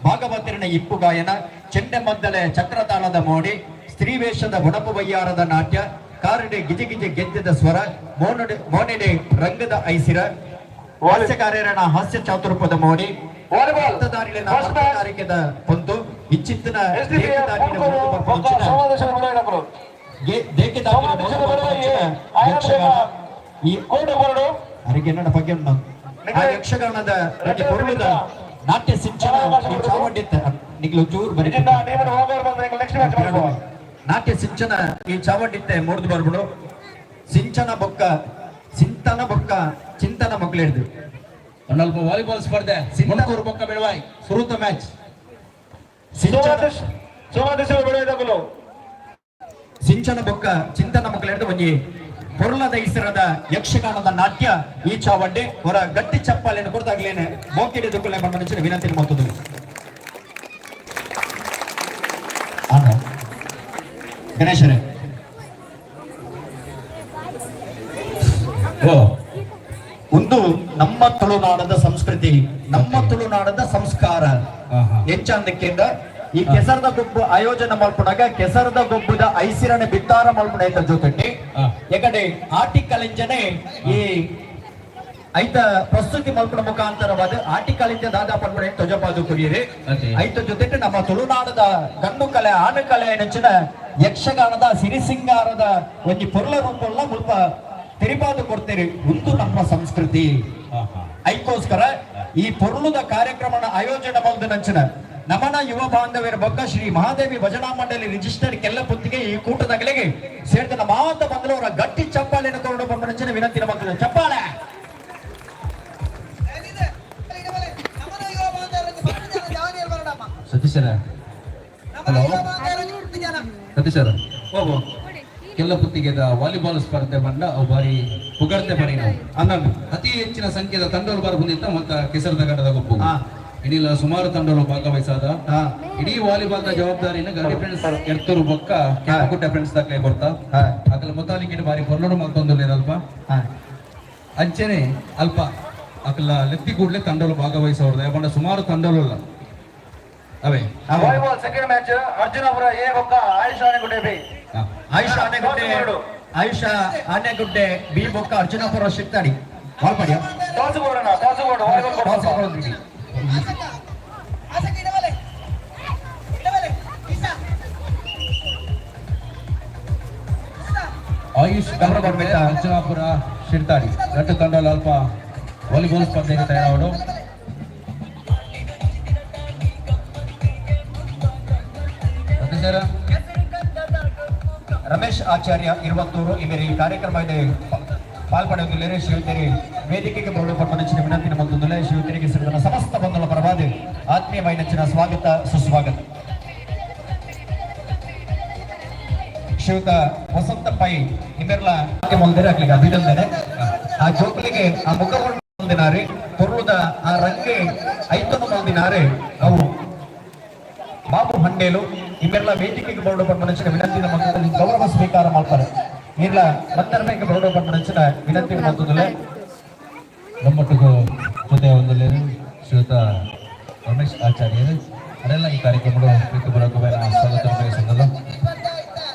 ಭಾಗವತರಿನ ಇಪ್ಪು ಗಾಯನ, ಚೆಂಡೆ ಮದ್ದಳೆ ಚಕ್ರತಾಳದ ಮೋಡಿ, ಸ್ತ್ರೀ ವೇಷದ ಉಣಪು ಬಯ್ಯಾರದ ನಾಟ್ಯ, ಕಾರಡೆ ಗಿಜಿ ಗಿಜಿ ಗೆದ್ದದ ಸ್ವರ, ಮೋನಡೆ ಮೋನೆಡೆ ರಂಗದ ಐಸಿರ, ಹಾಸ್ಯಕಾರ್ಯರನ ಹಾಸ್ಯ ಚಾತುರ್ಪದ ಮೋಡಿ, ರಕ್ತದಾರಿಲಿನ ಅರ್ಥಕಾರಿಕೆದ ಪೊಂತು ಇಂಚಿತ್ತಿನ ದೇಕದಾರಿನ ಮುರಿದು ಬರ್ಪುನಂಚಿನ ದೇಕದಾರಿನ ಮುರಿದು ಬರ್ಪುನಂಚಿನ ಯಕ್ಷಗಾನ ಈ ಅರಿಗೆನ್ನಡ ಬಗ್ಗೆ ಉಂಟು. ಆ ಯಕ್ಷಗಾನದ ಒಂಜಿ ಪೊರ್ಲುದ ನಾಟ್ಯ ಸಿಂಚನ ಈ ಚಾವಡಿತ್ತ ನಿಗ್ಲು ಚೂರು ಬರಿ. ನಾಟ್ಯ ಸಿಂಚನ ಈ ಚಾವಡಿತ್ತೆ ಮೂರ್ದು ಬರ್ಬಿಡು. ಸಿಂಚನ ಬೊಕ್ಕ ಸಿಂತನ ಬೊಕ್ಕ ಚಿಂತನ ಮೊಗ್ಲೇಡ್ದು. ಒಂದಲ್ಪ ವಾಲಿಬಾಲ್ ಸ್ಪರ್ಧೆ, ಸಿಂಧೂರು ಬೊಕ್ಕ ಬೆಳವಾಯ್ ಸುರುತ ಮ್ಯಾಚ್. ಸಿಂಚನ ಸಿಂಚನ ಬೊಕ್ಕ ಚಿಂತನ ಮೊಗ್ಲೇಡ್ದು ಒಂಜಿ ಪೊರ್ಲದ ಇಸರದ ಯಕ್ಷಗಾನದ ನಾಟ್ಯ ಈ ಚಾವಡ್ಡೆ ಹೊರ ಗಟ್ಟಿ ಚಪ್ಪಾಲೆಯನ್ನು ಕೊಡ್ತಾಗ್ಲೇನೆ ಮೋಕಿಡಿ ದುಕ್ಕಲೆ ಬಂದ ವಿನಂತಿ ಮಾಡ್ತದೆ. ಗಣೇಶರೇ. ಓ. ಒಂದು ನಮ್ಮ ತುಳುನಾಡದ ಸಂಸ್ಕೃತಿ, ನಮ್ಮ ತುಳುನಾಡದ ಸಂಸ್ಕಾರ. ಎಂಚಂದಕ್ಕಿಂದ ಈ ಕೆಸರದ ಗೊಬ್ಬು ಆಯೋಜನೆ ಮಲ್ಪುನಾಗ ಕೆಸರದ ಗೊಬ್ಬುದ ಐಸಿರನೆ ಬಿತ್ತಾರ ಮಲ್ಪುನ ಐತ ಜೊತೆ ಎಕಡೆ ಆಟಿಕಲಿಂಜನೆ ಈ ಐತ ಪ್ರಸ್ತುತಿ ಮಲ್ಪುನ ಮುಖಾಂತರವಾದ ಆಟಿಕಲಿಂಜ ದಾದಾ ಪನ್ಪುಣ ತೊಜಪಾದು ಕುರಿಯರೆ. ಐತ ಜೊತೆ ನಮ್ಮ ತುಳುನಾಡದ ಗಂಡು ಕಲೆ ಆನು ಕಲೆ ನೆಂಚಿನ ಯಕ್ಷಗಾನದ ಸಿರಿಸಿಂಗಾರದ ಒಂಜಿ ಪೊರ್ಲ ರೂಪಲ್ಲ ಮುಲ್ಪ ತೆರಿಪಾದು ಕೊಡ್ತೇವೆ. ಒಂದು ನಮ್ಮ ಸಂಸ್ಕೃತಿ. ಐಕೋಸ್ಕರ ಈ ಪೊರ್ಲುದ ಕಾರ್ಯಕ್ರಮನ ಆಯೋಜನೆ ಮಲ್ದ ನಂಚಿನ ನಮನ ಯುವ ಬಾಂಧವ್ಯರ ಬೊಕ್ಕ ಶ್ರೀ ಮಹಾದೇವಿ ಭಜನಾ ಮಂಡಳಿ ರಿಜಿಸ್ಟರ್ ಕೆಲ್ಲ ಪುತ್ತಿಗೆ ಈ ಕೂಟದಗಲಿಗೆ ಸೇರಿದ ಮಾತ ಬಂದವರ ಗಟ್ಟಿ ಚಪ್ಪಾಳೆಯನ್ನು ಕೊರಡು ಬಂದ ನಂಚಿನ ವಿನಂತಿ ಮಾಡ್ತದೆ. ಚಪ್ಪಾಳೆ. ಸತೀಶರ, ಹಲೋ ಸತೀಶರ, ಕೆಲ್ಲ ಪುತ್ತಿಗೆದ ವಾಲಿಬಾಲ್ ಸ್ಪರ್ಧೆ ಬಂಡ ಅವು ಬಾರಿ ಪುಗರ್ತೆ ಬರಿ ನಾವು. ಅನ್ನೊಂದು ಅತಿ ಹೆಚ್ಚಿನ ಸಂಖ್ಯೆದ ತಂಡಗಳು ಬಾರಿ ಬಂದಿತ್ತ ಮತ್ತ ಕೆಸರದ ಗಡದ ಗೊಪ್ಪು. ಇನ್ನಿಲ್ಲ ಸುಮಾರು ತಂಡಗಳು ಭಾಗವಹಿಸಾದ. ಇಡೀ ವಾಲಿಬಾಲ್ the ಜವಾಬ್ದಾರಿನ ಗಡಿ ಫ್ರೆಂಡ್ಸ್ ಎರ್ತೂರು ಬೊಕ್ಕ ಕೆಂಪುಗುಡ್ಡ ಫ್ರೆಂಡ್ಸ್ ದಾಖಲೆ ಕೊಡ್ತಾ. ಅಕಲ ಮುತಾಲಿಕೆ ಬಾರಿ ಪೊರ್ಲುಡು ಮಲ್ತೊಂದು ಅಲ್ಪ. ಅಂಚೆನೆ ಅಲ್ಪ ಅಕಲ ಲೆತ್ತಿ ಕೂಡ್ಲೆ ತಂಡಗಳು ಭಾಗವಹಿಸೋರ್ದ ಯಾಕಂದ್ರೆ ಸುಮಾರು ತಂಡಗಳು ಅವೇ. ವಾಲಿಬಾಲ್ ಸೆಕೆಂಡ್ ಮ್ಯಾಚ್, ಅರ್ಜುನಪುರ ಎ ಬೊಕ್ಕ ಆಯುಷ್ ಆನೆಗುಡ್ಡೆ ಬಿ. ಆಯುಷ ಆನೆಗುಡ್ಡೆ, ಆಯುಷ ಆನೆಗುಡ್ಡೆ ಬಿ ಬೊಕ್ಕ ಅರ್ಜುನಪುರ ಶಿಕ್ತಾಡಿ ವಾಲ್ಪಡಿಯ. ಟಾಸ್ ಕೊಡೋಣ, ಟಾಸ್ ಕೊಡು, ವಾಲಿಬಾಲ್ ಕೊಡು. ಆಯುಷ್ ಗಮನ ಅರ್ಜುನಾಪುರ ಶಿರ್ತಾಡಿ ಗಟ್ಟು ತಂಡಗಳು ಅಲ್ಪ ವಾಲಿಬಾಲ್ ಸ್ಪರ್ಧೆಗೆ ತಯಾರಾವಡು. ಸತೀಶರ. ರಮೇಶ್ ಆಚಾರ್ಯ ಇರುವತ್ತೂರು ಇವರ ಈ ಕಾರ್ಯಕ್ರಮ ಇದೆ ಪಾಲ್ಪಡೆಯುತ್ತಿಲ್ಲರೆ ಶಿವತೆರಿ ವೇದಿಕೆಗೆ ಬರಲು ಪಟ್ಟಣ ವಿನಂತಿ ಮತ್ತೊಂದು ಶಿವತೆರಿಗೆ ಸೇರಿದ ಸಮಸ್ತ ಬಂಧುಗಳ ಪರವಾದ ಆತ್ಮೀಯವಾದ ಸ್ವಾಗತ ಸುಸ್ವಾಗತ. ಶ್ರೀಯುತ ವಸಂತ ಪೈ ಇವೆಲ್ಲ ಮೊದಲೇ ಅಭಿನಂದನೆ. ಆ ಜೋಕುಲಿಗೆ ಆ ಮುಖ ಪೊರ್ಲುದ ಗೊಬ್ಬುದ ಆ ರಂಗೆ ಐತನು ಮಲ್ದಿನಾರೆ ಅವು ಬಾಬು ಹಂಡೇಲು. ಇವೆಲ್ಲ ವೇದಿಕೆಗೆ ಬರಡು ಪಂಪನಂಚಿನ ವಿನಂತಿ ನಮ್ಮ ಗೌರವ ಸ್ವೀಕಾರ ಮಾಡ್ತಾರೆ. ಇಲ್ಲ ಮಂದರ್ಮೆಗೆ ಬರಡು ಪಂಪನಂಚಿನ ವಿನಂತಿ ಮಾಡ್ತದಲ್ಲ. ನಮ್ಮೊಟ್ಟಿಗೂ ಜೊತೆ ಒಂದಲ್ಲೇನು ಶ್ರೀಯುತ ರಮೇಶ್ ಆಚಾರ್ಯರು ಅದೆಲ್ಲ ಈ ಕಾರ್ಯಕ್ರಮಗಳು ಪ್ರೀತಿಪೂರ್ವಕವಾದ ಸ್ವಾಗತ ಬಯಸಿದ್ದಲ್ಲ.